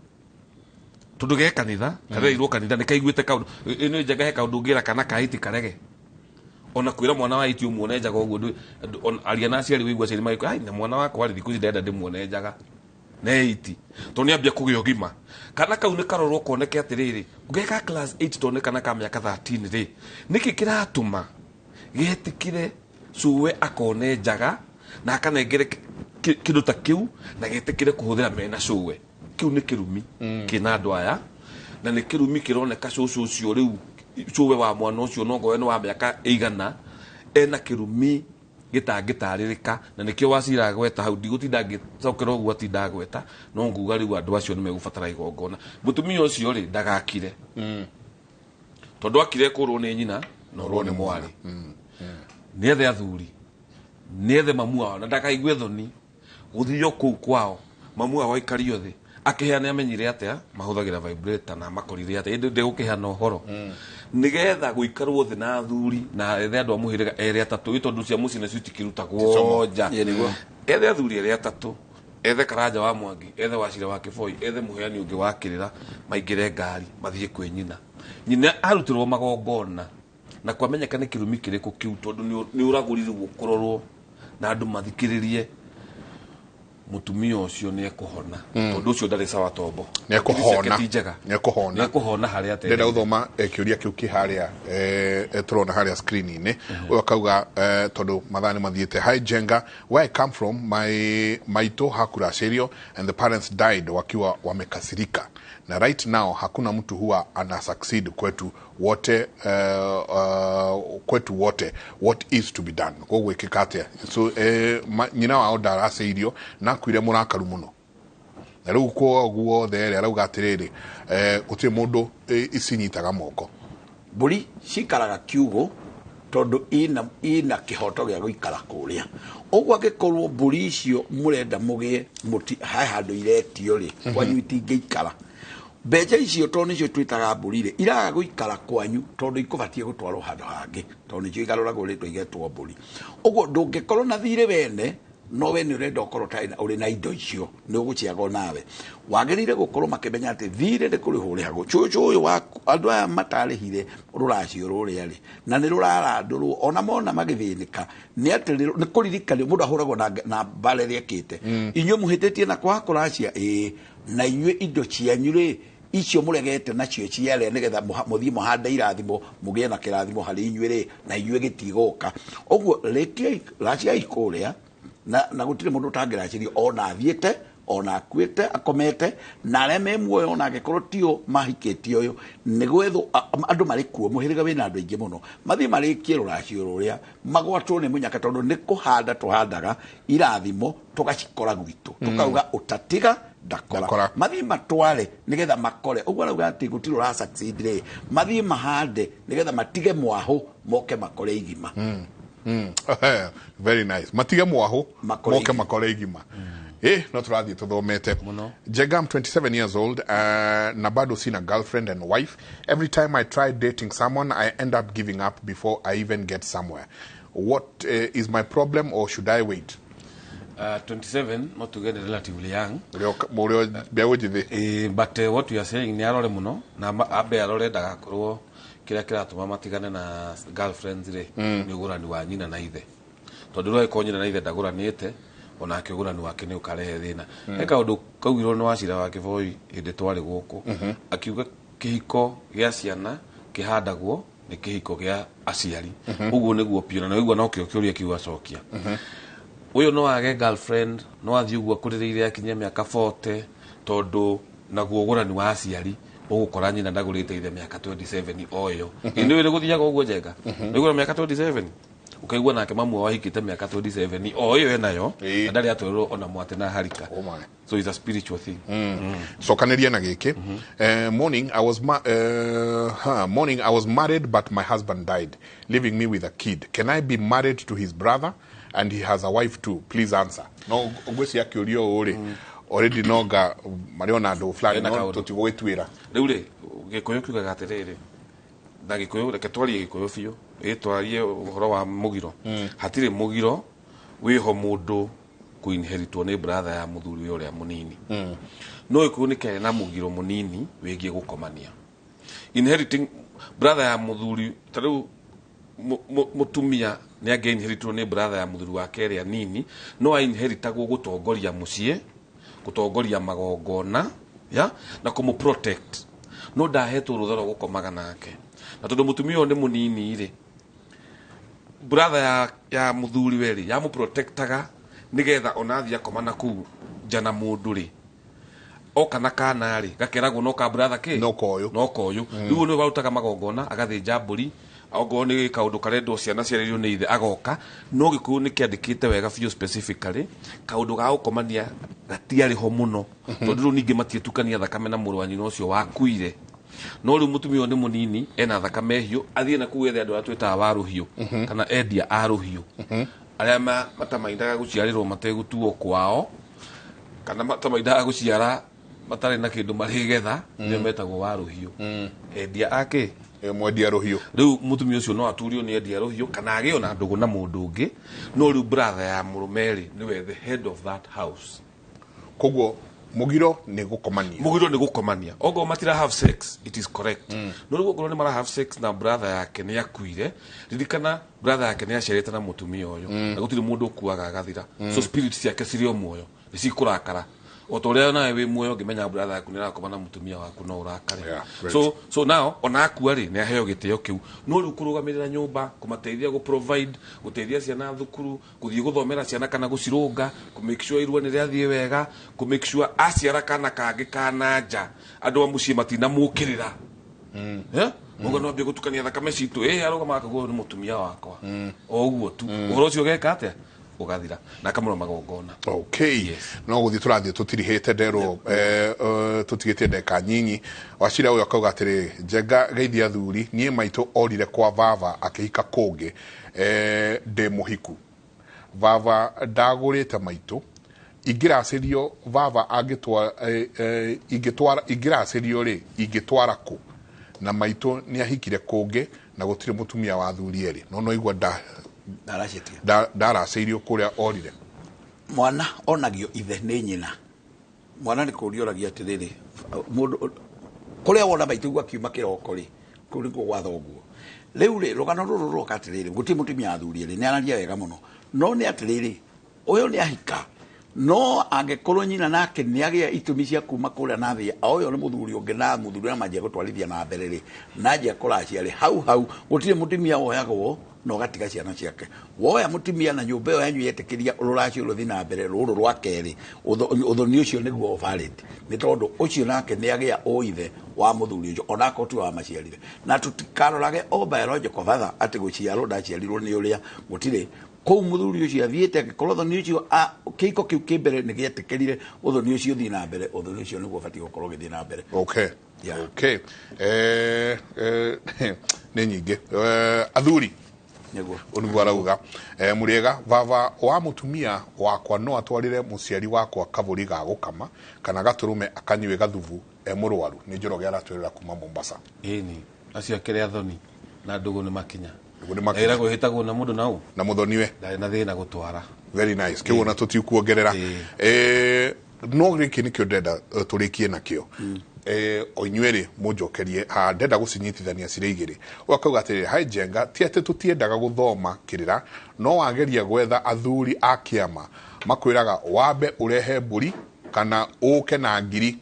tondũ ge kanitha, karereirwo kanitha, nĩ kaiguĩte kaũndũ. Ĩno njega, he kaũndũ ũngĩra kana kaiti karege, ona kwĩra mwana wa iti ũmuone njaga ũguo aria na aciari, wĩigua aciari magĩkwĩra, "Ai, na mwana wakwa rĩ, thikũ ici ndĩrenda ndĩmuone njaga ne iti," tondũ nĩ ambia kũgĩa ũgima. Kana kau nĩ karorwo koneke atĩrĩrĩ, geka class 8 tone kana ka mĩaka 13 rĩ, nĩkĩ kĩratũma getĩkĩre cũwe akone njaga? Na akanengere kĩndũ ta kĩu na gĩtĩkĩre kũhũthĩra mena cũwe. Kĩu nĩ kĩrumi kĩna andũ aya, na nĩ kĩrumi kĩroneka cũcũ ũcio rĩu, cũwe wa mwana ũcio, no ngorwo nĩ wa mĩaka ĩigana, ena kĩrumi gĩtangĩtarĩrĩka. Na nĩkĩo Wacira agweta hau, ndigũtinda ngĩcokera ũguo atinda agweta, no nguga rĩu andũ acio nĩ megũbatara igongona. Mũtumia ũcio rĩ, ndagakire, tondũ akire kũrwo nĩ nyina na ũrwo nĩ mwarĩ. Nĩethe athuri, nĩethe mamu wao, na ndakaigue thoni gũthio kũu kwao mamu wao aikario thĩ akĩheana amenyire atĩa mahũthagĩra vibrator na makorire atĩa, ĩndĩ ndĩgũkĩheana ũhoro nĩgetha gũikarwo thĩ na athuri na ethe andũ a mũhĩrĩga erĩ atatũ, ĩ tondũ cia mũciĩ nacio itikĩrutagwo nja. Ethe athuri erĩ atatũ, ethe Karanja wa Mwangi, ethe Wacira wa Kĩboi, ethe mũheani ũngĩ wa kĩrĩra, maingĩre ngari mathiĩ kwĩ nyina. Nyina arutĩrwo magongona na kwamenyeka nĩ kĩrumi kĩrĩkũ kĩu, tondũ nĩ ũragũrirwo kũrorwo na andũ mathikĩrĩrie. Mũtumia ũcio nĩ ekũhona, tondũ ũcio ndarĩ sawa tombo. Nĩ ekũhona. Ti njega. Nĩ ekũhona. Nĩ ekũhona harĩa Ndĩrenda gũthoma kĩũria kĩu kĩ harĩa tũrona harĩa screen-inĩ. Ũyũ akauga, tondũ mathaa nĩ mathiĩte, "Hi Jenga, where I come from, my maito hakurashĩrio and the parents died wakiwa wamekasirika, na right now hakuna mtu huwa ana succeed kwetu wote, kwetu wote. What is to be done?" Koguo ĩkĩka atĩa? So nyina wao ndaracĩirio na akuire mũrakaru mũno, na rĩu kwa guothe rĩ, arauga atĩrĩrĩ, gũtirĩ mũndũ icinyitaga moko. Mbũri cikaraga kiugũ tondũ ina kĩhoto gĩa gũikara kũrĩa ũguo. Angĩkorwo mbũri icio mũrenda mũgĩe mũti he handũ iretio rĩ, kwanyu itingĩikara. Mbeca icio, tondũ nĩcio twĩtaga mbũri rĩ, iraga gũikara kwanyu tondũ ikũbatiĩ gũtwarwo handũ hangĩ, tondũ nĩcio igarũragwo rĩtwa igetwo mbũri. Ũguo ndũngĩkorwo na thirĩ wene, no we nĩ ũrenda ũkorwo ũrĩ na indo icio, nĩ ũgũciagwo nawe. Wagĩrĩire gũkorwo makĩmenya atĩ thirĩ nĩ kũrĩhwo ũrĩhagwo. Cũcũ ũyũ waku, andũ aya matarĩhire rũracio rũrĩa rĩ, na nĩ rũrarandũrwo ona mona magĩthĩnĩka, nĩ atĩ nĩ kũririkanio mũndũ ahũragwo na mbara ĩrĩa ekĩte. Inyuĩ mũhĩtĩtie na kwaga kũracia, ĩĩ, na inyuĩ indo cianyu rĩ, icio mũregete nacio ciarĩa, nĩgetha mũthiĩ mũhande irathimo, mũgĩe na kĩrathimo harĩ inyuĩ rĩ, na inyuĩ gĩtigũka ũguo. Rĩkiai raciai kũrĩa, na gũtirĩ mũndũ ũtangĩracĩrio, ona athiĩte, ona akuĩte, akomete, na arĩa me muoyo, ona angĩkorwo tio mahikĩtie ũyũ, nĩ gwethwo andũ marĩ kuo. Mũhĩrĩga wĩna andũ aingĩ mũno, mathiĩ marĩkie rũracio rũrĩa, magwatwo nĩ mũnyaka, tondũ nĩ kũhanda tũhandaga irathimo tũgacikora gwitũ, tũkauga ũtatiga ndakora. Mathiĩ matware nĩgetha makore ũguo. Arauga atĩ gũtirĩ ũra succeed rĩ, mathiĩ mahande nĩgetha matige mwahũ, moke makore igima. Very nice. Matige mwahu, Makore moke igima. Makore igima. No tũrathiĩ tũthomete. Jenga, I'm 27 years old, na bado sina girlfriend and wife. Every time I try dating someone, I end up giving up before I even get somewhere. What is my problem, or should I wait? 27 no tuge nĩ relatively young. Mũrĩo mbeũ njĩthĩ. But what we are saying nĩ arore mũno na ambe arore ndagakorwo kĩrĩa kĩratũma matigane na girlfriends rĩ, nĩ ũgũrani wa nyina na ithe, tondũ rĩu angĩkorwo nyina na ithe ndagũranĩte, onake ũgũrani wake nĩ ũkarehe thĩna. He kaũndũ kaugirwo nĩ Wacira wa Kĩboi hĩndĩ twarĩ gũkũ, akiuga kĩhiko gĩa ciana kĩhandagwo nĩ kĩhiko gĩa aciari. Ũguo nĩguo biũ, na nĩwaigua nokĩo kĩũria kĩu acokia. Ũyũ no age girlfriend, no athiĩ ũguo akũrĩrĩire akinyia mĩaka 40, tondũ naguo ũgũrani wa aciari ũgũkora nyina ndagũrĩte ithe mĩaka 27 o ĩyo. Ĩ nĩ gũthiaga ũguo, Njenga? Nĩguo mĩaka 27 ũkaigua nake mamu wao ahikĩte mĩaka 27 o ĩyo enayo, na ndarĩ atwarĩrwo ona mwate na harika. So it's a spiritual thing. Cokanĩria na gĩkĩ. Morning, I was morning, I was married, but my husband died, leaving me with a kid. Can I be married to his brother, and he has a wife too? Please answer. No ngwĩciria kĩũria ũũ rĩ, already nonga marĩ ona andũ fulani, Ena no kaũndũ. Tũtigũgĩtuĩra. Rĩu rĩ, Gĩkũyũ kiugaga atĩrĩrĩ, na Gĩkũyũ, reke twarie Gĩkũyũ biũ, ĩ twarie ũhoro wa mũgiro. Hatirĩ mũgiro wĩho mũndũ kũinheritwo nĩ brother ya mũthuri ũrĩa mũnini. No Gĩkũyũ nĩ kĩarĩ na mũgiro mũnini wĩgiĩ gũkomania, inheriting brother ya mũthuri. Ta rĩu mũtumia nĩ angĩ-inheritwo nĩ brother ya mũthuri wake ĩrĩa nini, no ainheritagwo gũtongoria mũciĩ, gũtongoria magongona ya na kũmũ protect, no ndahetwo rũtha rwa gũkomaga nake. Na tondũ mũtumia ũyũ nĩ mũnini rĩ, brother ya mũthuri we rĩ, yamũ protectaga Nĩgetha ona athiĩ akoma na kũu nja na mũndũ rĩ, oka na kana rĩ, gakeragwo no ka brother kĩ, no koyũ, no koyũ. Rĩu nĩwe warutaga magongona, agathĩnja mbũri, okorwo nĩ kaũndũ karendwo ciana ciarĩrio nĩ ithe agoka. No Gĩkũyũ nĩ kĩandĩkĩte wega biũ, specifically kaũndũ ga gũkomania gatiarĩ ho mũno, tondũ rĩu ningĩ matiĩtukania thakame na mũrũ wa nyina ũcio wakuire. No rĩu mũtumia ũyũ nĩ mũnini, ena thakame hiũ, athiĩ na kũu ethe andũ arĩa twĩtaga wa rũhiũ, kana endia a rũhiũ, arĩa matamaindaga gũciarĩrwo mategũtuo kwao, kana matamaindaga gũciara matarĩ na kĩndũ marĩgetha, nĩo metagwo wa rũhiũ, endia ake. Mwendia rũhiũ. Rĩu mũtumia ũcio no aturio nĩ endia rũhiũ, kana agĩo na ndũgũ na mũndũ ũngĩ, no rĩu brother ya mũrũme rĩ, nĩwe the head of that house. Koguo mũgiro nĩ gũkomania. Mũgiro nĩ gũkomania okorwo matira have sex, it is correct. No rĩu okorwo nĩ mara have sex na brother yake nĩ akuire, ririkana brother yake nĩ aciarĩte na mũtumia ũyũ, na gũtirĩ mũndũ ũkuaga agathira. So spirit ciake cirĩ o muoyo, nĩ cikũrakara o ta ũrĩa nawe wĩ muoyo ũngĩmenya brother yaku nĩ arakoma na mũtumia waku, no ũrakare. So now ona akua rĩ, nĩ aheo gĩtĩo kĩu. No rĩu kũrũgamĩrĩra nyũmba, kũmateithia, gũ provide, gũteithia ciana thukuru, gũthiĩ gũthomera ciana kana gũcirũnga, kũ make sure irua nĩ rĩathiĩ wega, kũ make sure aciara kana kangĩ kana nja, andũ a mũciĩ matinamũkĩrĩra. Mũga no ambie gũtukania thakame citũ, ĩ arũgama akauga ũyũ nĩ mũtumia wakwa, o ũguo tu, ũhoro ũcio ũgeka atĩa, ũgathira na akamũra magongona. Okay, no gũthiĩ tũrathiĩ tũtirihĩte nderwo, tũtigĩtie ndeka nyinyi. Wacira ũyũ akauga atĩrĩ, Njenga geithia athuri, niĩ maitũ orire kwa baba akĩhika kũngĩ, ndĩ mũhiku, baba ndagũrĩte maitũ, ingĩracĩrio baba angĩtwara, ingĩtwara, ingĩracĩrio rĩ, ingĩtwara kũ? Na maitũ nĩ ahikire kũngĩ na gũtirĩ mũtumia wa athuri erĩ. No igua ndaracĩirio kũrĩa orire. Mwana onagio ithe nĩ nyina. Mwana nĩ kũũria oragia atĩrĩrĩ, mũndũ kũrĩa wona maitũ guo akiuma kĩroko rĩ, kũu nĩkuo gwa thoguo. Rĩu rĩ, rũgano rũrũ rũroka atĩrĩrĩ, gũtirĩ mũtumia wa athuri erĩ, nĩ araria wega mũno. No nĩ atĩrĩrĩ, ũyũ nĩ ahika, no angĩkorwo nyina nake nĩ agĩa itũmi cia kuma kũrĩa na thĩ, o ũyũ nĩ mũthuri ũngĩ na mũthuri ũrĩa manjia gũtwarithia na mbere rĩ, na anjia kũracia rĩ, hau hau gũtirĩ mũtumia woyagwo na ũgatiga ciana ciake. Woya mũtumia na nyũmba ĩyo yanyu yetĩkĩria rũracio rũthiĩ na mbere rũrũ rwa kerĩ, ũthoni ũcio nĩguo valid, nĩ tondũ ũcio nake nĩ agĩa ũithe wa mũthuri ũcio, onakorwo tiwe wamaciarire. Na tũtikarorage o biological father atĩ gũciarwo ndaciarirwo nĩ ũrĩa, gũtirĩ kũu mũthuri ũcio athiĩte. Angĩkorwo ũthoni ũcio, kĩhiko kĩu kĩ mbere nĩ gĩetĩkĩrire ũthoni ũcio ũthiĩ na mbere, ũthoni ũcio nĩguo ũbatiĩ gũkorwo ũgĩthiĩ na mbere. Okay. Okay. Nĩ nyingĩ. Athuri nĩguo ũniguo arauga, mũrĩega, baba wa mũtumia wakwa no atwarĩre mũciari wakwa kabũri ga gũkama kana gatũrũme akanyue gathubu e mũrwaru? Nĩ Njoroge aratwĩrĩra kuma Mombasa. Ĩni acio akĩrĩ athoni na ndũgũ nĩ makinya. Ndũgũ nĩ makinya. Ĩragwo ĩhĩtagwo na mũndũ na ũ na mũthoniwe ndarĩ na thĩna gũtwara. Very nice. Kĩu ona tũtikuongerera, no gĩkĩ nĩkĩo ndĩrenda, tũrĩkie nakĩo. O inyuĩ rĩ, mũnjokerie ha ndenda gũcinyitithania cirĩ igĩrĩ. Ũyũ akauga atĩrĩrĩ, hi Njenga, ti atĩ tũtiendaga gũthoma kĩrĩra, no wageria gwetha athuri a kĩama makwĩraga wambe ũrehe mbũri kana ũke na ngiri,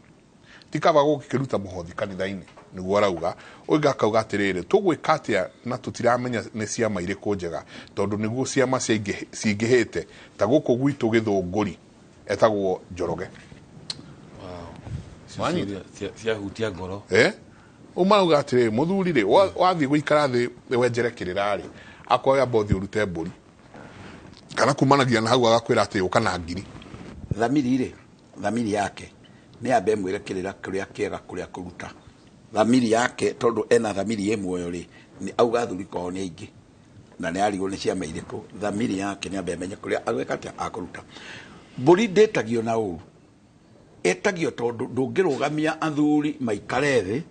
ti kaba gũkĩruta mũhothi kanitha-inĩ, nĩguo arauga. Ũngĩ akauga atĩrĩrĩ, tũgwĩka atĩa na tũtiramenya nĩ ciama irĩkũ njega, tondũ nĩguo ciama cingĩhĩte ta gũkũ gwitũ Gĩthũngũri. Etagwo Njoroge. Wanyita? Ciahutia ngoro. Umarauga atĩrĩrĩ, mũthuri rĩ, wathiĩ gũikara thĩ wenjere kĩrĩra rĩ, akoya mbothi ũrute mbũri, kana kumanagia na hau agakwĩra atĩ ũka na ngiri. Thamiri rĩ, thamiri yake nĩ ambe ĩmwĩre kĩrĩra kĩrĩa kĩega kũrĩa kũruta. Thamiri yake, tondũ ena thamiri ĩ muoyo rĩ, nĩ auga athuri kwao nĩ aingĩ na nĩ arigwo nĩ ciama irĩkũ, thamiri yake nĩ ambe amenye kũrĩa agwĩka atĩa akũruta. Mbũri ndĩtagio na ũru, ĩtagio tondũ ndũngĩrũgamia athuri maikare thĩ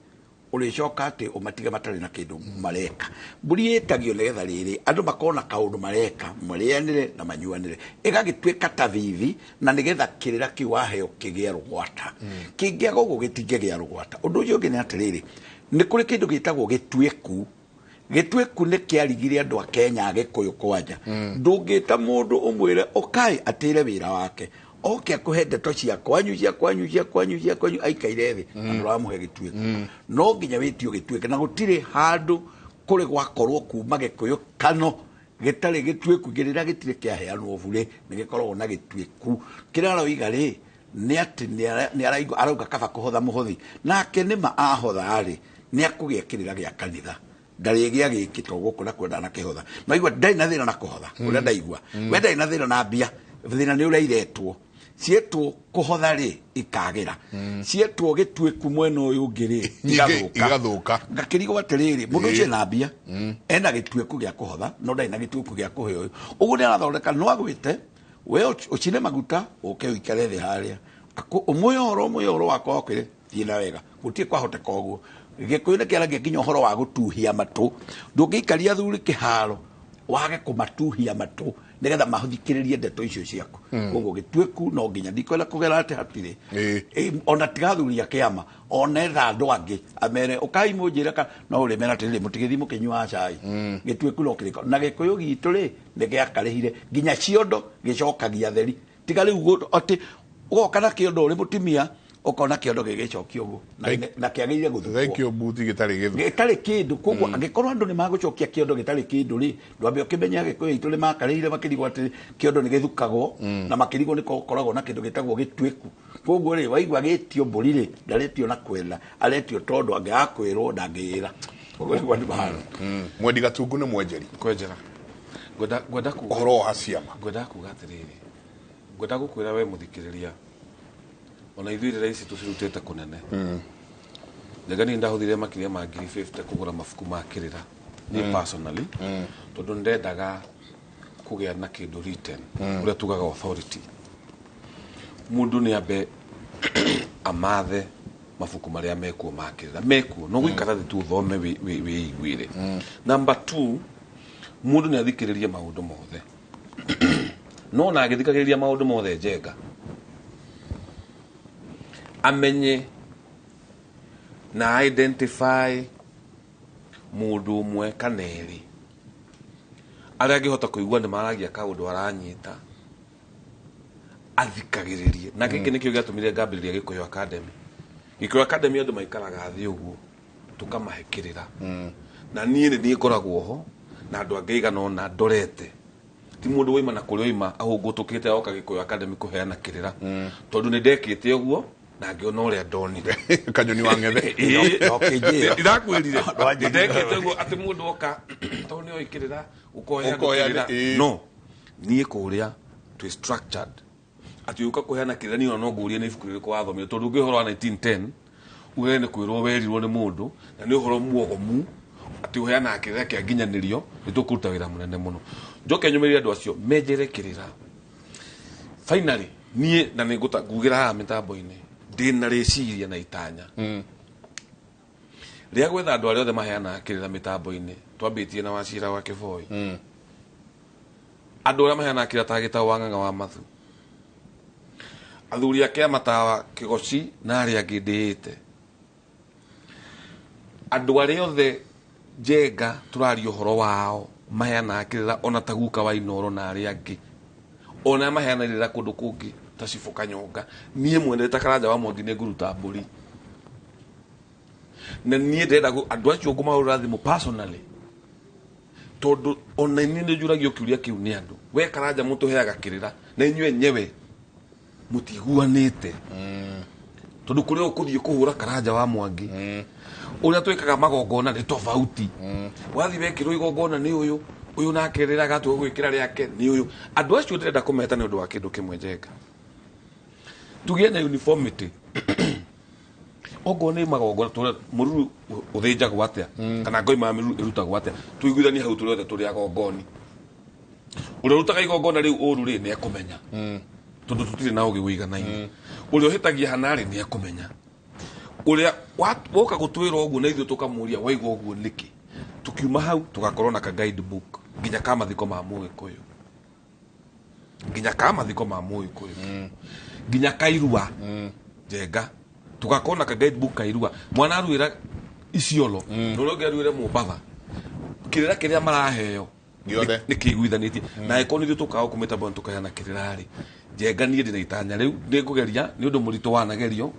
ũrĩcoka atĩ ũmatige matarĩ na kĩndũ mareka. Mbũri ĩtagio nĩgetha rĩrĩ andũ makorwo na kaũndũ mareka, marĩanĩre na manyuanĩre, ĩgagĩtuĩka ta thithi, na nĩgetha kĩrĩra kĩu waheo kĩgĩe rũgwata. Kĩngĩaga ũguo gĩtingĩgĩa rũgwata. Ũndũ ũcio ũngĩ nĩ atĩrĩrĩ, nĩ kũrĩ kĩndũ gĩtagwo gĩtuĩku. Gĩtuĩku nĩ kĩarigire andũ a Kenya Agĩkũyũ kwanja. Ndũngĩta mũndũ ũmwĩre ũkai atĩre wĩra wake, oke akũhe ndeto cia kwanyu cia kwanyu cia kwanyu cia kwanyu aikaire thĩ, na ndũramũhe gĩtuĩku. No nginya wĩtio gĩtuĩke, na gũtirĩ handũ kũrĩ gwakorwo kuma Gĩkũyũ kano Gĩtarĩ gĩtuĩku kĩrĩra gĩtirĩ kĩaheanwo bure nĩ gĩkoragwo na gĩtuĩku. Kĩrĩa aroiga rĩ nĩ atĩ nĩ araigua arauga kaba kũhotha mũhothi nake nĩma ahotha rĩ nĩ akũgĩa kĩrĩra gĩa kanitha ndarĩgĩa gĩkĩ to gũkũ na kwenda na kĩhotha maigua ndarĩ na thĩna na kũhotha ũrĩa ndaigua we ndarĩ na thĩna na mbia thĩna nĩ ũrĩa iretwo cietwo kũhotha rĩ ikagĩra cietwo gĩtuĩku mwena ũyũ ũngĩ rĩ igathũka ngakĩrigwo atĩrĩrĩ mũndũ ũcio ena mbia ena gĩtuĩku gĩa kũhotha no ndarĩ na gĩtuĩku gĩa kũhe ũyũ ũguo nĩ arathondeka no agwĩte we ũcine maguta ũke ũikare thĩ harĩa ũmũhe ũhoro wakwa wakwĩre thiĩ na wega gũtirĩ kwahoteka ũguo gĩkũyũ nĩ kĩaragia nginya ũhoro wa gũtuhia matũ ndũngĩikaria athuri kĩharo wage kũmatuhia matũ nĩgetha mathikĩrĩrie ndeto icio ciaku koguo gĩtuĩku no nginya ndikwenda kũgera atĩ hatirĩ ona tiga athuri a kĩama ona etha andũ angĩ amere ũkai mũnjĩre ka no ũrĩmera atĩrĩrĩ mũtigĩthiĩ mũkĩnyuaga cai gĩtuĩku no kĩrĩko na gĩkũyũ gitũ rĩ nĩ gĩakarĩhire nginya ciondo gĩcokagia theri tiga rĩu atĩ ũgoka na kĩondo ũrĩ mũtumia ũkona kĩondo gĩgĩcokio ũguo na kĩagĩrĩire gũthukwo Thank buti gĩtarĩ gĩthu gĩtarĩ kĩndũ koguo angĩkorwo andũ nĩ magũcokia kĩondo gĩtarĩ kĩndũ rĩ ndwambe ũkĩmenya gĩkũyũ itũ nĩ makarĩire makĩrigwo atĩ kĩondo nĩ gĩthukagwo na makĩrigwo nĩ gũkoragwo na kĩndũ gĩtagwo gĩtuĩku koguo rĩ waigua gĩtio mbũri rĩ ndaretio na kwenda aretio tondũ angĩaga kwĩrwo ndangĩĩra koguo nĩguo andũ mahana mwendi gatungu nĩ mwenjeri kwenjera ngwenda kuga ũhoro wa ciama ngwenda kuga atĩrĩrĩ ngwenda gũkwĩra we mũthikĩrĩria ona ithuĩ rĩrĩa ici tũcirutĩte kũnene njega niĩ ndahũthire makĩria ma 50,000 kũgũra mabuku ma kĩrĩra niĩ personally tondũ ndendaga kũgĩa na kĩndũ written ũrĩa tugaga authority mũndũ nĩ ambe amathe mabuku marĩa mekuo ma kĩrĩra mekuo no gũikara thĩ tu ũthome wĩiguĩre number 2 mũndũ nĩ athikĩrĩrie maũndũ mothe no na agĩthikagĩrĩria maũndũ mothe njenga amenye na identify mũndũ ũmwe kana erĩ arĩa angĩhota kũigua nĩ maragia kaũndũ aranyita athikagĩrĩrie na gĩkĩ nĩkĩo gĩatũmire ngambĩrĩria Gĩkũyũ Academy Gĩkũyũ Academy andũ maikaraga thĩ ũguo tũkamahe kĩrĩra na niĩ nĩ niĩ ngoragwo ho na andũ angĩ aigana ũna ndorete ti mũndũ waima na kũrĩa oima ahũngũtũkĩte oka Gĩkũyũ Academy kũheana kĩrĩra tondũ nĩ ndekĩte ũguo na ngĩona ũrĩa ndonire kanyoni wa ng'ethe ndakwĩrire ndekĩte ũguo atĩ mũndũ oka tondũ nĩ oĩ kĩrĩra ũkohe andũ kĩrĩra no niĩ kũrĩa twĩ structured atĩ ũka kũheana kĩrĩra niĩ ona no ngũrie nĩ ibuku rĩrĩkũ wathomire tondũ ũngĩ ũhoro wa 1910 uge nĩ kwĩrwo werirwo nĩ mũndũ na nĩ ũhoro muogomu atĩ ũheanaga kĩrĩra kĩa nginyanĩrio nĩ tũkũruta wĩra mũnene mũno njoke nyũmĩrĩre andũ acio menjere kĩrĩra finally niĩ na nĩ ngugĩra haha mĩtambo-inĩ ndĩna rĩciria na itanya rĩa gwetha andũ arĩa othe maheanaga kĩrĩra mĩtambo-inĩ twambĩtie na Wachira wa Kĩboi andũ arĩa maheanaga kĩrĩra ta Gĩtaũ wa Ng'ang'a wa Mathu athuri a kĩama ta Kĩgoci na arĩa angĩ ndĩĩte andũ arĩa othe njenga tũraria ũhoro wao maheanaga kĩrĩra ona ta guka wa Inoro na arĩa angĩ ona maheana kĩrĩra kũndũ kũngĩ ta Cibũ Kanyonga niĩ mwene ta Karanja wa Mwangi nĩ ngũruta mbũri na niĩ ndĩrenda andũ acio ngũmahũrĩra thimũ personally tondũ ona niĩ nĩ njũragio kĩũria kĩu nĩ andũ we Karanja mũtũheaga kĩrĩra na inyuĩ enyewe mũtiguanĩte tondũ kũrĩa ũkũthiĩ kũhũra Karanja wa Mwangi ũrĩa twĩkaga magongona nĩ tofauti wathiĩ wekĩrwo igongona nĩ ũyũ ũyũ nake rĩraga atua gwĩkĩra rĩake nĩ ũyũ andũ acio ndĩrenda kũmeta nĩ ũndũ wa kĩndũ kĩmwe njenga tũgĩe na uniformity okorwo nĩ magongona tũrĩa mũruru ũthĩnjagwo atĩa kana ngoima ya mĩruru ĩrutagwo atĩa tũiguithanie hau tũrĩ othe tũrĩ agongoni ũrĩa ũrutaga igongona rĩu ũru rĩ nĩ ekũmenya tondũ tũtirĩ na ũgĩ ũiganaine ũrĩa ũhĩtagia hana rĩ nĩ ekũmenya ũrĩa woka gũtwĩra ũguo na ithuĩ tũkamũria waigua ũguo nĩkĩ tukiuma hau tugakorwo na ka guide book nginya ka mathiko ma Mũgĩkũyũ nginya ka mathiko ma Mũgĩkũyũ nginya kairua njenga tugakorwo na ka guide book kairua mwana aruĩra Isiolo na ũrĩa ũngĩ aruĩre Mombatha kĩrĩra kĩrĩa maraheo nĩ kĩiguithanĩtie na angĩkorwo nĩ ithuĩ tũkaga gũkũ mĩtambo tũkaheana kĩrĩra rĩ njenga niĩ ndĩna itanya rĩu nĩngũgeria nĩ ũndũ mũritũ wanagerio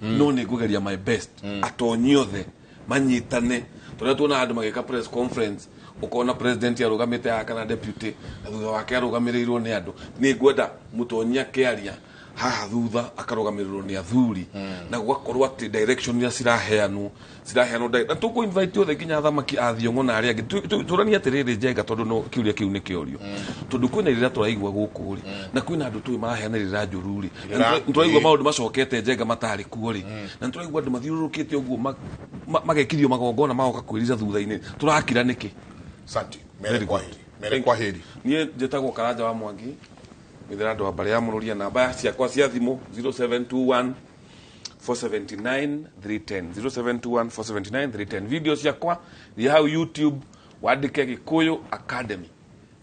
no nĩ ngũgeria my best atonyi othe Manyitane. Tũrĩa tuona andũ magĩka press conference, ũkona president arũgamĩte haha kana deputy, na thutha wake arũgamĩrĩirwo nĩ andũ. Nĩ ngwenda mũtonyi akĩaria haha thutha akarũgamĩrĩrwo nĩ athuri, na gũgakorwo atĩ direction iria ciraheanwo na tũkũ invite othe nginya athamaki a Thiong'o na arĩa angĩ. Tũranie atĩrĩrĩ Njenga, tondũ no kĩũria kĩu nĩ kĩorio, tondũ kwĩna irĩra tũraigua gũkũ rĩ, na kwĩna andũ tũĩ maraheana irĩra njũru rĩ, na nĩtũraigua maũndũ macokete Njenga matarĩ kuo rĩ, na nĩtũraigua andũ mathiũrũrũkĩte ũguo magekithio magongona magoka kwĩrira thutha-inĩ. Tũrakira nĩkĩ? Asante. Mere kwaheri. Mere kwaheri. Niĩ njĩtagwo Karanja wa Mwangi, mwithera andũ a mbarĩ ya Mũrũria. Namba ciakwa cia thimũ 0721 479 310, 0721 479 310. Video ciakwa thiĩ hau YouTube wandĩke Gĩkũyũ Academy,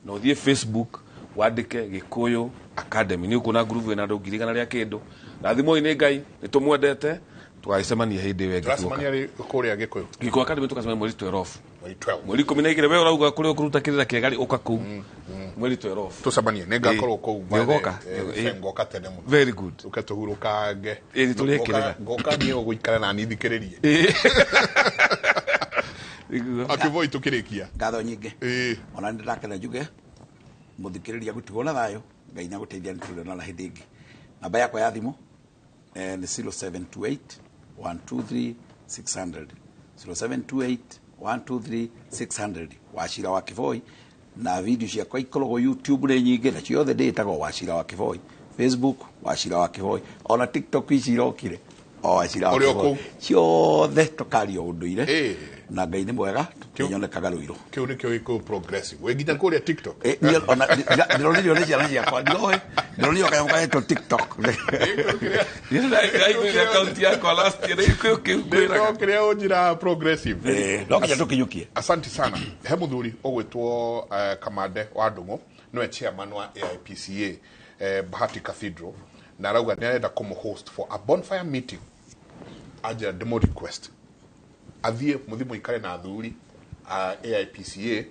na ũthiĩ Facebook wandĩke Gĩkũyũ Academy, nĩ ũkuona ngurubu ĩna andũ 100,000 kĩndũ. Rathimoi nĩ Ngai, nĩ tũmwendete, tũgagĩcemania hĩndĩ ĩyo ĩngĩ. Tũracemania rĩ kũrĩa Gĩkũyũ? Gĩkũyũ Academy tũgacemania mweri 12. Mweri 12 we ũrauga kũrĩa ũkũruta kĩrĩra kĩega rĩ, ũka kũu mweri 12 tũcemanie. Nĩ ngakorwo kũu. Nĩũgoka? Ngoka tene mũno. Very good. Ũke tũhurũkange. Ĩĩ, tũrĩe kĩrĩra. Ngoka niĩ ũgũikara na niĩ thikĩrĩrie. Akĩboi tũkĩrĩkia. Ngatho nyingĩ. Ona nĩ ndakena njuge mũthikĩrĩria gũtigwo na thayũ, Ngai nĩ agũteithia nĩ tũrĩonana hĩndĩ ĩngĩ. Namba yakwa ya thimũ nĩ 0728 123 600, 0728 123 600. Wachira wa Kĩboi. Na video ciakwa ikoragwo YouTube nĩ nyingĩ, na ciothe ndĩtagwo Wachira wa Kĩboi, Facebook Wachira wa Kĩboi, ona TikTok ici irokire o Wachira wa Kĩboi, ciothe tũkaria ũndũire, na Ngai nĩ mwega, tũnyonekaga rũirũ. Kĩu nĩkĩo Gĩkũyũ progressive. Wĩ nginya kũrĩa TikTok? Ona ndĩronirio nĩ ciana ciakwa, ndioĩ ndĩronirio kanyamũ karetwo TikTok. Ndĩraigũire akaunti yakwa last year, Gĩkũyũ kĩu ngwĩraga. Kĩrĩa ũnjĩra progressive. No nginya tũkinyũkie. Asante sana. He mũthuri ũgwĩtwo Kamande wa Ndung'u, nĩwe chairman wa AIPCA Bahati Cathedral, na arauga nĩ arenda kũmũ host for a bonfire meeting. Anjĩra ndĩmũ request athiĩ mũthiĩ mũikare na athuri a AIPCA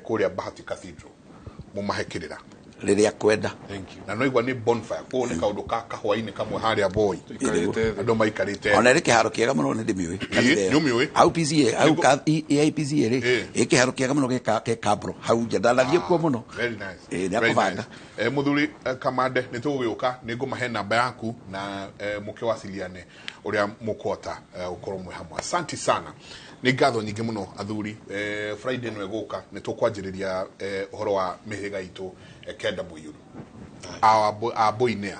kũrĩa Bahati Cathedral mũmahe kĩrĩra rĩrĩa kwenda. Na no igua nĩ bonfire, koguo nĩ kaũndũ ka kahwainĩ kamwe harĩa Voi, andũ maikarĩte. Ona ĩrĩ kĩharo kĩega mũno, nĩ ndĩmĩũĩ. Nĩ ũmĩũĩ? Hau PCA, hau AIPCA rĩ, ĩ kĩharo kĩega mũno gĩ Kabro hau nja, ndanathiĩ kuo mũno. Very nice. Nĩ akũbanga. Mũthuri Kamande, nĩ tũgũgĩũka, nĩ ngũmahe namba yaku na mũkĩwaciliane ũrĩa mũkũhota gũkorwo mwĩ hamwe. Asante sana. Nĩ ngatho nyingĩ mũno athuri. Friday nĩ ĩgũka, nĩ tũkwanjĩrĩria ũhoro wa mĩhĩrĩga itũ kenda mũiyũru. Ambũi nĩa,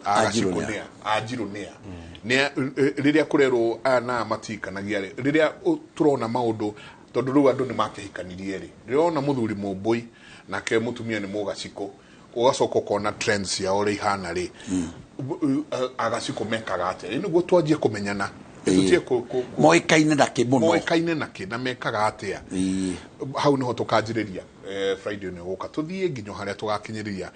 Agacikũ nĩa, Anjirũ nĩa. Rĩrĩa kũrerwo aya na matikanagia rĩ, rĩrĩa tũrona maũndũ, tondũ rĩu andũ nĩ makĩhikanirie rĩ, rĩrĩa wona mũthuri mũmbũi nake mũtumia nĩ mũgacikũ, ũgacoka ũkona trends ciao ũrĩa ihana rĩ, Agacikũ mekaga atĩa? Rĩ nĩguo twanjie kũmenyana. Moĩkaine na kĩ mũno, moĩkaine na kĩ na mekaga atĩa. Hau nĩho tũkanjĩrĩria Friday nĩ gũka, tũthiĩ nginya harĩa tũgakinyĩrĩria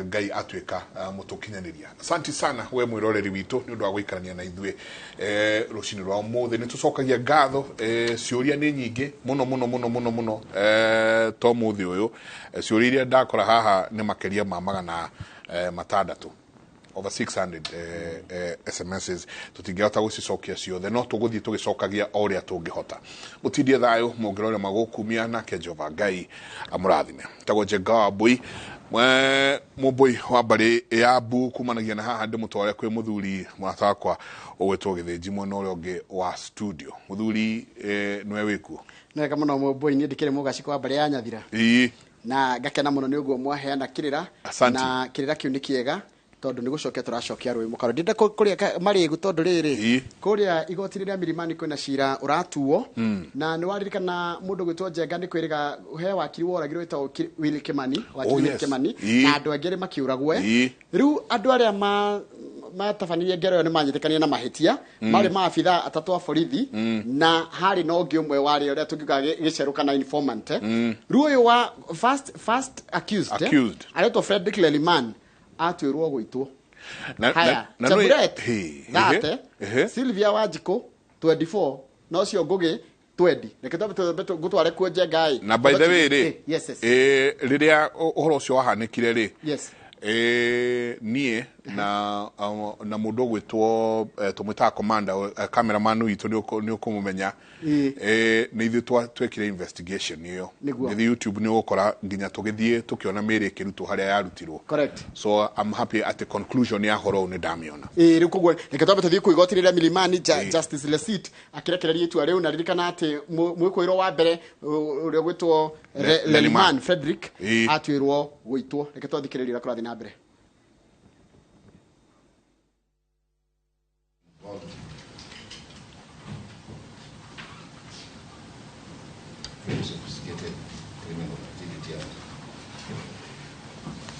Ngai atuĩka mũtũkinyanĩria. Asante sana we mwĩroreri witũ nĩ ũndũ wa gũikarania na ithuĩ rũcinĩ rwa ũmũthĩ. Nĩ tũcokagia ngatho. Ciũria nĩ nyingĩ mũno mũno mũno mũno mũno, to mũthĩ ũyũ ciũria iria ndakora haha nĩ makĩria ma 600, over 600 SMSs. Tũtingĩhota gũcicokia ciothe, no tũgũthiĩ tũgĩcokagia o ũrĩa tũngĩhota. Mũtindie thayũ, mũngĩrore magũkumia, nake Jehova Ngai amũrathime. Tagwo Njenga wa Mbũi, mũmbũi wa mbarĩ ya Mbu, kumanagia na haha ndĩmũtware kwĩ mũthuri mũrata wakwa ũgwĩtwo Gĩthĩnji mwena ũrĩa ũngĩ wa studio. Mũthuri, nĩwe wĩkuo? Nĩ wega mũno mũmbũi, niĩ ndĩkĩrĩ mũgacikũ wa mbarĩ ya Nyathira. Na ngakena mũno nĩ ũguo mwaheana kĩrĩra. Na kĩrĩra kĩu nĩ kĩega, tondũ nĩ gũcokia tũracokia rũĩ mũkaro. Ndĩrenda kũrĩa marĩgu, tondũ rĩrĩ kũrĩa igoti rĩrĩa Milimani kwĩna cira ũratuo, na nĩ waririkana mũndũ gwĩtwo Njenga nĩ kwĩrĩga he wakiri woragirwo wĩtagwo Willy Kimani, wakiri Willy Kimani, na andũ angĩ arĩa makĩũragwo. Rĩu andũ arĩa matabanirie ngero ĩyo nĩ manyitĩkanire na mahĩtia, marĩ maabithaa atatũ a borithi, na harĩ na ũngĩ ũmwe warĩ ũrĩa tũngiuga gĩcerũ kana informant. Rĩu ũyũ wa first accused aretwo Frederick Leliman, atuĩrwo gũitwo. Haya, Chaburet 30, Sylvia Wanjikũ 24, na ũcio Ngũgĩ 20. Reke twambe ngũtware kuo Njenga ĩ. Na by the way rĩ, Yes, yes. Rĩrĩa ũhoro ũcio wahanĩkire rĩ, Yes. Niĩ na mũndũ ũgwĩtwo tũmwĩtaga commander, cameraman witũ nĩ ũkũmũmenya, nĩ ithuĩ twekire investigation ĩyo. Gĩthiĩ YouTube nĩ ũgũkora nginya tũgĩthiĩ tũkĩona mĩĩrĩ ĩkĩrutwo harĩa yarutirwo. Correct. So I'm happy atĩ conclusion ya horo ũyũ nĩ ndamĩona. Rĩu koguo reke twambe tũthiĩ kũu igoti rĩrĩa Milimani, Justice Lesit akĩrekereria itua rĩu, na ririkana atĩ mwĩkũĩrwo wa mbere ũrĩa ũgwĩtwo Leliman Frederick atuĩrwo gũitwo. Reke twathikĩrĩrie ũrĩa kũrathiĩ na mbere. Very sophisticated criminal activity.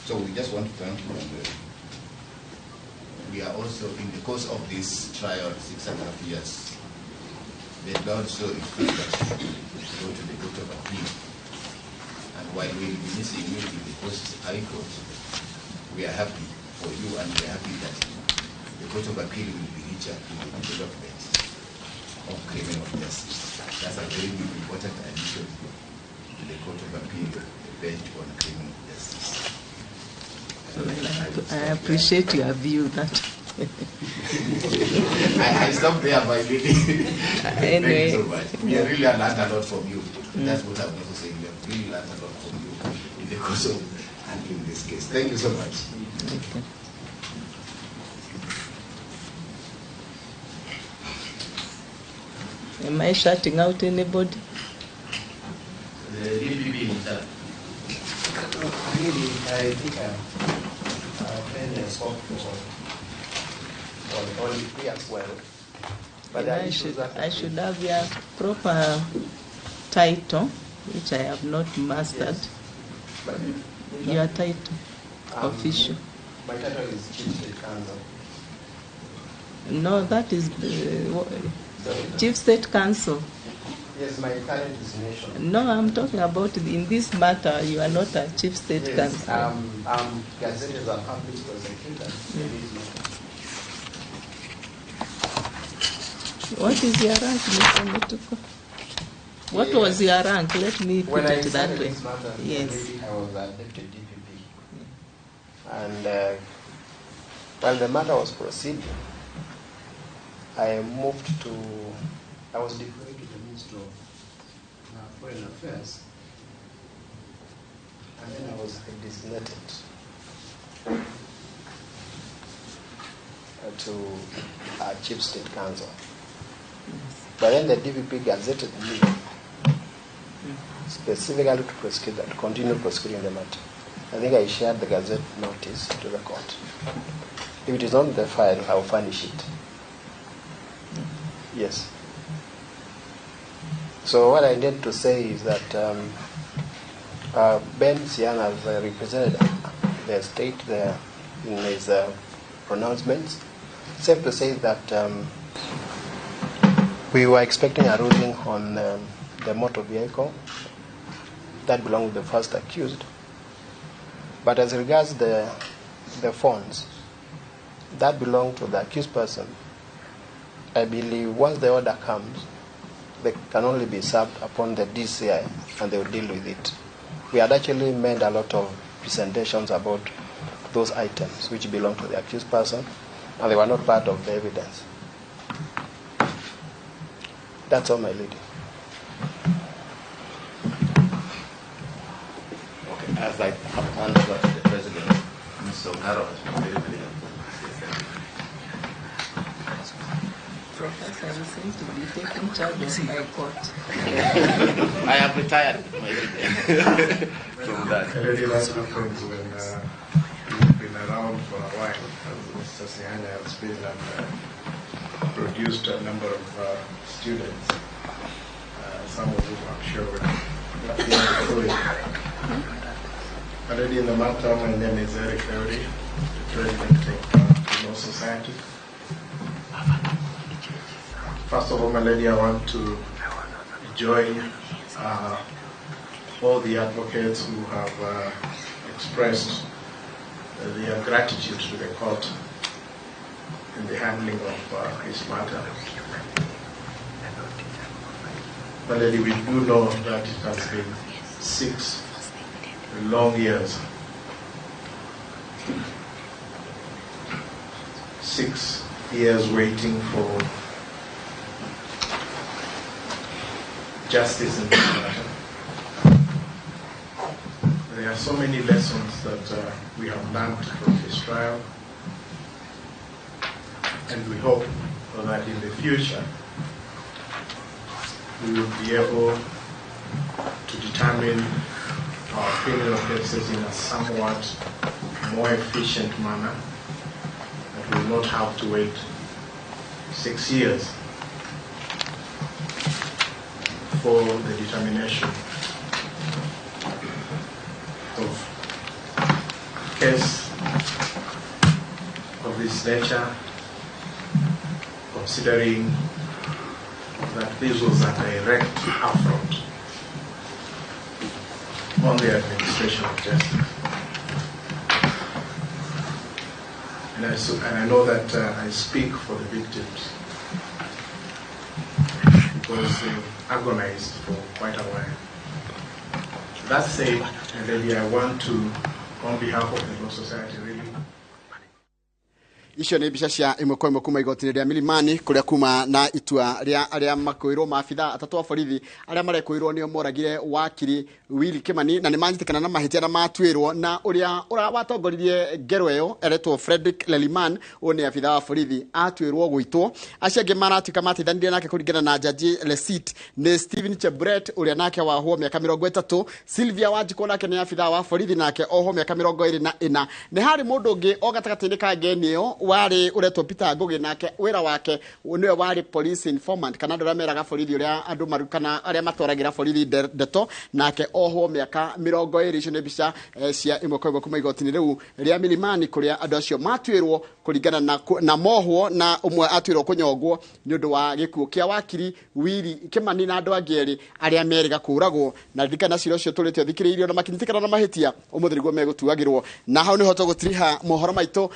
So we just want to thank you, and we are also in the course of this trial, 6.5 years, the Lord saw it fit us to go to the Court of Appeal. And while we will be missing you in the Coast High Court, we are happy for you, and we are happy that the Court of Appeal will be richer in the development of criminal justice. That's a very important addition to the Court of Appeal, the bench on criminal justice. Well, I appreciate your view that. I stopped there by really. Anyway, thank you so much. We have really learned a lot from you. That's what I'm also saying. We have really learned a lot from you in the course of handling this case. Thank you so much. Okay. Am I shutting out anybody? The DPP himself. Really, I think Ben spoke for all three as well. But I should have your proper title, which I have not mastered. Yes. But your title, official. My title is Chief State Counsel. No, that is Chief State Counsel. Yes, my current designation. No, I'm talking about in this matter, you are not a Chief State Counsel. I'm gazetted as a public prosecutor. What is your rank, Mr. Mutuku? What was your rank? Let me put it that way. This matter, yes. I was a deputy DPP. And while the matter was proceeding, I moved to, I was deployed to the Ministry of Foreign Affairs, and then I was designated to Chief State Counsel. Yes. But then the DPP gazetted me specifically to prosecute that, to continue prosecuting the matter. I think I shared the gazette notice to the court. If it is not in the file, I will furnish it. Yes. So what I intend to say is that Ben Siyani has represented the state there in his pronouncements. Safe to say that we were expecting a ruling on the motor vehicle that belonged to the first accused. But as regards the phones that belong to the accused person, I believe once the order comes, they can only be served upon the DCI and they will deal with it. We had actually made a lot of presentations about those items which belong to the accused person, and they were not part of the evidence. That's all, my lady. Okay, as I have handed over to the President, Mr. Ongaro has been very, very helpful. Professor, you seem to be taking charge of my court. I have retired, my lady, from that. Lady, that happens when you've been around for a while, as Mr. Sihanya has been, and produced a number of students, some of whom I'm sure will be included. Already in the matter, my name is Eric Euri, the President of the Law Society. First of all, my lady, I want to join all the advocates who have expressed their gratitude to the court in the handling of this matter. My lady, we do know that it has been 6 long years 6 years waiting for justice in this matter. There are so many lessons that we have learned from this trial, and we hope that in the future we will be able to determine our criminal cases in a somewhat more efficient manner, that we will not have to wait 6 years for the determination of case of this nature, considering that this was a direct affront on the administration of justice. And I know that I speak for the victims, because they've agonized for quite a while. That said, really, I want to, on behalf of the Law Society, really icio nä mbica cia ĩmwe kwa ĩmwe kuma igoti-inĩ rĩa Milimani kũrĩa kuma na itua rĩa arĩa makwĩrwo maabitha atatũ a borithi arĩa marekwĩrwo nĩo moragire wakiri Willy Kimani na nĩ manyitĩkana na mahĩtia na matuĩrwo na ũrĩa watongoririe ngero ĩyo eretwo Frederick Leliman ũyũ nĩ abitha wa borithi atuĩrwo gũitwo. Acio angĩ maratuĩka mateithanirie nake kũringana na Jaji Lesit nĩ Stephen Chebret ũrĩa nake wahwo mĩaka 30, Sylvia Wanjikũ nake nĩ abitha wa borithi nake ohwo mĩaka 24. Nĩ harĩ mũndũ ũngĩ o gatagatĩ-inĩ ka ngeni ĩyo warĩ ũretwo Peter Ngugi nake wĩra wake nĩwe warĩ police informant kana andũ arĩa meraga borithi ũrĩa andũ kana arĩa matwaragĩra borithi ndeto nake ohwo mĩaka 20. Icio nĩ mbica cia ĩmwe kwa ĩmwe kuma igoti-inĩ rĩu rĩa Milimani kũrĩa andũ acio matuĩrwo kũringana na mohwo na ũmwe atuĩrwo kũnyongwo nĩ ũndũ wa gĩkuũ kĩa wakiri Willy Kimani na andũ angĩ erĩ arĩa merĩga kũũragwo. Na ririkana cira ũcio tũrĩte ũthikĩrĩirio na makĩnyitĩkana na mahĩtia ũmũthĩ nĩguo megũtuagĩrwo. Na hau nĩho tũgũtiriha mohoro maitũ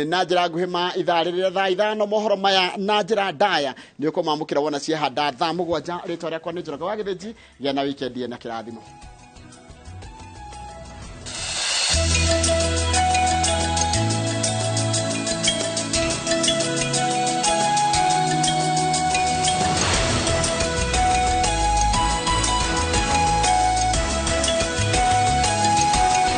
na njĩra nguhĩ ma ithaa rĩrĩa thaa 5 mohoro maya na njĩra ndaya nĩ ũkũmamũkĩra wona ciahanda thaa 7. Rĩtwa rĩakwa nĩ Njoroge wa Gĩthĩnji. Gĩa na wikendi ĩna kĩrathimo.